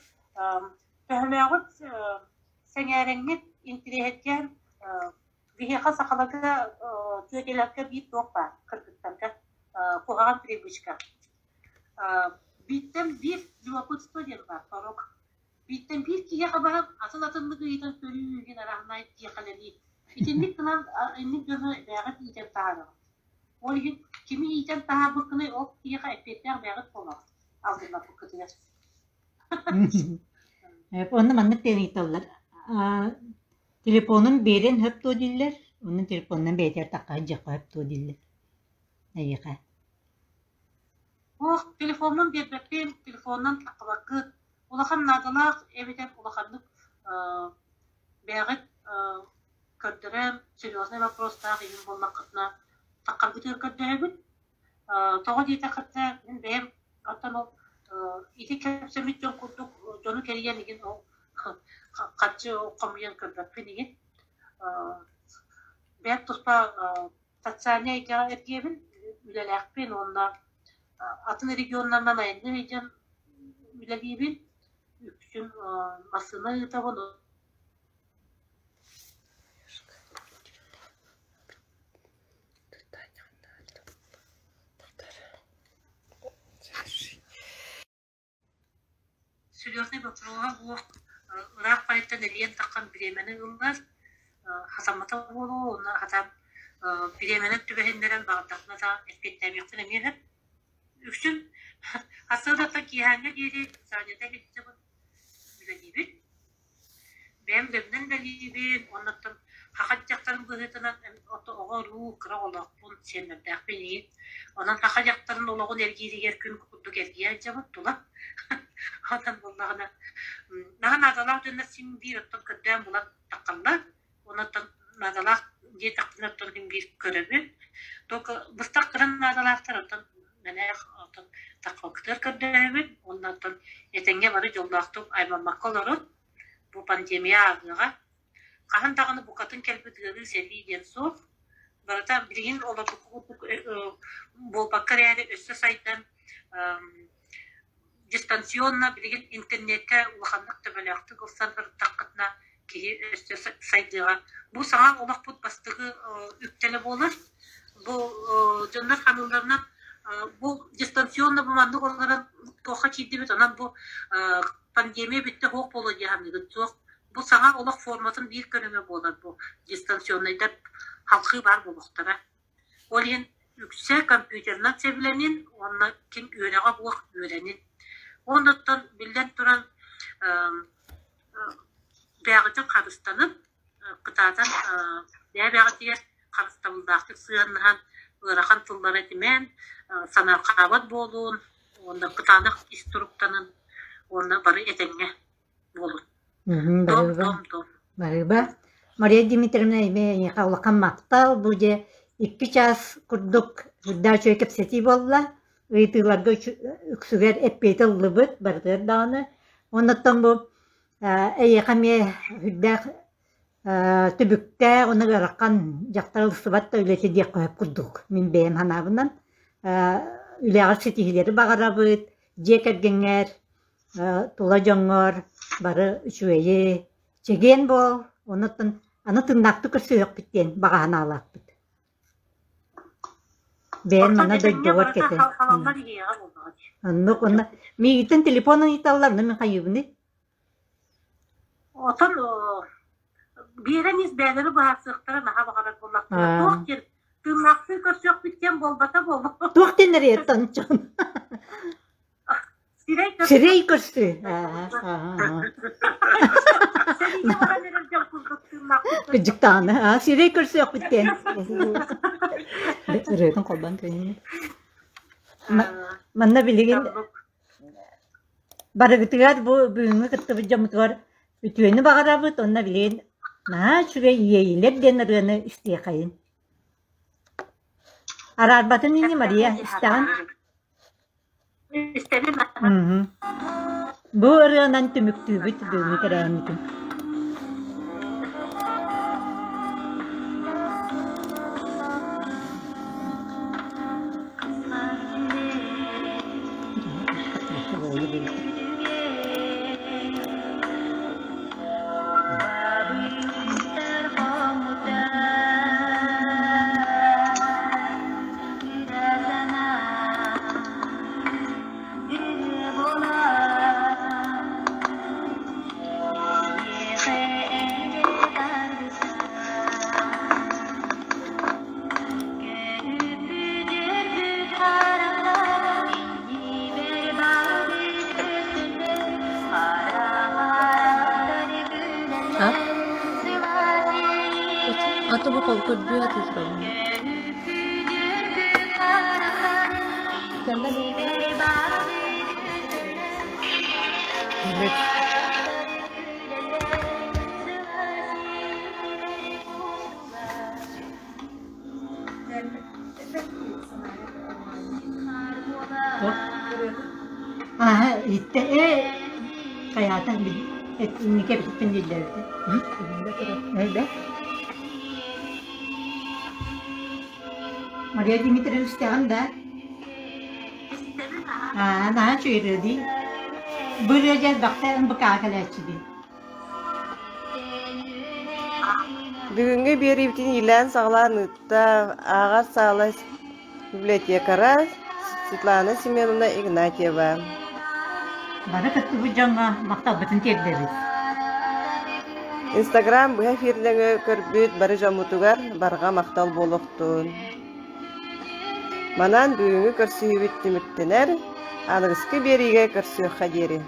төһөлөөҕүт сэҥээрэҥҥит, интириэһиргээн биһиэхэ сахаларга түөтэлэргэ биир туох баар кыргыттарга куһаҕан привычка. Бииртэн биир любопытство диэн баар, порог. Бииртэн биир киһиэхэ баран атын-атыннык ыйытан көрүү иһин араһынай тиэхэлэнии. Итинник гынан инник дьону бэйэҕит иитэн таһаараҕыт. Ол иһин кими иитэн таһаарбыккыный ол киһиэхэ эппиэттээх бэйэҕит буолаҕыт алгыннарбыккытыгар. Онно маннык диэн ыйыталлар. Телефонун биэриэн сөп дуо дииллэр, онно телефонунан бэйэтигэр тахха сылдьыахха сөп дуо дииллэр эйиэхэ. Ох, телефоммун биэрбэппин, телефонунан таххыбаккыт. Улахан наадалаах эбэтэр улаханнык бэйэҕит көрдөрөн серьезный вопростаах иһин буоллаххытына таххаргытыгар көрдөһөбүт. Тоҕо диэтэххитинэ, мин бэйэм оттон ол ити кэпсэммит дьон курдук дьону кэрийэн игин ол харчы хомуйан көрбөппүн игин. Бэйэм туспа социальнай эйгэҕэ эргиэбин, үлэлээхпин уонна атын регионнарынан айанныы сылдьан үлэлиибин. Үксүн массыына ыытабын. Серьезный боппуруоһа суох ыраах байыттан эрийэн таххан бириэмэни ыллар, хатаммата буолуо уонна хатан бириэмэнэн түбэһиннэрэн баҕардахпына да эппиэттээбиэхпин эмиэ сөп. Үксүн сарсыардаттан киэһээҥҥэ диэри занята сылдьабын, үлэлиибин. Бэйэм үлэбинэн үлэлиибин, уонна оттон саха дьахтарын быһыытынан оҕо-уруу кыра оҕолоохпун, сиэннэрдээхпин иһин. Онон саха дьахтарын олоҕун эргииригэр күн курдук эргийэ сылдьабын тула. Онон буоллаҕына, наһаа наадалаах дьоннор син биир оттон көрдөөн булан таххаллар. Онон наадалаах диэтэхпинэ оттон син биир көрөбүн. Только быстах кыра наадалаахтар оттон мэнээх оттон таххалкытыгар көрдөһөбүн уонна оттон этэҥҥэ бары дьоллоохтук аймаммакка олорун. Бу пандемия ааһыаҕа. Хаһан даҕаны букатын кэлбит ыарыы сэрии диэн суох. Барыта билигин олорбукка курдук буолбакка эрээри өссө сайдан дистанционно билигин интернеккэ улаханнык төбөлөөхтүк ылсан ырыттаххытына киһи өссө сайдыаҕа. Бу саҥа олохпут бастакы үктэлэ буолар. Бу дьоннор ханыыларынан бу дистанционно бу маннык олорон туохха киирдибит, онон бу пандемия бүттэ суох буолуо дии саныыбын. Суох. Бу саҥа олох форматын биир көрүҥэ буолар бу дистанционнайдар халхыы баар буолуохтара. Ол иһин үксэ компьютерынан сэбилэнин уонна ким үөрэҕэ суох үөрэнин. Оннуттан биллэн туран бэйэҕитин харыстанып, кытаатан бэйэ-бэйэҕитигэр харыстабыллаахтык сыһыаннаһан, ыарахан тыллары этимээн, санаарҕаабат буолуун уонна кытаанах ис туруктанын уонна бары этэҥҥэ буолун. Дом, Барыба. дом, дом. Барыба. Мария Дмитриевна эмиэ эйиэхэ улахан махтал. Бу дьэ 2 чаас курдук үрдээх үчүгэй кэпсэтии буолла. Ыйытыыларга үксүгэр эппиэти ыллыбыт барытыгар даҕаны. Оннуттан бу эйиэхэ эмиэ үрдээх түбүктээх уонна ыарахан дьахтар ылсыбат да үлэтэ диэххэ сөп курдук мин бэйэм санаабынан. Үлэҕэр ситиһиилэри баҕарабыт, дьиэ кэргэҥҥэр тула дьоҥҥор бары үчүгэйи, чэгиэн буол, онуттан аны тыыннаахтык көрсүһүөхпүт диэн баҕа санаалаахпыт. Бэйэм Оттон манна этэҥҥэ дойдубар барыта кэтэн. халаллар иһиэҕэ буоллаҕа дии. Оннук уонна миигиттэн телефон ыйыталлар, онно мин хайыыбыный? Отон биэрэн ис бэйэлэри быһаарсыахтара наһаа баҕарар буоллахтара. Туох диэн тыыннаахтыы көрсүөхпүт диэн буолбата буолуо. Туох диэн эриэттэн дьон? Сирэй Сирэй көрсүү. Сэриигэ баран эрэр дьон курдук тыыннаахпыт. Кыдьыктааны. Сирэй көрсүөхпүт диэн. Ырыатын холбоон кэҥиир. Манна билигин Барыгытыгар бу бүгүҥҥү кыттыбыт дьоммутугар үтүөнү баҕарабыт уонна билигин наһаа үчүгэй иэйиилэр диэн ырыаны истиэхэйин. Араарбатын ини Мария, истэҕин? Истэбин. Бу ырыанан түмүктүүбүт бүгүҥҥү тэрээһиммитин. А? А то бу көрдүү аты турабын. Ааһа иһиттэ ээ хайаата инники эппиппин дииллээбитэ. Ээ Мария Дмитриевна истэҕин да? Аа, наһаа үчүгэй ырыа дии. Бу ырыа дьэ элбэхтэ НБК-ҕа кэлээччи дии. Бүгүҥҥү биэриибитин иилээн-саҕалаан ыытта ааҕар саала библиотекара Светлана Семеновна Игнатьева. Бары кыттыбыт дьоҥҥо махталбытын тиэрдэбит. Инстаграм быһа эфирнэҥи көрбүт бары дьоммутугар барҕа махтал буолуохтун. Манан бүгүҥҥү көрсүһүүбүт түмүктэнэр, аныгыскы биэриигэ көрсүөххэ диэри.